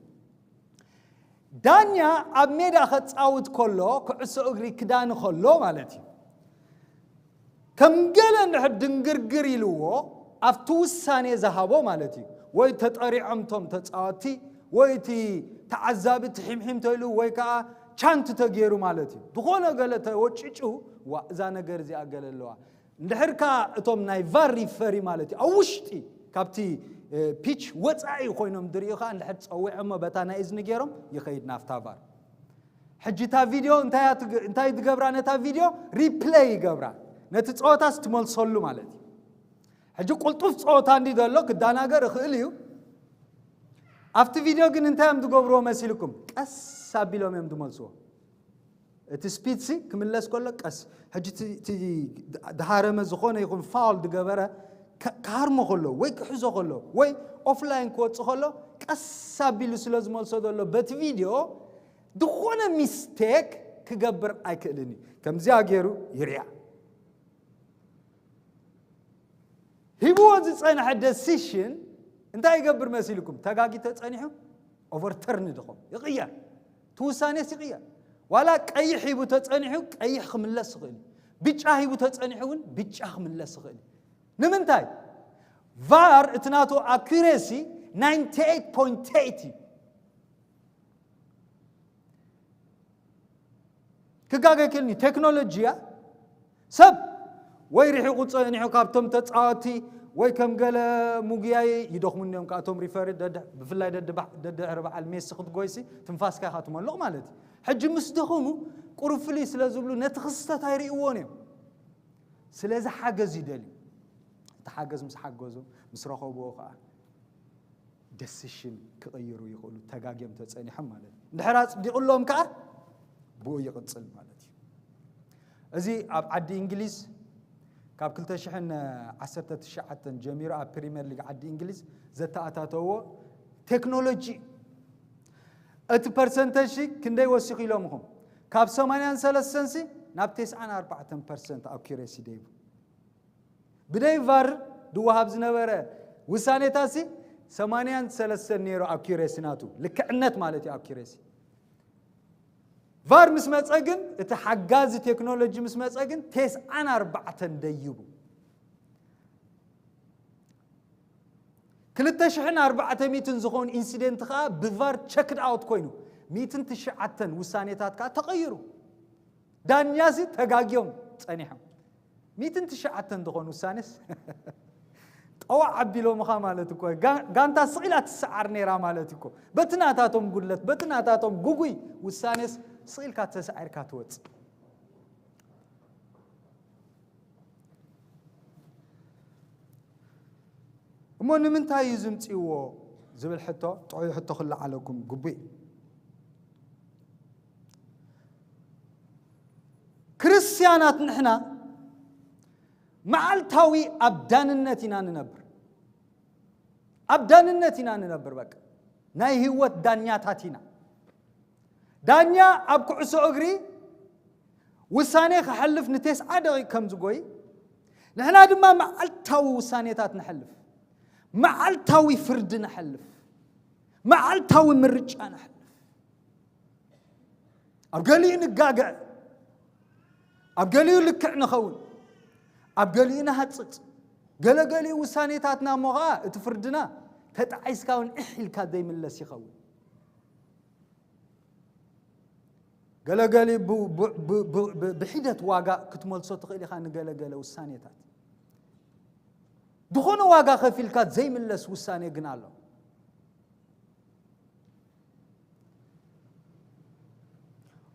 ዳኛ ኣብ ሜዳ ከጻውት ከሎ፣ ኩዕሶ እግሪ ክዳኒ ከሎ ማለት እዩ። ከም ገለ እንድሕር ድንግርግር ኢልዎ፣ ኣብቲ ውሳኔ ዝሃቦ ማለት እዩ። ወይ ተጠሪዖም እቶም ተጻወትቲ፣ ወይ እቲ ተዓዛቢ ትሒምሒም ተይሉ፣ ወይ ከዓ ቻንት ተገይሩ ማለት እዩ። ዝኾነ ገለ ተወጭጩ፣ ዋ እዛ ነገር እዚኣ ገለ ኣለዋ። እንድሕር ከኣ እቶም ናይ ቫር ሪፈሪ ማለት እዩ፣ ኣብ ውሽጢ ካብቲ ፒች ወጻኢ ኮይኖም ድርእዩ ከኣ እንድሕር ጸዊዖሞ በታ ናይ እዝኒ ገይሮም ይኸይድ ናፍታ ቫር። ሕጂ እታ ቪድዮ እንታይ እያ ትግ- እንታይ ትገብራ? ነታ ቪድዮ ሪፕለይ ይገብራ፣ ነቲ ጸወታስ ትመልሰሉ ማለት እዩ። ሕጂ ቁልጡፍ ጸወታ እንዲ ዘሎ ክዳናገር እኽእል እዩ። ኣብቲ ቪድዮ ግን እንታይ እዮም ዝገብርዎ መሲልኩም? ቀስ ኣቢሎም እዮም ዝመልስዎ። እቲ ስፒድ ሲ ክምለስ ከሎ ቀስ። ሕጂ እቲ- እቲ ድሃረመ ዝኾነ ይኹን ፋውል ድገበረ ከ- ክሃርሞ ከሎ ወይ ክሕዞ ከሎ ወይ ኦፍላይን ክወጽእ ከሎ ቀስ ኣቢሉ ስለ ዝመልሶ ዘሎ በቲ ቪድዮ ዝኾነ ሚስቴክ ክገብር ኣይክእልን እዩ። ከምዚኣ ገይሩ ይርያ። ሂብዎ ዝጸንሐ ደሲሽን እንታይ ይገብር መሲልኩም? ተጋጊ ተጸኒሑ ኦቨርተርን ድኾም ይቕየር፣ ትውሳኔስ ይቕየር። ዋላ ቀይሕ ሂቡ ተጸኒሑ ቀይሕ ክምለስ ይኽእል እዩ። ብጫ ሂቡ ተጸኒሑ እውን ብጫ ክምለስ ይኽእል እዩ። ንምንታይ? ቫር እቲ ናቱ ኣኩሬሲ ናይንቲ ኤይት ፖይንት ኤይት እዩ። ክጋገ ክልኒ ቴክኖሎጂ እያ። ሰብ ወይ ርሒቑ ጸኒሑ ካብቶም ተጻወቲ ወይ ከም ገለ ሙጉያይ ይደኽሙኒ እዮም። ካብቶም ሪፈሪ ደድ- ብፍላይ ደድ- ደድሕሪ በዓል ሜሲ ክትጎይሲ ትንፋስካ ኢኻ ትመልቕ ማለት እዩ። ሕጂ ምስ ደኸሙ ቁሩብ ፍልይ ስለ ዝብሉ ነቲ ክስተት ኣይርእይዎን እዮም። ስለዚ ሓገዝ ይደልዩ። እቲ ሓገዝ ምስ ሓገዙ ምስ ረኸብዎ ከዓ ደሲሽን ክቕይሩ ይኽእሉ፣ ተጋግዮም ተጸኒሖም ማለት እዩ። እንድሕር ኣጽዲቑሎም ከኣ ብኡ ይቕጽል ማለት እዩ። እዚ ኣብ ዓዲ እንግሊዝ ካብ ክልተ ሽሕን ዓሰርተ ትሽዓተን ጀሚሩ ኣብ ፕሪምየር ሊግ ዓዲ እንግሊዝ ዘተኣታተዎ ቴክኖሎጂ እዩ። እቲ ፐርሰንተጅ ክንደይ ወሲኹ ኢሎምኹም? ካብ ሰማንያን ሰለስተን ሲ ናብ ተስዓን ኣርባዕተን ፐርሰንት ኣኩሬሲ ደይቡ። ብደይ ቫር ድወሃብ ዝነበረ ውሳኔታት ሲ ሰማንያን ሰለስተን ነይሩ ኣኩሬሲ ናቱ፣ ልክዕነት ማለት እዩ ኣኩሬሲ። ቫር ምስ መጸ ግን፣ እቲ ሓጋዚ ቴክኖሎጂ ምስ መጸ ግን ተስዓን ኣርባዕተን ደይቡ። ክልተ ሽሕን ኣርባዕተ ሚእትን ዝኾኑ ኢንሲደንት ከኣ ብቫር ቸክድ ኣውት ኮይኑ፣ ሚእትን ትሽዓተን ውሳኔታት ከኣ ተቐይሩ። ዳኛሲ ተጋግዮም ጸኒሖም። ሚእትን ትሽዓተን ዝኾኑ ውሳኔስ ጠዋዕ ኣቢሎምኻ ማለት እኮ። ጋ- ጋንታ ስቕ ኢላ ትሰዓር ነይራ ማለት እኮ። በቲ ናታቶም ጉድለት፣ በቲ ናታቶም ጉጉይ ውሳኔስ ስቕ ኢልካ ተሳዒርካ ትወጽእ። እሞ ንምንታይ እዩ ዝምፅእዎ ዝብል ሕቶ ጥዑይ ሕቶ ክለዓለኩም ግቡእ እዩ። ክርስትያናት ንሕና መዓልታዊ ኣብ ዳንነት ኢና ንነብር። ኣብ ዳንነት ኢና ንነብር። በቃ ናይ ህይወት ዳኛታት ኢና። ዳኛ ኣብ ኩዕሶ እግሪ ውሳኔ ክሓልፍ ንቴስዓ ደቂቕ ከም ዝጎይ፣ ንሕና ድማ መዓልታዊ ውሳኔታት ንሕልፍ፣ መዓልታዊ ፍርዲ ንሕልፍ፣ መዓልታዊ ምርጫ ንሕልፍ። ኣብ ገሊኡ ንጋገዕ፣ ኣብ ገሊኡ ልክዕ ንኸውን፣ ኣብ ገሊኡ ንሃጽጽ። ገለገሊኡ ውሳኔታትና እሞ ኸዓ እቲ ፍርድና ተጣዒስካ እውን እሕ ኢልካ ዘይምለስ ይኸውን። ገለገሊ ብ- ብ- ብ- ብ- ብ- ብሒደት ዋጋ ክትመልሶ ትኽእል ኢኻ ንገለገለ ውሳኔታት። ዝኾነ ዋጋ ከፊልካ ዘይምለስ ውሳኔ ግን ኣሎ።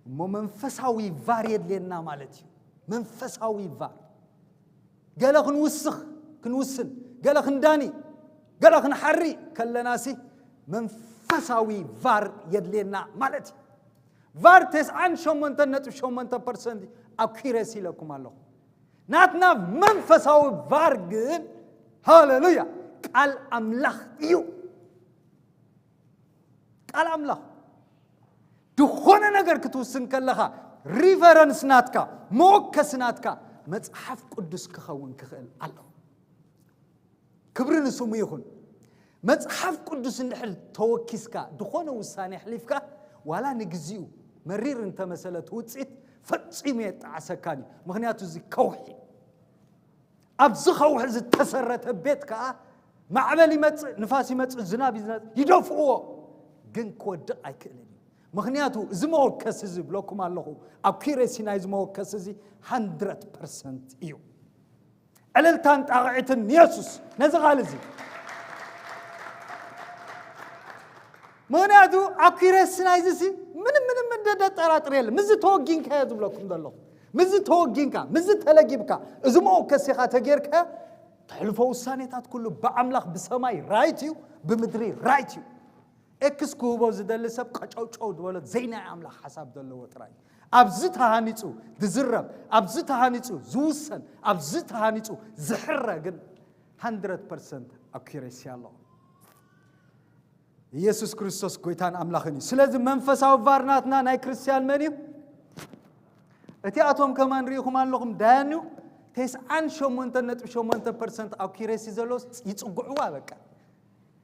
እሞ መንፈሳዊ ቫር የድልየና ማለት እዩ። መንፈሳዊ ቫር፣ ገለ ክንውስኽ፣ ክንውስን፣ ገለ ክንዳኒ፣ ገለ ክንሓሪ ከለናሲ መንፈሳዊ ቫር የድልየና ማለት እዩ። ቫር ተስዓን ሸሞንተን ነጥቢ ሸሞንተ ፐርሰንት ኣኩሬሲ ኢለኩም ኣለኹ። ናትና መንፈሳዊ ቫር ግን፣ ሃሌሉያ፣ ቃል ኣምላኽ እዩ። ቃል ኣምላኽ። ዝኾነ ነገር ክትውስን ከለኻ፣ ሪፈረንስ ናትካ፣ መወከሲ ናትካ መጽሓፍ ቅዱስ ክኸውን ክኽእል ኣለዎ። ክብሪ ንስሙ ይኹን። መጽሓፍ ቅዱስ እንድሕር ተወኪስካ፣ ዝኾነ ውሳኔ ኣሕሊፍካ፣ ዋላ ንግዚኡ መሪር እንተመሰለ እቲ ውጽኢት፣ ፈጺሙ የጣዕሰካን እዩ። ምኽንያቱ እዚ ከውሒ ኣብዚ ከውሒ ዝተሰረተ ቤት ከኣ፣ ማዕበል ይመጽእ፣ ንፋስ ይመጽእ፣ ዝናብ ይመጽእ፣ ይደፍእዎ፣ ግን ክወድቕ ኣይክእልን እዩ። ምኽንያቱ እዚ መወከሲ እዚ፣ ብለኩም ኣለኹ፣ ኣኩሬሲ ናይዚ መወከሲ እዚ ሃንድረድ ፐርሰንት እዩ። ዕልልታን ጣቕዒትን ንየሱስ ነዚ ቃል እዚ። ምኽንያቱ ኣኩሬሲ ናይዚ ሲ ምንም፣ ምንም እንደ-፣ ደጠራጥር የለን። ምስዚ ተወጊንካ እየ ዝብለኩም ዘለኹ። ምስዚ ተወጊንካ፣ ምስዚ ተለጊብካ፣ እዚ መወከሲኻ ተጌርካ፣ ተሕልፎ ውሳኔታት ኩሉ ብኣምላኽ ብሰማይ ራይት እዩ፣ ብምድሪ ራይት እዩ። ኤክስ ክህቦ ዝደሊ ሰብ ቀጨውጨው ዝበሎ ዘይናይ ኣምላኽ ሓሳብ ዘለዎ ጥራይ እዩ። ኣብዚ ተሃኒጹ ዝዝረብ፣ ኣብዚ ተሃኒጹ ዝውሰን፣ ኣብዚ ተሃኒጹ ዝሕረ ግን ሃንድረድ ፐርሰንት ኣኩሬሲ ኣለዎ። ኢየሱስ ክርስቶስ ጎይታን ኣምላኽን እዩ። ስለዚ መንፈሳዊ ቫር ናትና ናይ ክርስትያን መን እዩ? እቲ ኣቶም ከማን ርኢኹም ኣለኹም ዳያን እዩ። ተስዓን ሸሞንተን ነጥቢ ሸሞንተ ፐርሰንት ኣኩሬሲ ዘለዎ ይጽግዕዋ በቃ።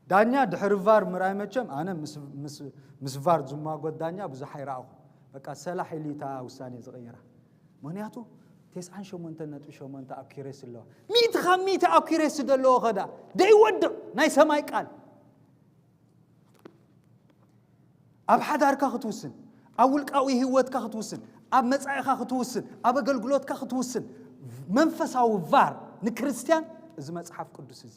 ዳኛ ድሕሪ ቫር ምርኣይ መቸም ኣነ ምስ፣ ምስ፣ ምስ ቫር ዝማጎት ዳኛ ብዙሕ ኣይረኣኹ። በቃ ሰላሕ ኢሉ እታ ውሳኔ ዝቕይራ። ምኽንያቱ ተስዓን ሸሞንተን ነጥቢ ሸሞንተ ኣኩሬሲ ኣለዋ። ሚእቲ ካብ ሚእቲ ኣኩሬሲ ዘለዎ ኸዳ ደይወድቕ ናይ ሰማይ ቃል። ኣብ ሓዳርካ ክትውስን፣ ኣብ ውልቃዊ ህይወትካ ክትውስን፣ ኣብ መጻኢኻ ክትውስን፣ ኣብ ኣገልግሎትካ ክትውስን፣ መንፈሳዊ ቫር ንክርስትያን እዚ መጽሓፍ ቅዱስ እዚ።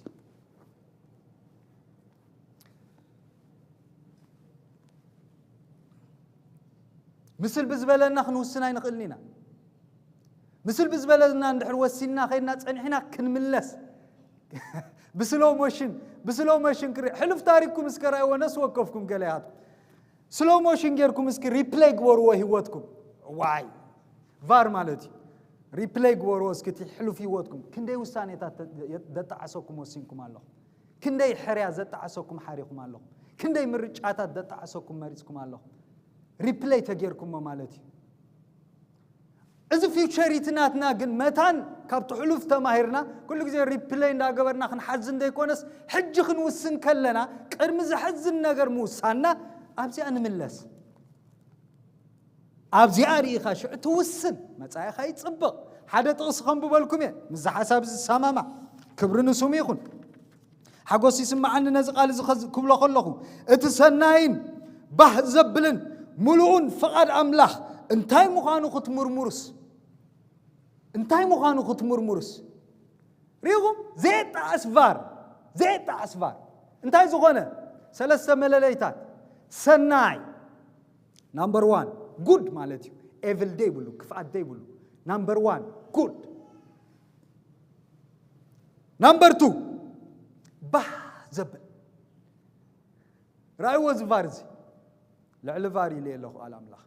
ምስል ብዝበለና ክንውስን ኣይንኽእልን ኢና። ምስል ብዝበለና እንድሕር ወሲንና ኸይድና ጸኒሕና ክንምለስ ብስሎ ሞሽን፣ ብስሎ ሞሽን ክርኢ። ሕሉፍ ታሪክኩም እስከ ራእይዎ፣ ነፍሲ ወከፍኩም ገለ ኢኻትኩም። ስሎ ሞሽን ጌርኩም እስኪ ሪፕሌይ ግበርዎ ህይወትኩም። ዋይ፣ ቫር ማለት እዩ። ሪፕሌይ ግበርዎ እስኪ እቲ ሕሉፍ ህይወትኩም። ክንደይ ውሳኔታት ተ-፣ ደጣዕሰኩም ወሲንኩም ኣለኹም። ክንደይ ሕርያ ዘጣዕሰኩም ሓሪኹም ኣለኹም። ክንደይ ምርጫታት ዘጣዕሰኩም መሪጽኩም ኣለኹም። ሪፕሌይ ተጌርኩሞ ማለት እዩ። እዚ ፊውቸሪቲ ናትና ግን መታን ካብቲ ሕሉፍ ተማሂርና፣ ኩሉ ግዜ ሪፕሌይ እንዳገበርና ክንሓዝን ዘይኮነስ፣ ሕጂ ክንውስን ከለና፣ ቅድሚ ዘሕዝን ነገር ምውሳንና፣ ኣብዚኣ ንምለስ። ኣብዚኣ ርኢኻ ሽዑ ትውስን፣ መጻኢኻ ይጽብቕ። ሓደ ጥቕሲ ከንብበልኩም እየ፣ ምስዚ ሓሳብ እዚ ዝሰማማዕ። ክብሪ ንስሙ ይኹን። ሓጎስ ይስምዓኒ ነዚ ቃል እዚ ኸዝ-፣ ክብሎ ከለኹ፣ እቲ ሰናይን ባህ ዘብልን ምሉእን ፍቓድ ኣምላኽ እንታይ ምዃኑ ክትምርምሩስ፣ እንታይ ምዃኑ ክትምርምሩስ፣ ርኢኹም? ዘየጣዕስ ቫር፣ ዘየጣዕስ ቫር። እንታይ ዝኾነ? ሰለስተ መለለይታት። ሰናይ፣ ናምበር ዋን፣ ጉድ ማለት እዩ። ኤቭል ደይብሉ፣ ክፍኣት ደይብሉ። ናምበር ዋን፣ ጉድ። ናምበር ቱ፣ ባህ ዘብል። ራእይዎ እዚ ቫር እዚ። ልዕሊ ቫር ኢለ ኣለኹ ቃል ኣምላኽ።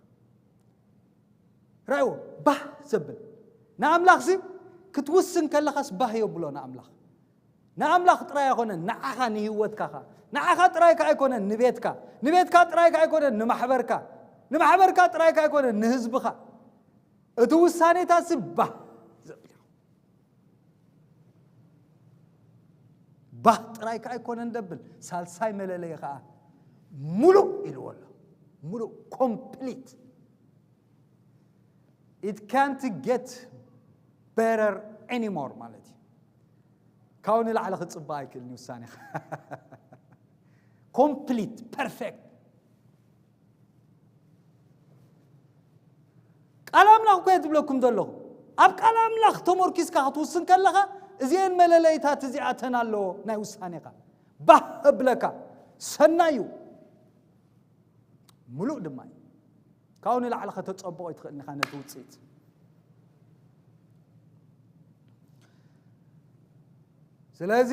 ራእይዎ፣ ባህ ዘብል። ንኣምላኽሲ ክትውስን ከለኻስ ባህ የብሎ ንኣምላኽ። ንኣምላኽ ጥራይ ኣይኮነን፣ ንዓኻ ንህይወትካ ኸኣ። ንዓኻ ጥራይ ከኣ ኣይኮነን፣ ንቤትካ። ንቤትካ ጥራይ ከኣ ኣይኮነን፣ ንማሕበርካ። ንማሕበርካ ጥራይ ከኣ ኣይኮነን፣ ንህዝብኻ። እቲ ውሳኔታሲ ባህ ዘብል። ባህ ጥራይ ከኣ ኣይኮነን ደብል፣ ሳልሳይ መለለዪ ከኣ ምሉእ ኢልዎ ኣሎ። ምሉእ፣ ኮምፕሊት። It can't get better anymore ማለት እዩ። ካብኡ ንላዕሊ ክጽባእ ኣይክእልን እዩ ውሳኔኻ። ኮምፕሊት፣ ፐርፌክት። ቃል ኣምላኽ እኮ እየ ዝብለኩም ዘለኹ። ኣብ ቃል ኣምላኽ ተመርኪስካ ክትውስን ከለኻ፣ እዚአን መለለይታት እዚኣተን ኣለዎ ናይ ውሳኔኻ። ባህ እብለካ፣ ሰናይ እዩ፣ ምሉእ ድማ እዩ። ካብኡ ንላዕሊ ከተጸብቆ ይትኽእል ኢኻ ነቲ ውፅኢት። ስለዚ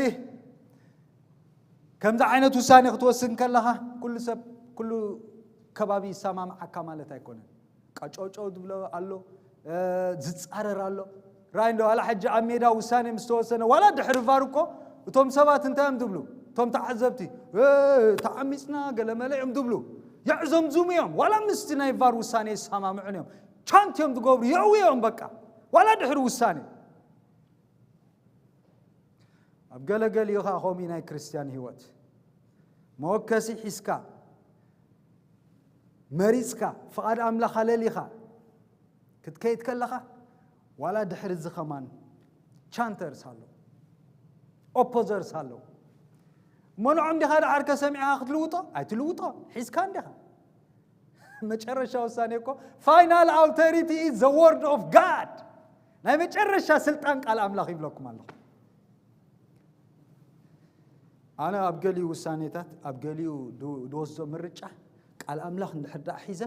ከምዚ ዓይነት ውሳኔ ክትወስን ከለኻ ኩሉ ሰብ ኩሉ ከባቢ ይሰማምዓካ ማለት ኣይኮነን። ቀጨውጨው ዝብሎ ኣሎ፣ ዝፃረር ኣሎ። ራይ እንዶ ዋላ ሕጂ ኣብ ሜዳ ውሳኔ ምስ ተወሰነ ዋላ ድሕሪ ቫር እኮ እቶም ሰባት እንታይ እዮም ዝብሉ? እቶም ተዓዘብቲ ተዓሚፅና ገለመለ እዮም ዝብሉ። የዕዘምዝሙ እዮም ዋላ ምስቲ ናይ ቫር ውሳኔ ይሰማምዑን እዮም። ቻንት እዮም ዝገብሩ የእውዮም በቃ ዋላ ድሕሪ ውሳኔ። ኣብ ገለገሊኡ ኸዓ ከምኡ ናይ ክርስትያን ህይወት መወከሲ ሒዝካ መሪፅካ ፍቓድ ኣምላኽ ኣለሊኻ ክትከይድ ከለኻ ዋላ ድሕሪ እዚ ኸማን ቻንተርስ ኣለዉ፣ ኦፖዘርስ ኣለዉ። እሞ ንዖም ዲኻ ደሓር ከሰሚዕኻ ክትልውጦ? ኣይትልውጦ፣ ሒዝካ እንዲኻ። መጨረሻ ውሳኔ እኮ final authority is the word of God። ናይ መጨረሻ ስልጣን ቃል ኣምላኽ ይብለኩም ኣለኹ። ኣነ ኣብ ገሊኡ ውሳኔታት ኣብ ገሊኡ ዝወስዶ ምርጫ ቃል ኣምላኽ እንድሕር ደኣ ሒዘ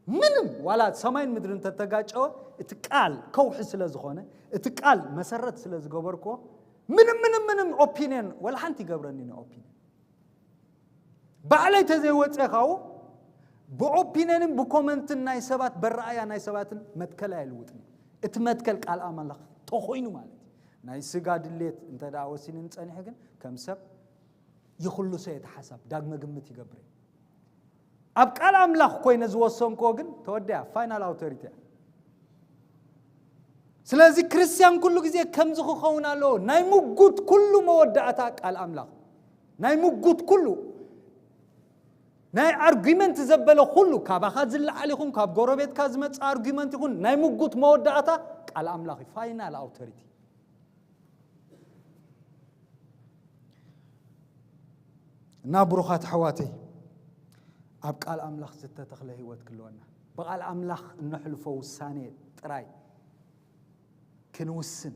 ምንም ዋላ ሰማይን ምድርን እንተተጋጨወ እቲ ቃል ከውሒ ስለ ዝኾነ እቲ ቃል መሰረት ስለ ዝገበርክዎ ምንም ምንም ምንም ኦፒንየን ወላ ሓንቲ ይገብረኒ ኦፒንየን ባዕለይ ተዘይወፀ ካብኡ ብኦፒንየንን ብኮመንትን ናይ ሰባት በረኣያ ናይ ሰባትን መትከል ኣይልውጥን። እቲ መትከል ቃል ኣምላኽ ተኾይኑ ማለት እዩ። ናይ ስጋ ድሌት እንተ ደኣ ወሲንን ጸኒሑ ግን ከም ሰብ ይኹልሶ እቲ ሓሳብ ዳግመ ግምት ይገብር። ኣብ ቃል ኣምላኽ ኮይነ ዝወሰንክዎ ግን ተወዲኣ ፋይናል ኣውቶሪቲ እያ። ስለዚ ክርስትያን ኩሉ ግዜ ከምዚ ክኸውን ኣለዎ። ናይ ምጉት ኩሉ መወዳእታ ቃል ኣምላኽ ናይ ምጉት ኩሉ ናይ ኣርጊመንት ዘበለ ኩሉ ካባኻ ዝለዓል ይኹን ካብ ጎረቤትካ ዝመፅእ ኣርጊመንት ይኹን ናይ ምጉት መወዳእታ ቃል ኣምላኽ እዩ። ፋይናል ኣውቶሪቲ እና ብሩኻት ኣሕዋተይ ኣብ ቃል ኣምላኽ ዝተተኽለ ህይወት ክህልወና ብቃል ኣምላኽ እነሕልፎ ውሳኔ ጥራይ ክንውስን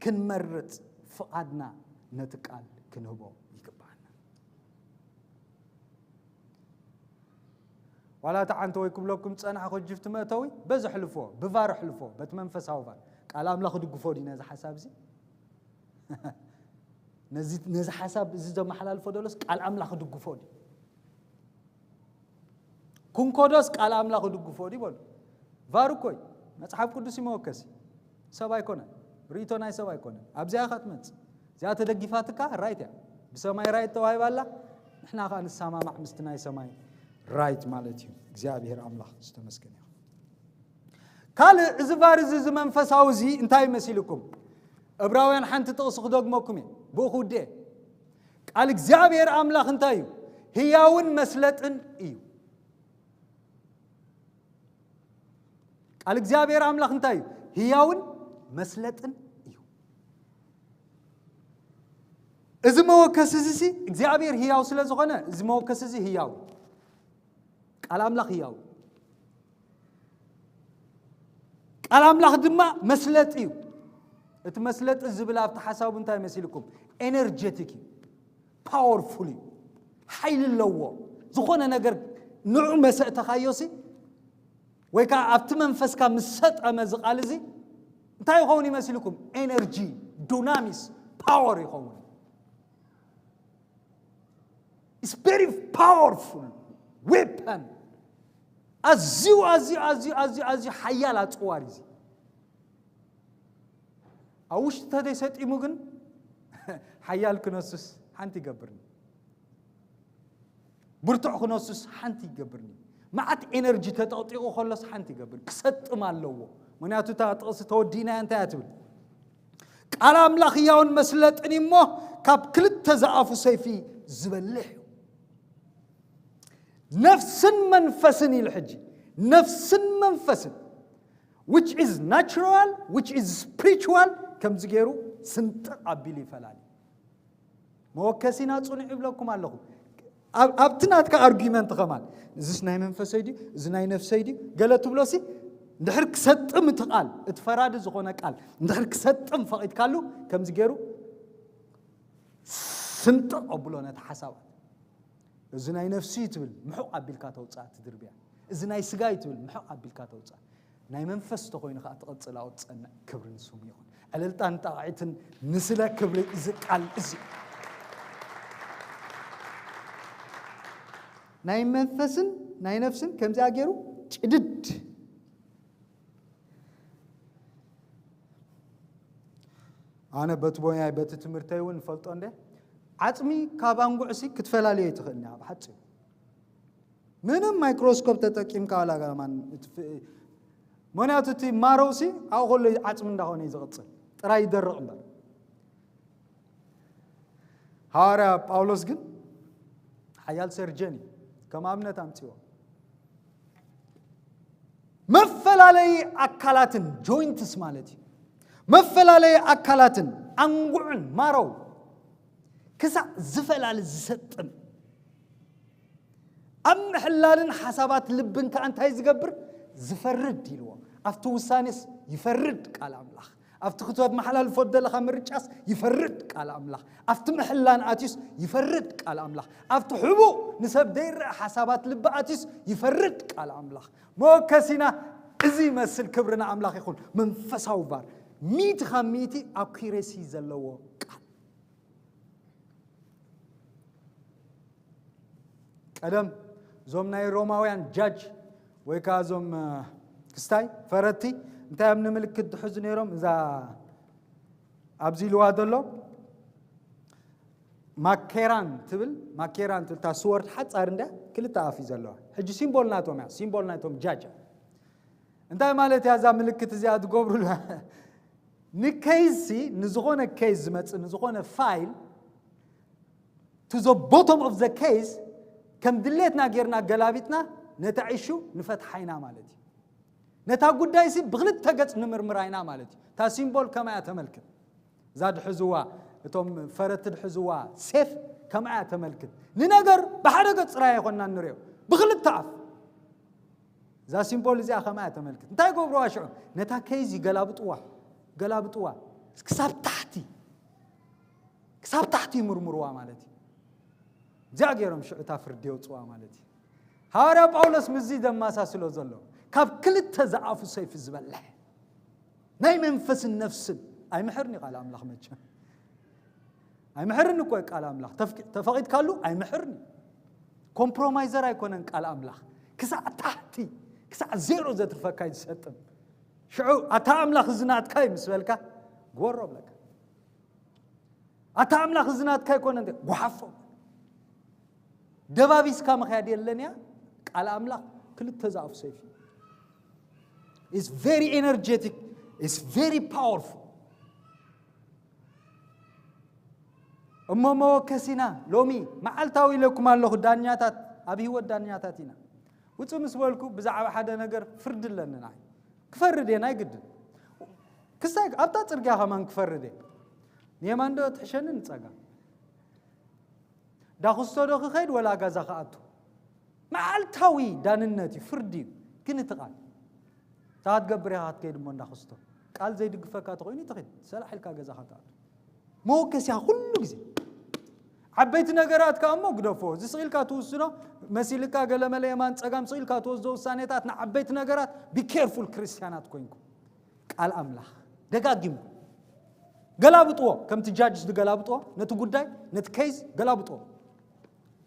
ክንመርፅ ፍቓድና ነቲ ቃል ክንህቦ ይግባኣና። ዋላ እቲ ዓንተ ወይ ክብለኩም ዝፀናሕኹ ጅፍቲ መእተዊ በዚ ሕልፎ ብቫር ሕልፎ በቲ መንፈሳዊ ቫር ቃል ኣምላኽ ድግፎ ድዩ ነዚ ሓሳብ እዚ ነዚ ሓሳብ እዚ ዘመሓላልፎ ደሎስ ቃል ኣምላኽ ድግፎ ድዩ? ክንኮዶስ ቃል ኣምላኽ ድግፎ ድዩ በሉ። ቫር እኮ እዩ። መፅሓፍ ቅዱስ ይመወከሲ ሰብ ኣይኮነን። ርእቶ ናይ ሰብ ኣይኮነን። ኣብዚኣ ኢኻ ትመፅእ። እዚኣ ተደጊፋትካ ራይት እያ። ብሰማይ ራይት ተዋሂባ ኣላ። ንሕና ኸዓ ንሰማማዕ ምስቲ ናይ ሰማይ ራይት ማለት እዩ። እግዚኣብሔር ኣምላኽ ዝተመስገነ ይኹን። ካልእ እዚ ቫር እዚ እዚ መንፈሳዊ እዚ እንታይ መሲልኩም? እብራውያን ሓንቲ ጥቕሲ ክደግመኩም እየ። ብኡ ክውድእ እየ። ቃል እግዚኣብሔር ኣምላኽ እንታይ እዩ? ህያውን መስለጥን እዩ። ቃል እግዚኣብሔር ኣምላኽ እንታይ እዩ? ህያውን መስለጥን እዩ። እዚ መወከሲ እዚ እግዚኣብሔር ህያው ስለ ዝኾነ እዚ መወከሲ እዚ ህያው ቃል ኣምላኽ ህያው ቃል ኣምላኽ ድማ መስለጢ እዩ። እቲ መስለጢ ዝብል ኣብቲ ሓሳቡ እንታይ መሲልኩም? ኤነርጀቲክ እዩ፣ ፓወርፉል እዩ፣ ሓይሊ ኣለዎ። ዝኾነ ነገር ንዑ መሰእተኻዮሲ ወይ ከዓ ኣብቲ መንፈስካ ምስ ሰጠመ እዚ ቃል እዚ እንታይ ይኸውን ይመስልኩም? ኤነርጂ፣ ዱናሚስ፣ ፓወር ይኸውን። It's very powerful weapon። ኣዝዩ ኣዝዩ ኣዝዩ ኣዝዩ ኣዝዩ ሓያል ኣፅዋር እዚ ኣብ ውሽጢ ተደይ ሰጢሙ ግን ሓያል ክነሱስ ሓንቲ ይገብርኒ፣ ብርቱዕ ክነሱስ ሓንቲ ይገብርኒ፣ መዓት ኤነርጂ ተጠቕጢቑ ከሎስ ሓንቲ ይገብር ክሰጥም ኣለዎ። ምክንያቱ እታ ጥቕሲ ተወዲእናያ እንታይ እያ ትብል? ቃል ኣምላኽ ህያውን መስለጥን እሞ ካብ ክልተ ዝኣፉ ሰይፊ ዝበልሕ እዩ። ነፍስን መንፈስን ኢሉ ሕጂ ነፍስን መንፈስን which is natural which is spiritual ከምዚ ገይሩ ስንጥቕ ኣቢሉ ይፈላሊ። መወከሲና ጽኑዕ ይብለኩም ኣለኹ። ኣብቲ ናትካ ኣርጊመንት ኸማን እዚስ ናይ መንፈሰይ ድዩ እዚ ናይ ነፍሰይ ድዩ ገለ ትብሎሲ እንድሕር ክሰጥም እቲ ቃል እቲ ፈራዲ ዝኾነ ቃል እንድሕር ክሰጥም ፈቒድካሉ ከምዚ ገይሩ ስንጥቕ ኣብሎ ነቲ ሓሳባት እዚ ናይ ነፍሲ እዩ ትብል ምሑቕ ኣቢልካ ተውፅኣ ትድርብያ። እዚ ናይ ስጋ እዩ ትብል ምሕቕ ኣቢልካ ተውፅኣ። ናይ መንፈስ ተኾይኑ ከዓ ትቐፅል፣ ኣብኡ ትፀንዕ። ክብሪ ንስሙ ይኹን። ዕልልታን ጣቕዒትን ንስለ ክብሪ እዚ ቃል እዚ። ናይ መንፈስን ናይ ነፍስን ከምዚኣ ገይሩ ጭድድ። ኣነ በቲ ቦያይ በቲ ትምህርተይ እውን ፈልጦ እንደ ዓፅሚ ካብ ኣንጉዕሲ ክትፈላለየ ትኽእል እያ ብሓፂሩ። ምንም ማይክሮስኮፕ ተጠቂምካ ዋላ ጋማን ምክንያቱ እቲ ማረውሲ ኣብኡ ከሎ ዓፅሚ እንዳኾነ እዩ ዝቕፅል፣ ጥራይ ይደርቕ እምበር። ሃዋርያ ጳውሎስ ግን ሓያል ሰርጀን እዩ። ከም ኣብነት ኣምፅዎ። መፈላለይ ኣካላትን፣ ጆይንትስ ማለት እዩ። መፈላለይ ኣካላትን፣ ኣንጉዕን ማረው ክሳዕ ዝፈላሊ ዝሰጥም፣ ኣብ ምሕላልን ሓሳባት ልብን ከኣ እንታይ ዝገብር? ዝፈርድ ኢልዎ። ኣብቲ ውሳኔስ ይፈርድ ቃል ኣምላኽ። ኣብቲ ክትመሓላልፎ ዘለኻ ምርጫስ ይፈርድ ቃል ኣምላኽ። ኣብቲ ምሕላን ኣትዩስ ይፈርድ ቃል ኣምላኽ። ኣብቲ ሕቡእ ንሰብ ዘይረአ ሓሳባት ልቢ ኣትዩስ ይፈርድ ቃል ኣምላኽ። መወከሲና እዚ ይመስል። ክብሪ ንኣምላኽ ይኹን። መንፈሳዊ ቫር ሚእቲ ካብ ሚእቲ ኣኩሬሲ ዘለዎ ቃል። ቀደም እዞም ናይ ሮማውያን ጃጅ ወይ ከዓ እዞም ክስታይ ፈረድቲ እንታይ እዮም ንምልክት ዝሕዙ ነይሮም? እዛ ኣብዚ ኢልዋ ዘሎ ማኬራን ትብል፣ ማኬራን ትብል እታ ስወርድ ሓፃር እንዳ ክልተ ኣፍ እዩ ዘለዋ። ሕጂ ሲምቦል ናቶም እያ፣ ሲምቦል ናቶም ጃጅ። እንታይ ማለት እያ እዛ ምልክት እዚኣ ትገብሩላ? ንኬዝ ንዝኾነ ኬዝ ዝመፅእ ንዝኾነ ፋይል to the bottom of the case ከም ድሌትና ጌርና ገላቢጥና ነታ ኢሹ ንፈትሓ ኢና ማለት እዩ። ነታ ጉዳይ ሲ ብክልተ ገጽ ንምርምራ ኢና ማለት እዩ። እታ ሲምቦል ከማያ ተመልክት። እዛ ድሕዝዋ እቶም ፈረቲ ድሕዝዋ ሴፍ ከማያ ተመልክት። ንነገር ብሓደ ገጽ ጥራይ ኣይኮንና ንሪኦ፣ ብክልተ ኣፍ። እዛ ሲምቦል እዚኣ ከማያ ተመልክት። እንታይ ገብርዋ ሽዑ? ነታ ኬዝ ይገላብጥዋ፣ ገላብጥዋ ክሳብ ታሕቲ፣ ክሳብ ታሕቲ ይምርምርዋ ማለት እዩ። እዚኣ ገይሮም ሽዑ እታ ፍርዲ የውፅዋ ማለት እዩ። ሃዋርያ ጳውሎስ ምስዚ ዘማሳስሎ ዘሎ ካብ ክልተ ዝኣፉ ሰይፊ ዝበልሕ ናይ መንፈስን ነፍስን ኣይምሕርን እዩ ቃል ኣምላኽ መቸም። ኣይምሕርን እኮ እዩ ቃል ኣምላኽ። ተፍቂ-፣ ተፈቒድካሉ ኣይምሕርን እዩ። ኮምፕሮማይዘር ኣይኮነን ቃል ኣምላኽ። ክሳዕ ታሕቲ፣ ክሳዕ ዜሮ ዘትርፈካ እዩ ዝሰጥም። ሽዑ ኣታ ኣምላኽ እዚ ናትካ እዩ ምስ በልካ ግበሮ ብለካ። ኣታ ኣምላኽ እዚ ናትካ ኣይኮነን፣ ጓሓፎ። ደባቢስካ ምኽያድ የለን እያ። ቃል ኣምላኽ ክልተ ዝኣፉ ሰይፊ እዩ። It's very energetic, it's very powerful። እሞ መወከሲና ሎሚ መዓልታዊ ኢለኩም ኣለኹ፣ ዳኛታት፣ ኣብ ህይወት ዳኛታት ኢና። ውፅእ ምስ በልኩ ብዛዕባ ሓደ ነገር ፍርዲ ኣለኒ ንዓይ። ክፈርድ እየ ናይ ግድን። ክስታይ ኣብታ ፅርግያ ከማን ክፈርድ እየ። ንየማን ዶ ትሕሸኒ ንፀጋም? ዳኹስቶ ዶ ክኸይድ ወላ ጋዛ ክኣቱ? መዓልታዊ ዳንነት እዩ፣ ፍርዲ እዩ። ግን እቲ ቃል እታ ክትገብር ኢኻ ክትከይድ እሞ እንዳኽስቶ ቃል ዘይድግፈካ ተኾይኑ ትኸይድ ሰላሕ ኢልካ ገዛኻ ትኣቱ። መወከስያ ኩሉ ግዜ ዓበይቲ ነገራት ከኣ እሞ ግደፎ። እዚ ስቕ ኢልካ ትውስኖ መሲልካ ገለመለ የማን ጸጋም ስቕ ኢልካ ትወስዶ ውሳኔታት ንዓበይቲ ነገራት be careful ክርስትያናት ኮይንኩም። ቃል ኣምላኽ ደጋጊምኩም ገላብጥዎ፣ ከምቲ ጃጅስ ዝገላብጥዎ ነቲ ጉዳይ ነቲ ኬዝ ገላብጥዎ።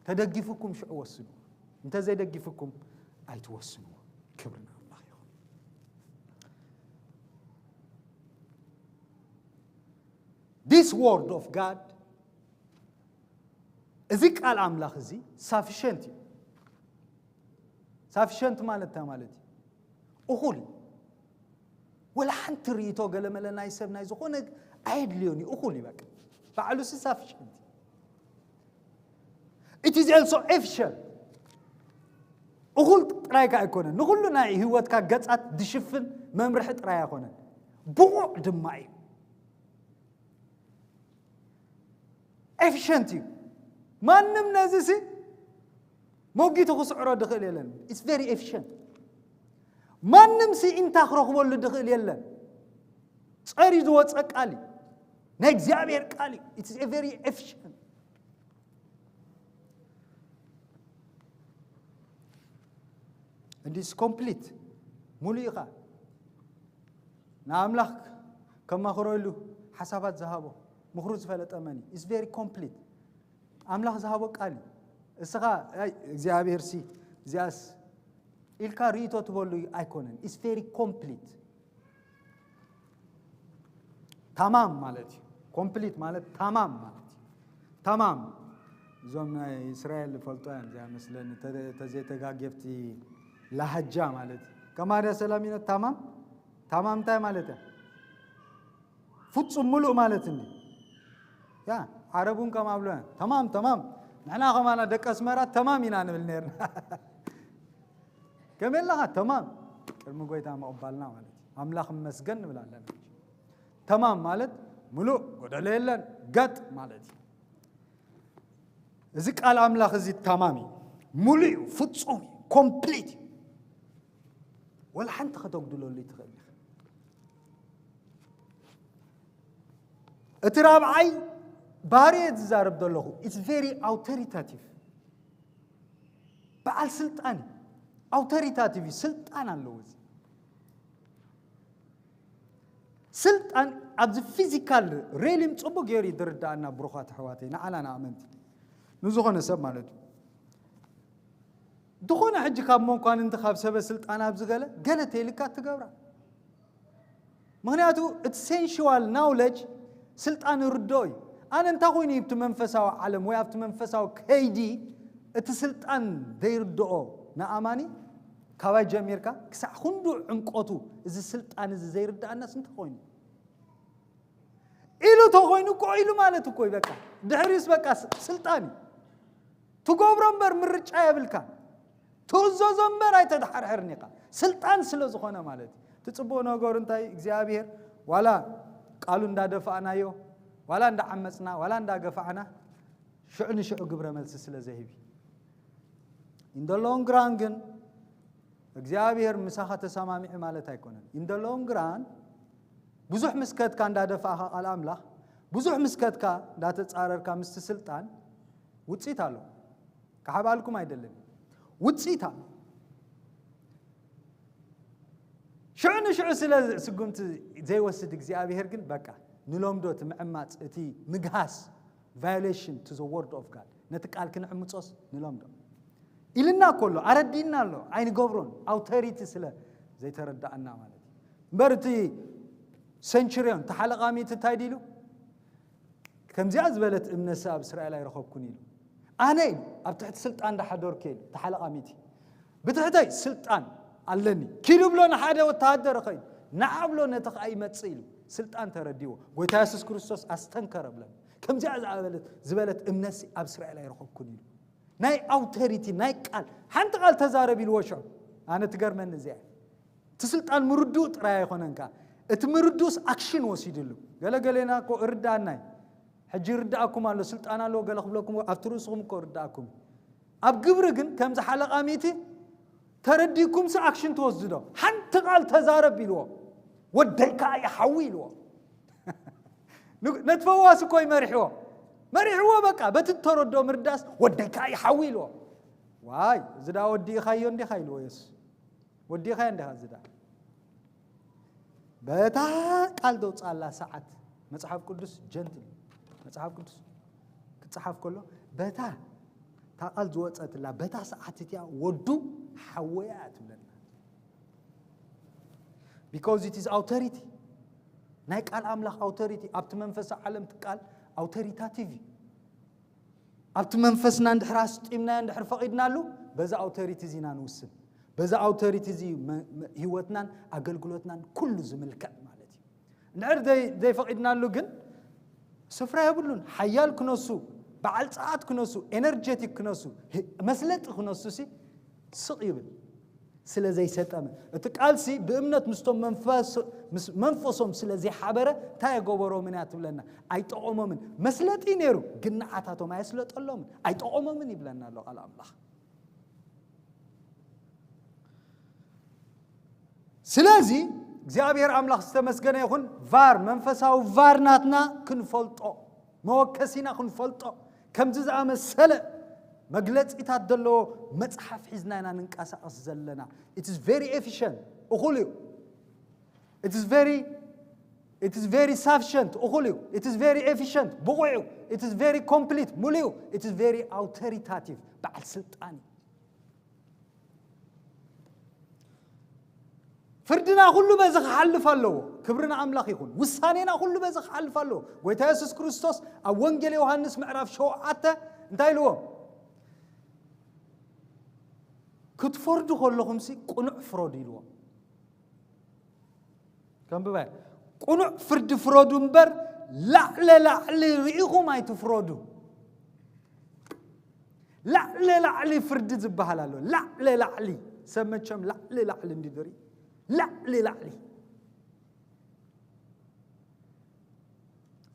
ተደጊፉኩም ሽዑ ወስኑ፣ እንተ ዘይደጊፉኩም ኣይትወስንዎ። ክብሪ ንኣምላኽ ይኹን። This word of God፣ እዚ ቃል ኣምላኽ እዚ ሳፊሸንት እዩ። ሳፊሸንት ማለት እንታይ ማለት እዩ? እኹል እዩ። ወላ ሓንቲ ርእይቶ ገለመለ ናይ ሰብ ናይ ዝኾነ ኣየድልዮን እዩ። እኹል እዩ በቃ። ባዕሉ ሲ ሳፊሸንት እዩ። It is also efficient። እኹል ጥራይ ከኣ ኣይኮነን፣ ንኹሉ ናይ ህይወትካ ገጻት ዝሽፍን መምርሒ ጥራይ ኣይኮነን፣ ብቑዕ ድማ እዩ። ኤፊሽንት እዩ። ማንም ነዚ ሲ ሞጊቱ ክስዕሮ ድኽእል የለን። It's very efficient። ማንም ሲ ኢንታ ክረኽበሉ ድኽእል የለን። ጸሪ ዝወፀ ቃል እዩ። ናይ እግዚኣብሔር ቃል እዩ። It's a very efficient። እንዲስ ኮምፕሊት ሙሉእ ኢኻ። ንኣምላኽ ከማኽሮ ኢሉ ሓሳባት ዝሃቦ ምኽሩ ዝፈለጠ መን እዩ? Is very complete። ኣምላኽ ዝሃቦ ቃል እዩ። እስኻ ኣይ እግዚኣብሔር ሲ እዚኣስ ኢልካ ርእይቶ ትበሉ ኣይኮነን። Is very complete። ታማም ማለት እዩ። ኮምፕሊት ማለት ታማም ማለት እዩ። ታማም እዞም ናይ እስራኤል ፈልጦ እዮም እዚኣ መስለኒ። ተዘይተጋጌፍቲ ላሃጃ ማለት እዩ። ከማዳ ሰላሚነት ታማም ታማም እንታይ ማለት እያ? ፍጹም ሙሉእ ማለት እንዲ ያ ዓረብ እውን ከም ኣብሎ ተማም ተማም። ንሕና ከማና ደቂ ኣስመራ ተማም ኢና ንብል ነርና። ከመይ ኣለኻ? ተማም። ቅድሚ ጎይታ ምቕባልና ማለት እዩ። ኣምላኽ መስገን ንብል ኣለና። ተማም ማለት ሙሉእ ጎደሎ የለን ገጥ ማለት እዩ። እዚ ቃል ኣምላኽ እዚ ታማም እዩ፣ ሙሉእ እዩ፣ ፍጹም እዩ፣ ኮምፕሊት እዩ። ወላ ሓንቲ ከተጉድለሉ ይትኽእል ኢኻ። እቲ ራብዓይ ባህሪ እየ ዝዛረብ ዘለኹ። It's very authoritative። በዓል ስልጣን እዩ። ኣውቶሪታቲቭ እዩ። ስልጣን ኣለዎ። እዚ ስልጣን ኣብዚ ፊዚካል ሬሊም ጽቡቅ ገይሩ እዩ ዝርዳኣና፣ ብሩኻት ኣሕዋተይ፣ ንዓና ንኣመንቲ ንዝኾነ ሰብ ማለት እዩ። ዝኾነ ሕጂ ካብ መንኳንንቲ፣ ካብ ሰበ ስልጣን ኣብዚ ገለ ገለ ተይልካ ትገብራ። ምኽንያቱ እቲ ሴንሽዋል ናውለጅ ስልጣን ይርድኦ እዩ። ኣነ እንታይ ኮይኑ እዩ ኣብቲ መንፈሳዊ ዓለም ወይ ኣብቲ መንፈሳዊ ከይዲ እቲ ስልጣን ዘይርድኦ ንኣማኒ፣ ካባይ ጀሚርካ ክሳዕ ክንዱ ዕምቆቱ እዚ ስልጣን እዚ ዘይርድኣናስ እንታይ ኮይኑ ኢሉ ተኾይኑ እኮ ኢሉ ማለት እኮ እዩ። በቃ ድሕሪስ በቃ ስ-፣ ስልጣን እዩ። ትገብሮ እምበር ምርጫ የብልካ። ትእዘዞ እምበር ኣይተድሓርሕርን ኢኻ። ስልጣን ስለ ዝኾነ ማለት እዩ። እቲ ጽቡቕ ነገሩ እንታይ? እግዚኣብሔር ዋላ ቃሉ እንዳደፋእናዮ፣ ዋላ እንዳዓመጽና፣ ዋላ እንዳገፋዕና፣ ሽዑ ንሽዑ ግብረ መልሲ ስለ ዘሂብ እዩ። In the long run ግን እግዚኣብሔር ምሳኻ ተሰማሚዑ ማለት ኣይኮነን። In the long run ብዙሕ ምስ ከድካ እንዳደፋእኻ ቃል ኣምላኽ፣ ብዙሕ ምስ ከድካ እንዳተጻረርካ ምስቲ ስልጣን ውጽኢት ኣሎ። ክሓብኣልኩም ኣይደልን። ውጽኢት ኣሎ። ሽዑ ንሽዑ ስለ ስጉምቲ ዘይወስድ እግዚኣብሔር ግን በቃ ንለምዶ፣ እቲ ምዕማጽ፣ እቲ ምግሃስ፣ violation to the word of God፣ ነቲ ቃል ክንዕምጾስ ንለምዶ ኢልና እኮ ኣሎ፣ ኣረዲእና ኣሎ፣ ኣይንገብሮን። ኣውቶሪቲ ስለ ዘይተረዳእና ማለት እዩ። እምበር እቲ ሴንቹሪዮን፣ እቲ ሓለቓ ሚእቲ እንታይ ድኢሉ? ከምዚኣ ዝበለት እምነትሲ ኣብ እስራኤል ኣይረኸብኩን ኢሉ። ኣነ ኢሉ፣ ኣብ ትሕቲ ስልጣን እንዳሓደርኩ ኢሉ፣ እቲ ሓለቓ ሚእቲ። ብትሕተይ ስልጣን ኣለኒ። ኪዱ ብሎ ንሓደ ወተሃደር ኸይዱ፣ ንዓ ብሎ ነቲ ኸኣ ይመጽእ ኢሉ። ስልጣን ተረዲዎ። ጎይታ የሱስ ክርስቶስ ኣስተንከረ ብለኒ። ከምዚኣ ዝኣበለት-፣ ዝበለት እምነትሲ ኣብ እስራኤል ኣይረኸብኩን ኢሉ። ናይ ኣውቶሪቲ፣ ናይ ቃል፣ ሓንቲ ቃል ተዛረብ ኢልዎ ሽዑ። ኣነ ትገርመኒ እዚኣ። እቲ ስልጣን ምርድኡ ጥራይ ኣይኮነን ከኣ፣ እቲ ምርድኡስ ኣክሽን ወሲድሉ። ገለገሌና እኮ እርዳእናይ። ሕጂ ይርዳእኩም ኣሎ፣ ስልጣን ኣለዎ ገለ ክብለኩም፣ ኣብቲ ርእስኹም እኮ ይርዳእኩም። ኣብ ግብሪ ግን ከምዚ ሓለቓ ሚእቲ ተረዲእኩምሲ ኣክሽን ትወስዱ ዶ? ሓንቲ ቃል ተዛረብ ኢልዎ። ወደይ ከኣ ይሓዊ ኢልዎ። ን-፣ ነቲ ፈዋሲ እኮ እዩ መሪሕዎ። መሪሕዎ በቃ፣ በቲ እተረድኦ ምርዳእስ ወደይ ከኣ ይሓዊ ኢልዎ። ዋይ፣ እዚ ደኣ ወዲእኻዮ እንዲኻ ኢልዎ የሱስ። ወዲእኻዮ እንዲኻ እዚ ደኣ። በታ ቃል ዘውፅኣላ ሰዓት መጽሓፍ ቅዱስ ጀንትል እዩ። መጽሓፍ ቅዱስ ክጸሓፍ ከሎ በታ፣ እታ ቃል ዝወጸትላ በታ ሰዓት እቲኣ ወዱ ሓወያ እያ ትብለና። Because it is authority። ናይ ቃል ኣምላኽ ኣውቶሪቲ ኣብቲ መንፈሳዊ ዓለም እቲ ቃል ኣውቶሪታቲቭ እዩ። ኣብቲ መንፈስና እንድሕር ኣስጢምናዮ፣ እንድሕር ፈቒድናሉ፣ በዛ ኣውቶሪቲ እዚ ኢና ንውስን። በዛ ኣውቶሪቲ እዚ መ-፣ መ-፣ ህይወትናን ኣገልግሎትናን ኩሉ ዝምልከዕ ማለት እዩ። እንድሕር ዘይ-፣ ዘይፈቒድናሉ ግን ስፍራ የብሉን። ሓያል ክነሱ፣ በዓል ጸዓት ክነሱ፣ ኤነርጀቲክ ክነሱ፣ ህ-፣ መስለጢ ክነሱ ሲ ስቕ ይብል። ስለ ዘይሰጠመ፣ እቲ ቃልሲ ብእምነት ምስቶም መንፈስ-፣ ምስ መንፈሶም ስለ ዘይሓበረ፣ እንታይ የገበሮምን እያ ትብለና? ኣይጠቐሞምን። መስለጢ ነይሩ፣ ግን ንዓታቶም ኣየስለጠሎምን፣ ኣይጠቐሞምን ይብለና ኣሎ ቃል ኣምላኽ። ስለዚ እግዚኣብሔር ኣምላኽ ዝተመስገነ ይኹን። ቫር፣ መንፈሳዊ ቫር ናትና ክንፈልጦ፣ መወከሲና ክንፈልጦ፣ ከምዚ ዝኣመሰለ መግለጺታት ዘለዎ መጽሓፍ ሒዝና ኢና ንንቀሳቐስ ዘለና። It is very efficient፣ እኹል እዩ። It is very it is very sufficient፣ እኹል እዩ። It is very efficient፣ ብቑዕ እዩ። It is very complete፣ ሙሉ እዩ። It is very authoritative፣ በዓል ስልጣን እዩ። ፍርድና ኩሉ በዚ ክሓልፍ ኣለዎ። ክብሪ ንኣምላኽ ይኹን። ውሳኔና ኩሉ በዚ ክሓልፍ ኣለዎ። ጎይታ የሱስ ክርስቶስ ኣብ ወንጌል ዮሃንስ ምዕራፍ ሸውዓተ እንታይ ኢልዎም? ክትፈርዱ ከለኹምሲ ቅኑዕ ፍረዱ ኢልዎም። ከንብበ። ቅኑዕ ፍርዲ ፍረዱ እምበር ላዕለ ላዕሊ ርኢኹም ኣይትፍረዱ። ላዕለ ላዕሊ ፍርዲ ዝበሃል ኣሎ። ላዕለ ላዕሊ ሰብ መቸም ላዕለ ላዕሊ እንዲ ድርኢ ላዕለ ላዕሊ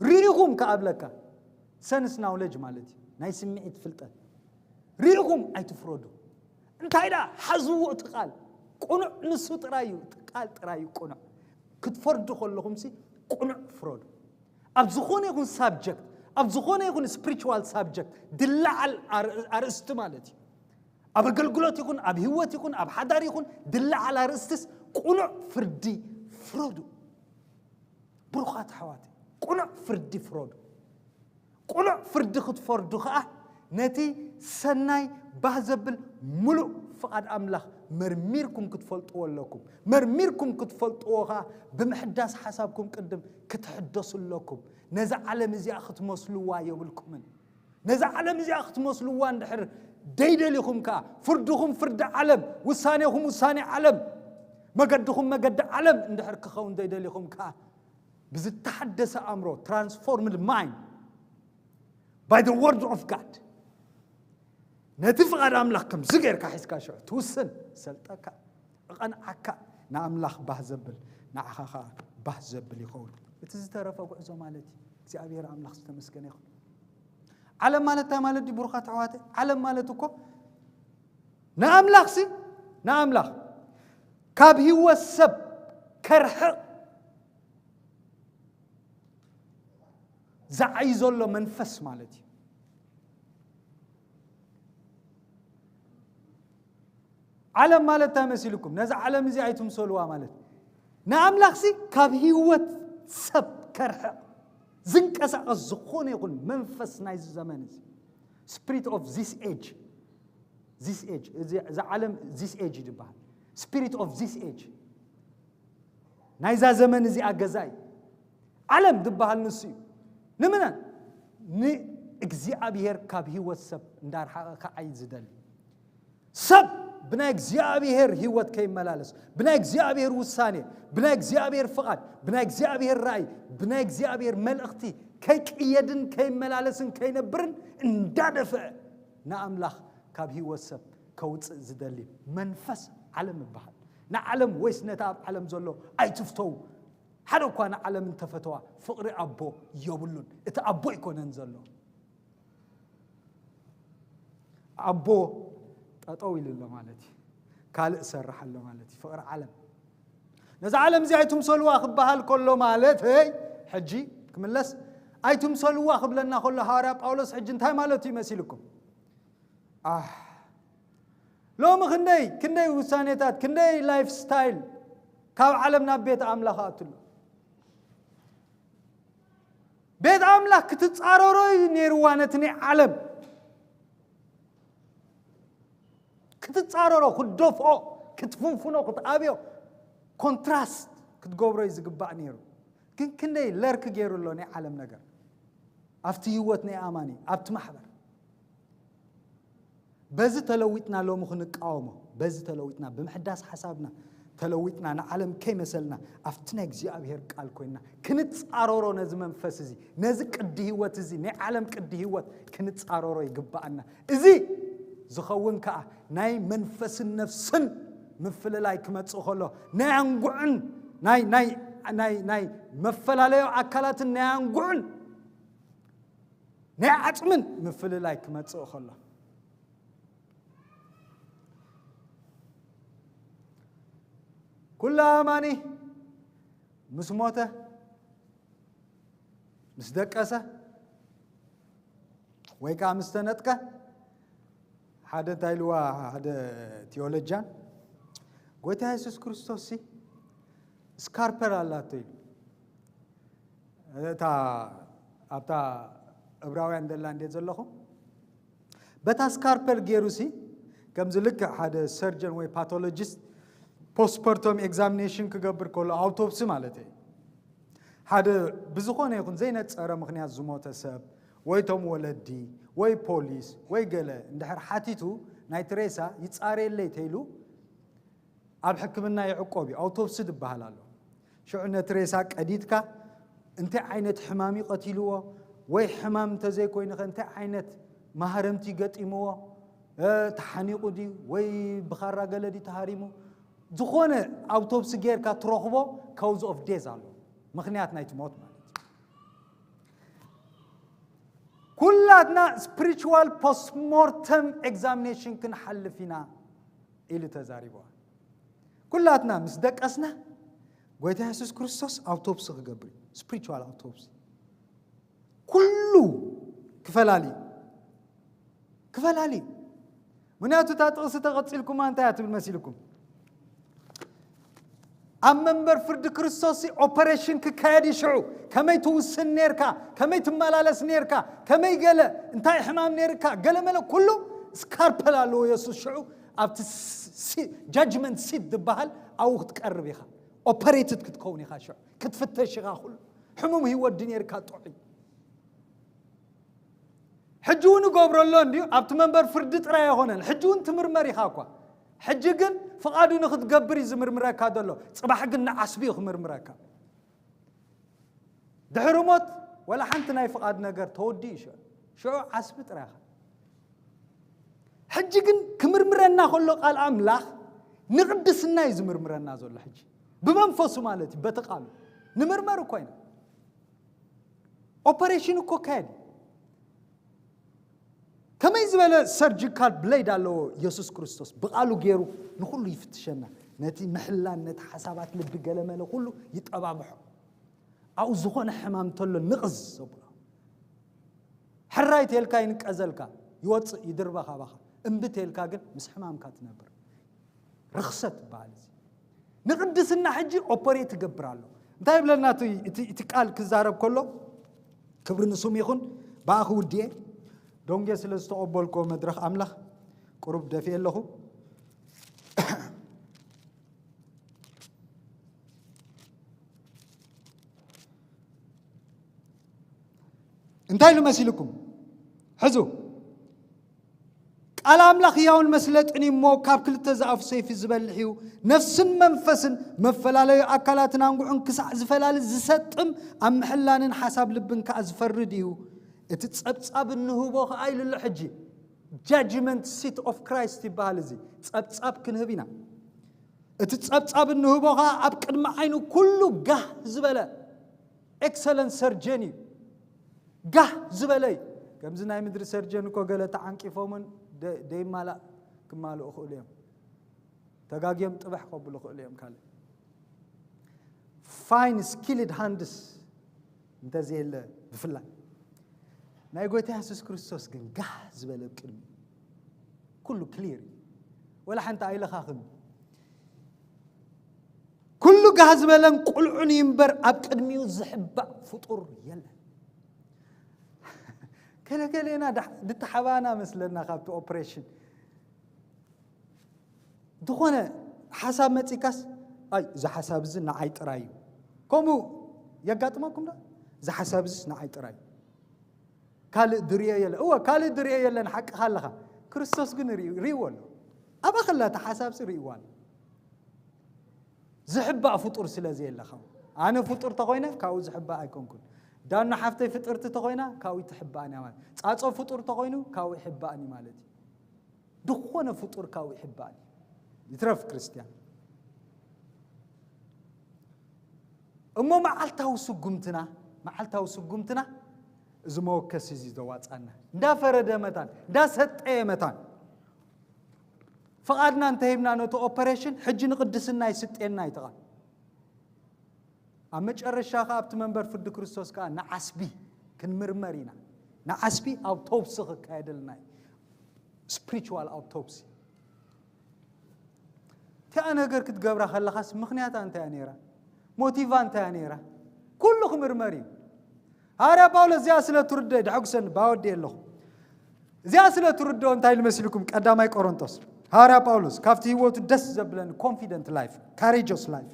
ርኢኹም ከኣብለካ ሰንስ ናውለጅ ማለት እዩ። ናይ ስምዒት ፍልጠት ርኢኹም ኣይትፍረዱ። እንታይ ደኣ ሓዝዎ እቲ ቃል ቅኑዕ ንሱ ጥራይ እዩ። እቲ ቃል ጥራይ እዩ ቅኑዕ። ክትፈርዱ ከለኹምሲ ቅኑዕ ፍረዱ። ኣብ ዝኾነ ይኹን ሳብጀክት፣ ኣብ ዝኾነ ይኹን ስፕሪቹዋል ሳብጀክት ድለዓል ኣር- ኣርእስቲ ማለት እዩ። ኣብ ኣገልግሎት ይኹን ኣብ ህይወት ይኹን ኣብ ሓዳር ይኹን ድለዓል ኣርእስትስ ቅኑዕ ፍርዲ ፍረዱ። ብሩኻት ኣሕዋት፣ ቅኑዕ ፍርዲ ፍረዱ። ቅኑዕ ፍርዲ ክትፈርዱ ኸኣ ነቲ ሰናይ ባህ ዘብል ምሉእ ፍቓድ ኣምላኽ መርሚርኩም ክትፈልጥዎ ኣለኩም። መርሚርኩም ክትፈልጥዎ ኸኣ ብምሕዳስ ሓሳብኩም ቅድም ክትሕደሱ ኣለኩም። ነዛ ዓለም እዚኣ ክትመስልዋ የብልኩምን። ነዛ ዓለም እዚኣ ክትመስልዋ እንድሕር ደይደሊኹም ከኣ ፍርድኹም ፍርዲ ዓለም፣ ውሳኔኹም ውሳኔ ዓለም፣ መገድኹም መገዲ ዓለም እንድሕር ክኸውን ዘይደሊኹም ከኣ ብዝተሓደሰ ኣእምሮ፣ transformed mind by the word of God፣ ነቲ ፍቓድ ኣምላኽ ከምዚ ጌርካ ሒዝካ ሽዑ ትውስን፣ ሰልጠካ፣ እቐንዓካ፣ ንኣምላኽ ባህ ዘብል ንዓኻ ኸኣ ባህ ዘብል ይኸውን። እቲ ዝተረፈ ጉዕዞ ማለት እዩ። እግዚኣብሔር ኣምላኽ ዝተመስገነ ይኹን። ዓለም ማለት እንታይ ማለት ድዩ ብሩኻት ኣሕዋተይ? ዓለም ማለት እኮ ንኣምላኽሲ ንኣምላኽ ካብ ህይወት ሰብ ከርሕቕ ዝዓይ ዘሎ መንፈስ ማለት እዩ። ዓለም ማለት እንታይ መሲልኩም? ነዚ ዓለም እዚ ኣይትምሰልዋ ማለት ንኣምላኽሲ ካብ ህይወት ሰብ ከርሕቕ ዝንቀሳቐስ ዝኾነ ይኹን መንፈስ ናይዚ ዘመን እዚ፣ spirit of this age፣ this age፣ እዚ ዓለም this age እዩ ዝበሃል። Spirit of this age፣ ናይዛ ዘመን እዚኣ ገዛኢ ዓለም ዝበሃል ንሱ እዩ። ንምነ ንእግዚኣብሔር ካብ ህይወት ሰብ እንዳርሓቐ ክዓይ ዝደሊ፣ ሰብ ብናይ እግዚኣብሔር ህይወት ከይመላለስ፣ ብናይ እግዚኣብሔር ውሳኔ፣ ብናይ እግዚኣብሔር ፍቓድ፣ ብናይ እግዚኣብሔር ራእይ፣ ብናይ እግዚኣብሔር መልእኽቲ ከይቅየድን ከይመላለስን ከይነብርን እንዳደፍአ ንኣምላኽ ካብ ህይወት ሰብ ከውፅእ ዝደሊ መንፈስ ዓለም ይበሃል። ንዓለም ወይስ ነቲ ኣብ ዓለም ዘሎ ኣይትፍተው። ሓደ እኳ ንዓለም እንተፈተዋ ፍቕሪ ኣቦ የብሉን። እቲ ኣቦ ኣይኮነን ዘሎ። ኣቦ ጠጠው ኢሉ ኣሎ ማለት እዩ። ካልእ ሰርሕ ኣሎ ማለት እዩ። ፍቕሪ ዓለም፣ ነዛ ዓለም እዚ ኣይትምሰልዋ ክበሃል ከሎ ማለት ይ ሕጂ ክምለስ፣ ኣይትምሰልዋ ክብለና ከሎ ሃዋርያ ጳውሎስ ሕጂ እንታይ ማለቱ ይመሲልኩም? ኣህ፣ ሎሚ ክንደይ ክንደይ ውሳኔታት፣ ክንደይ ላይፍ ስታይል ካብ ዓለም ናብ ቤት ኣምላኽ ኣትሎ። ቤት ኣምላኽ ክትጻረሮ እዩ ነይርዋ፣ ነቲ ናይ ዓለም ክትጻረሮ፣ ክትደፍኦ፣ ክትፍንፍኖ፣ ክትኣብዮ፣ ኮንትራስት ክትገብሮ እዩ ዝግባእ ነይሩ። ግን ክንደይ ለርክ ገይሩ ኣሎ ናይ ዓለም ነገር ኣብቲ ህይወት ናይ ኣማኒ፣ ኣብቲ ማሕበር። በዚ ተለዊጥና ሎሚ ክንቃወሞ፣ በዚ ተለዊጥና ብምሕዳስ ሓሳብና ተለዊጥና ንዓለም ከይመሰልና ኣብቲ ናይ እግዚኣብሔር ቃል ኮይንና ክንጻረሮ፣ ነዚ መንፈስ እዚ፣ ነዚ ቅዲ ህይወት እዚ፣ ናይ ዓለም ቅዲ ህይወት ክንጻረሮ ይግባኣና። እዚ ዝኸውን ከኣ ናይ መንፈስን ነፍስን ምፍልላይ ክመጽእ ከሎ ናይ ኣንጉዕን ናይ ናይ ናይ ናይ መፈላለዮ ኣካላትን ናይ ኣንጉዕን ናይ ዓጽምን ምፍልላይ ክመጽእ ከሎ፣ ኩሉ ኣማኒ ምስ ሞተ፣ ምስ ደቀሰ፣ ወይ ከኣ ምስ ተነጥቀ፣ ሓደ እንታይ ኢልዋ ሓደ ቲዮሎጂያን፣ ጎይታ የሱስ ክርስቶስ ሲ ስካርፐል ኣላቶ ኢሉ። እታ ኣብታ እብራውያን ደላ እንዴት ዘለኹም፣ በታ ስካርፐል ገይሩ ሲ ከምዚ ልክዕ ሓደ ሰርጀን ወይ ፓቶሎጂስት ፖስትፖርቶም ኤግዛሚኔሽን ክገብር ከሎ፣ ኣውቶፕሲ ማለት እዩ። ሓደ ብዝኾነ ይኹን ዘይነጸረ ምኽንያት ዝሞተ ሰብ ወይ ቶም ወለዲ ወይ ፖሊስ ወይ ገለ እንድሕር ሓቲቱ፣ ናይቲ ሬሳ ይጻረየለይ ተይሉ ኣብ ሕክምና ይዕቆብ እዩ። ኣውቶፕሲ ዝበሃል ኣሎ። ሽዑ ነቲ ሬሳ ቀዲድካ እንታይ ዓይነት ሕማም እዩ ቀቲልዎ፣ ወይ ሕማም እንተዘይኮይኑ ኸ እንታይ ዓይነት ማህረምቲ ገጢምዎ፣ እ፣ ተሓኒቑ ድዩ ወይ ብኻራ ገለ ድዩ ተሃሪሙ፣ ዝኾነ ኣውቶፕሲ ጌርካ ትረኽቦ ካውዝ ኦፍ ዴዝ ኣሎ፣ ምኽንያት ናይቲ ሞት ማለት እዩ። ኩላትና ስፒሪቹዋል ፖስትሞርተም ኤግዛሚኔሽን ክንሓልፍ ኢና ኢሉ ተዛሪብዋ። ኩላትና ምስ ደቀስና ጎይታ የሱስ ክርስቶስ ኣውቶፕሲ ክገብር እዩ። ስፒሪቹዋል ኣውቶፕሲ ኩሉ ክፈላሊ ክፈላሊ። ምክንያቱ እታ ጥቕሲ ተቐጺልኩማ እንታይ እያ ትብል መሲልኩም? ኣብ መንበር ፍርዲ ክርስቶስ ሲ ኦፐሬሽን ክካየድ እዩ። ሽዑ ከመይ ትውስን ነርካ፣ ከመይ ትመላለስ ነርካ፣ ከመይ ገለ እንታይ ሕማም ነርካ፣ ገለ መለ ኩሉ ስካርፐል ኣለዎ የሱስ። ሽዑ ኣብቲ ጃጅመንት ሲት ዝበሃል ኣብኡ ክትቀርብ ኢኻ። ኦፐሬትድ ክትከውን ኢኻ። ሽዑ ክትፍተሽ ኢኻ። ኩሉ ሕሙም ህይወት ድነርካ ጥዑይ። ሕጂ እውን እገብሮ ኣሎ እንድዩ። ኣብቲ መንበር ፍርዲ ጥራይ ኣይኮነን፣ ሕጂ እውን ትምርመር ኢኻ እኳ። ሕጂ ግን ፍቓዱ ንክትገብር እዩ ዝምርምረካ ዘሎ። ጽባሕ ግን ንዓስቢ እዩ ክምርምረካ። ድሕሪ ሞት ወላ ሓንቲ ናይ ፍቓድ ነገር ተወዲኡ እዩ። ሽዑ ሽዑ ዓስቢ ጥራይ ኢኻ። ሕጂ ግን ክምርምረና ከሎ ቃል ኣምላኽ ንቕድስና እዩ ዝምርምረና ዘሎ። ሕጂ ብመንፈሱ ማለት እዩ፣ በቲ ቃሉ ንምርመር እኮ ኢና። ኦፐሬሽን እኮ ካየድ። ከመይ ዝበለ ሰርጂካል ብሌድ ኣለዎ የሱስ ክርስቶስ፣ ብቓሉ ገይሩ ንኹሉ ይፍትሸና። ነቲ ምሕላን ነቲ ሓሳባት ልቢ ገለመለ ኩሉ ይጠባብሖ። ኣብኡ ዝኾነ ሕማም እንተሎ ንቕዝ ዘብሎ። ሕራይ ተልካ ይንቀዘልካ፣ ይወፅእ፣ ይድርበ ካባኻ። እምቢ ተልካ ግን ምስ ሕማምካ ትነብር። ርኽሰት ይበሃል እዚ። ንቕድስና ሕጂ ኦፐሬት ይገብር ኣሎ። እንታይ ይብለና እቲ፣ እቲ፣ እቲ ቃል ክዛረብ ከሎ? ክብሪ ንስሙ ይኹን። ብኣኺ ውድየ ዶንጌ ስለ ዝተቐበልኮ መድረኽ ኣምላኽ ቁሩብ ደፊኤ ኣለኹ። እንታይ ኢሉ መሲልኩም? ሕዙ፣ ቃል ኣምላኽ ህያውን መስለጥን እዩ እሞ፣ ካብ ክልተ ዝኣፉ ሰይፊ ዝበልሕ እዩ፣ ነፍስን መንፈስን፣ መፈላለዩ ኣካላትን ኣንጉዕን ክሳዕ ዝፈላሊ ዝሰጥም፣ ኣብ ምሕላንን ሓሳብ ልብን ከኣ ዝፈርድ እዩ። እቲ ጸብጻብ እንህቦ ከኣ ኢሉ ኣሎ። ሕጂ ጃጅመንት ሲት ኦፍ ክራይስት ይበሃል። እዚ ጸብጻብ ክንህብ ኢና። እቲ ጸብጻብ እንህቦ ከኣ ኣብ ቅድሚ ዓይኑ ኩሉ ጋህ ዝበለ ኤክሰለንት ሰርጀን እዩ። ጋህ ዝበለ እዩ። ከምዚ ናይ ምድሪ ሰርጀን እኮ ገለ ተዓንቂፎምን ደ-፣ ደይማላእ ክማልኡ ይኽእሉ እዮም። ተጋግዮም ጥብሕ ከብሉ ይኽእሉ እዮም። ካልእ ፋይን ስኪልድ ሃንድስ እንተዘየለ ብፍላይ። ናይ ጎይታ የሱስ ክርስቶስ ግን ጋህ ዝበለ ኣብ ቅድሚ ኩሉ ክሊር እዩ። ወላ ሓንቲ ኣይለኻኽን። ኩሉ ጋህ ዝበለን ቁልዑን እዩ እምበር ኣብ ቅድሚኡ ዝሕባእ ፍጡር የለን። ገለገሌና ዳ-፣ ድተሓባና መስለና ካብቲ ኦፕሬሽን። ዝኾነ ሓሳብ መጺካስ፣ ኣይ፣ እዚ ሓሳብ እዚ ንዓይ ጥራይ እዩ። ከምኡ የጋጥመኩም ዶ? እዚ ሓሳብ እዚስ ንዓይ ጥራይ እዩ። ካልእ ድርዮ የለ። እወ፣ ካልእ ድርዮ የለን፣ ሓቅኻ ኣለኻ። ክርስቶስ ግን ርኢ-፣ ርእይዎ ኣሎ። ኣባ ከላ እቲ ሓሳብ እዚ ርእይዎ ኣሎ። ዝሕባእ ፍጡር ስለ ዘየለ፣ ካብኡ ኣነ ፍጡር ተኾይነ ካብኡ ዝሕባእ ኣይኮንኩን። ዳኑ ሓፍተይ ፍጥርቲ ተኾይና ካብኡ ትሕባእን እያ ማለት። ጻጾ ፍጡር ተኾይኑ ካብኡ ይሕባእን እዩ ማለት እዩ። ዝኾነ ፍጡር ካብኡ ይሕባእን እዩ። ይትረፍ ክርስትያን። እሞ መዓልታዊ ስጉምትና፣ መዓልታዊ ስጉምትና እዚ መወከሲ እዚ ዘዋጻና። እንዳፈረደ መታን፣ እንዳሰጠየ መታን። ፍቓድና እንተሂብና ነቲ ኦፐሬሽን፣ ሕጂ ንቅድስና ይስጤና እዩ እቲ ቃል። ኣብ መጨረሻ ከኣ ኣብቲ መንበር ፍርዲ ክርስቶስ ከኣ ንዓስቢ ክንምርመር ኢና። ንዓስቢ ኣውቶፕሲ ክካየደልና እዩ። Spiritual autopsy እቲኣ ነገር ክትገብራ ከለኻስ ምኽንያታ እንታይ እያ ነይራ? ሞቲቫ እንታይ እያ ነይራ? ኩሉ ክምርመር እዩ። ሃዋርያ ጳውሎስ እዚኣ ስለ ትርዶ ደሐጉሰን ባወዲ ኣለኹ። እዚኣ ስለ ትርዶ እንታይ ኢሉ መሲልኩም? ቀዳማይ ቆሮንቶስ ሃዋርያ ጳውሎስ ካብቲ ህይወቱ ደስ ዘብለኒ ኮንፊደንት ላይፍ ካሬጀስ ላይፍ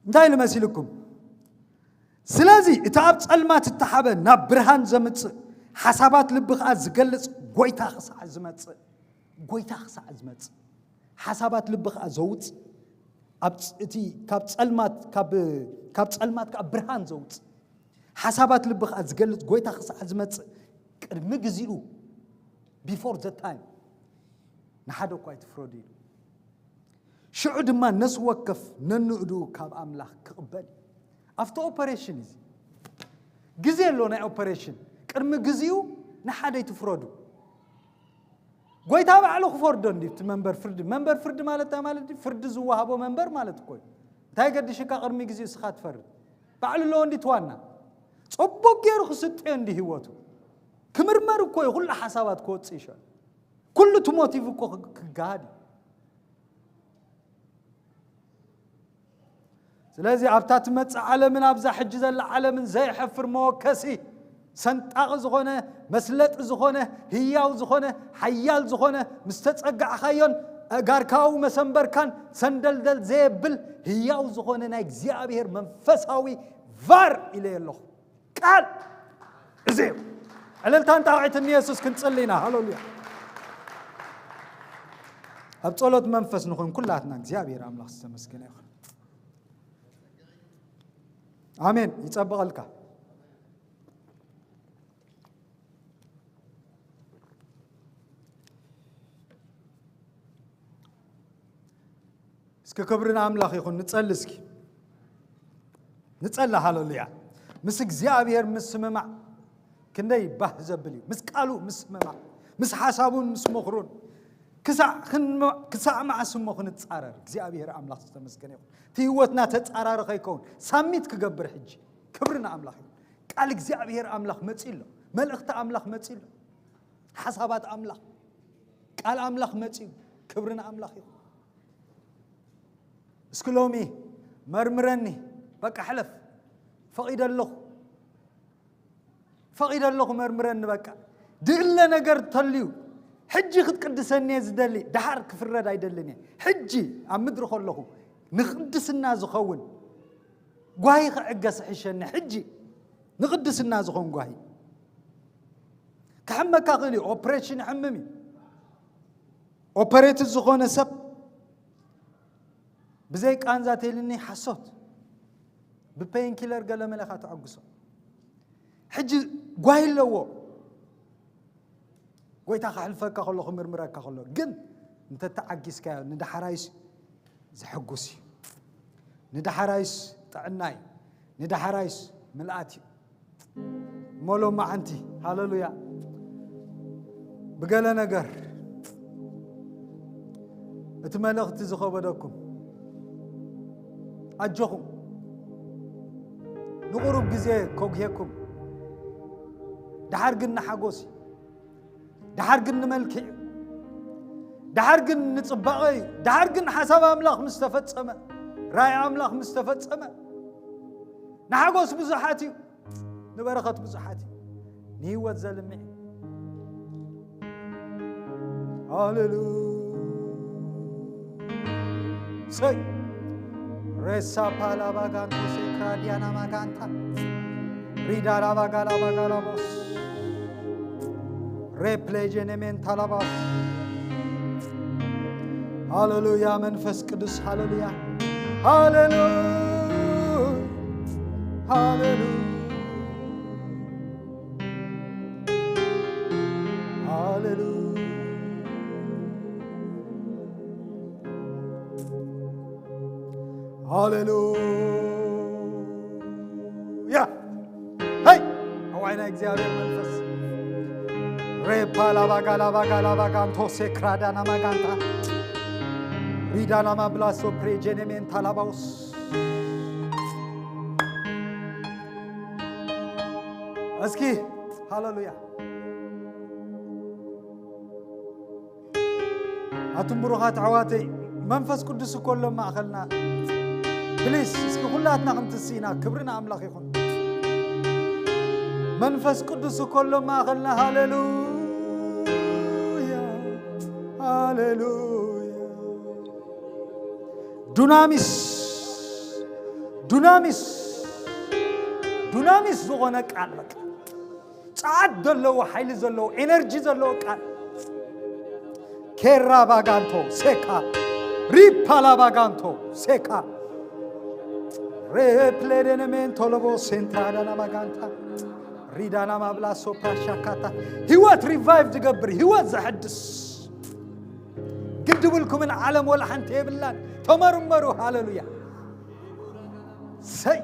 እንታይ ኢሉ መሲልኩም? ስለዚ እቲ ኣብ ጸልማት እተሓበ ናብ ብርሃን ዘምጽእ ሓሳባት ልቢ ከኣ ዝገልጽ ጎይታ ክሳዕ ዝመጽእ ጎይታ ክሳዕ ዝመጽእ ሓሳባት ልቢ ከኣ ዘውጽእ ኣብ ፅ- እቲ ካብ ጸልማት ካብ ካብ ጸልማት ከኣ ብርሃን ዘውጽእ ሓሳባት ልቢ ከኣ ዝገልጽ ጎይታ ክሳዕ ዝመጽእ ቅድሚ ግዜኡ before the time ንሓደ እኳ ኣይትፍረዱ ኢሉ። ሽዑ ድማ ነፍሲ ወከፍ ነንእድኡ ካብ ኣምላኽ ክቕበል እዩ። ኣብቲ ኦፐሬሽን እዚ ግዜ ኣሎ ናይ ኦፐሬሽን ቅድሚ ግዜኡ ንሓደ ኣይትፍረዱ። ጎይታ ባዕሉ ክፈርዶ እንዲ እቲ መንበር ፍርዲ መንበር ፍርዲ ማለት እንታይ ማለት ድዩ? ፍርዲ ዝወሃቦ መንበር ማለት እኮ እዩ። እንታይ ገድሽካ ቅድሚ ግዜኡ እስኻ ትፈርድ? ባዕሉ ኣለዎ እንዲ ትዋና ጽቡቅ ገይሩ ክስጥዮ እንዲ ህይወቱ ክምርመር እኮ እዩ። ኩሉ ሓሳባት ክወጽእ ይሻል። ኩሉ እቲ ሞቲቭ እኮ ክግ- ክገሃድ እዩ። ስለዚ ኣብታ ትመጽእ ዓለምን ኣብዛ ሕጂ ዘላ ዓለምን ዘይሐፍር መወከሲ ሰንጣቂ ዝኾነ መስለጢ ዝኾነ ህያው ዝኾነ ሓያል ዝኾነ ምስ ተጸጋዕኻዮን ኣእጋርካዊ መሰንበርካን ሰንደልደል ዘየብል ህያው ዝኾነ ናይ እግዚኣብሔር መንፈሳዊ ቫር ኢለ ኣለኹ። ቃል እዚ እዩ። ዕልልታን ጣቕዒትን ንየሱስ ክንጽሊ ኢና። ሃሌሉያ። ኣብ ጸሎት መንፈስ ንኹን ኩላትና። እግዚኣብሔር ኣምላኽ ዝተመስገነ ይኹን። ኣሜን። ይጸብቐልካ። እስኪ ክብሪ ንኣምላኽ ይኹን። ንጸሊ እስኪ ንጸሊ። ሃሌሉያ። ምስ እግዚኣብሔር ምስምማዕ ክንደይ ባህ ዘብል እዩ። ምስ ቃሉ ምስምማዕ፣ ምስ ሓሳቡን ምስ ምኽሩን ክሳዕ ክንመ- ክሳዕ መዓስ እሞ ክንጻረር? እግዚኣብሔር ኣምላኽ ዝተመስገነ ይኹን። እቲ ህይወትና ተጻራሪ ከይከውን ሳሚት ክገብር ሕጂ። ክብሪ ንኣምላኽ ይኹን። ቃል እግዚኣብሔር ኣምላኽ መጺ ኣሎ። መልእኽቲ ኣምላኽ መጺ ኣሎ። ሓሳባት ኣምላኽ ቃል ኣምላኽ መጺኡ። ክብሪ ንኣምላኽ ይኹን። እስኪ ሎሚ መርምረኒ። በቃ ሕለፍ። ፈቒደ ኣለኹ። ፈቒደ ኣለኹ መርምረኒ። በቃ ድእለ ነገር ተልዩ ሕጂ ክትቅድሰኒ እየ ዝደሊ። ደሓር ክፍረድ ኣይደልን እየ። ሕጂ ኣብ ምድሪ ከለኹ ንቅድስና ዝኸውን ጓሂ ክዕገስ ሕሸኒ። ሕጂ ንቅድስና ዝኾን ጓሂ ክሕመካ ክእል እዩ። ኦፕሬሽን ይሕምም እዩ። ኦፐሬትድ ዝኾነ ሰብ ብዘይ ቃንዛ ተይልኒ ሓሶት ብፔንኪለር ገለ መለኻ ተዐግሶ። ሕጂ ጓሂ ኣለዎ። ጎይታ ከሕልፈካ ከሎ ክምርምረካ ከሎ ግን እንተተዓጊስካዮ ንዳሕራይስ ዘሐጉስ እዩ። ንዳሕራይስ ጥዕና እዩ። ንዳሕራይስ ምልኣት እዩ። እሞ ሎማዓንቲ ሃለሉያ ብገለ ነገር እቲ መልእኽቲ ዝኸበደኩም ኣጆኹም። ንቁሩብ ግዜ ከጉሄኩም። ደሓር ግን ንሓጎስ እዩ። ደሓር ግን ንመልክዕ እዩ። ደሓር ግን ንጽባቐ እዩ። ደሓር ግን ሓሳብ ኣምላኽ ምስ ተፈጸመ፣ ራእይ ኣምላኽ ምስ ተፈጸመ፣ ንሓጎስ ብዙሓት እዩ። ንበረኸት ብዙሓት እዩ። ንህይወት ዘልምዕ እዩ። ሃሌሉያ። ሰይ ሬሳ ፓላባጋንቶ ሴክራዲያና ማጋንታ ሪዳራባጋላባጋላቦስ ሬፕሌጀኔሜንታላባስ ሃሌሉያ። መንፈስ ቅዱስ ሃሌሉያ። ሃሌሉያ። ሃሌሉያ። ሃሌሉያ። ሃሌሉያ። ሄይ ኣዋይ ናይ እግዚኣብሔር መንፈስ ሬፓ ላባጋ ላባጋ ላባጋ ንቶሴ ክራዳና ማጋንታ ሪዳና ማብላሶ ፕሬጀኔሜንታ ላባውስ እስኪ ሃሌሉያ። ኣቱም ብሩኻት ኣሕዋተይ፣ መንፈስ ቅዱስ እኮ ኣሎ ማእኸልና። ፕሊስ፣ እስኪ ኩላትና ክንትስኢና፣ ክብሪ ንኣምላኽ ይኹን። መንፈስ ቅዱስ እኮ ኣሎ ማእኸልና። ሃሌሉያ፣ ሃሌሉያ። ዱናሚስ፣ ዱናሚስ፣ ዱናሚስ ዝኾነ ቃል፣ በቃ ጸዓት ዘለዎ፣ ሓይሊ ዘለዎ፣ ኤነርጂ ዘለዎ ቃል። ኬራ ባጋንቶ ሴካ፣ ሪፓላ ባጋንቶ ሴካ፣ ሬፕሌደነሜን ቶሎቦ ሴንትራዳና ባጋንታ፣ ሪዳና ማብላ ሶፕራ ሻካታ። ህይወት ሪቫይቭ ዝገብር፣ ህይወት ዘሐድስ። ግድ ብልኩምን፣ ዓለም ወላ ሓንቲ የብላን። ተመርመሩ። ሃሌሉያ። ሰይ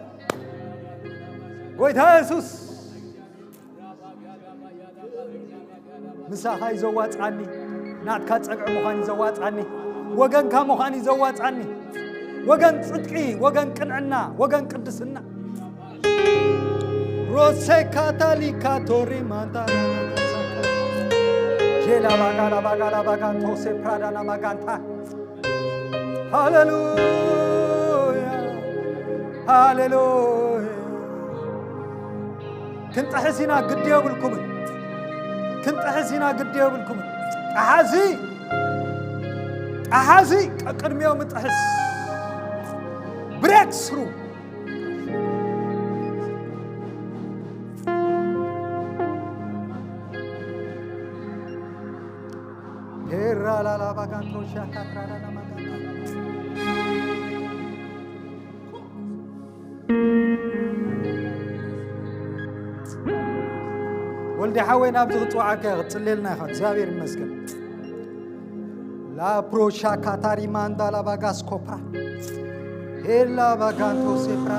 ጎይታ የሱስ፣ ምሳኻ እዩ ዘዋጽኣኒ። ናትካ ጸግዒ ምዃን እዩ ዘዋጽኣኒ። ወገንካ ምዃን እዩ ዘዋጽኣኒ። ወገን ጽድቂ፣ ወገን ቅንዕና፣ ወገን ቅድስና። ሮሴ ካታሊካ ቶሪ ማንታ ጄላ ባጋላ ባጋላ ባጋንቶ ሴፕራዳና ማጋንታ። ሃሌሉያ፣ ሃሌሉያ። ክንጥሕስ ኢና፣ ግዲ የብልኩምን። ክንጥሕስ ኢና፣ ግዲ የብልኩምን። ጠሓሲ፣ ጠሓሲ፣ ቀቅድሚኦም ጥሕስ። ብሬክ ስሩ። ሄራ ላላ ባጋንቶ ሻካትራ ላላ ማጋንቶ። ወልዲ ሓወይ፣ ናብዚ ክጽውዓካ እየ፣ ክትጽልየልና ኢኻ። እግዚኣብሔር ይመስገን። ላፕሮሻ ካታሪ ማንዳ ላባጋስ ኮፕራ ሄላ ባጋንቶ ሴፕራ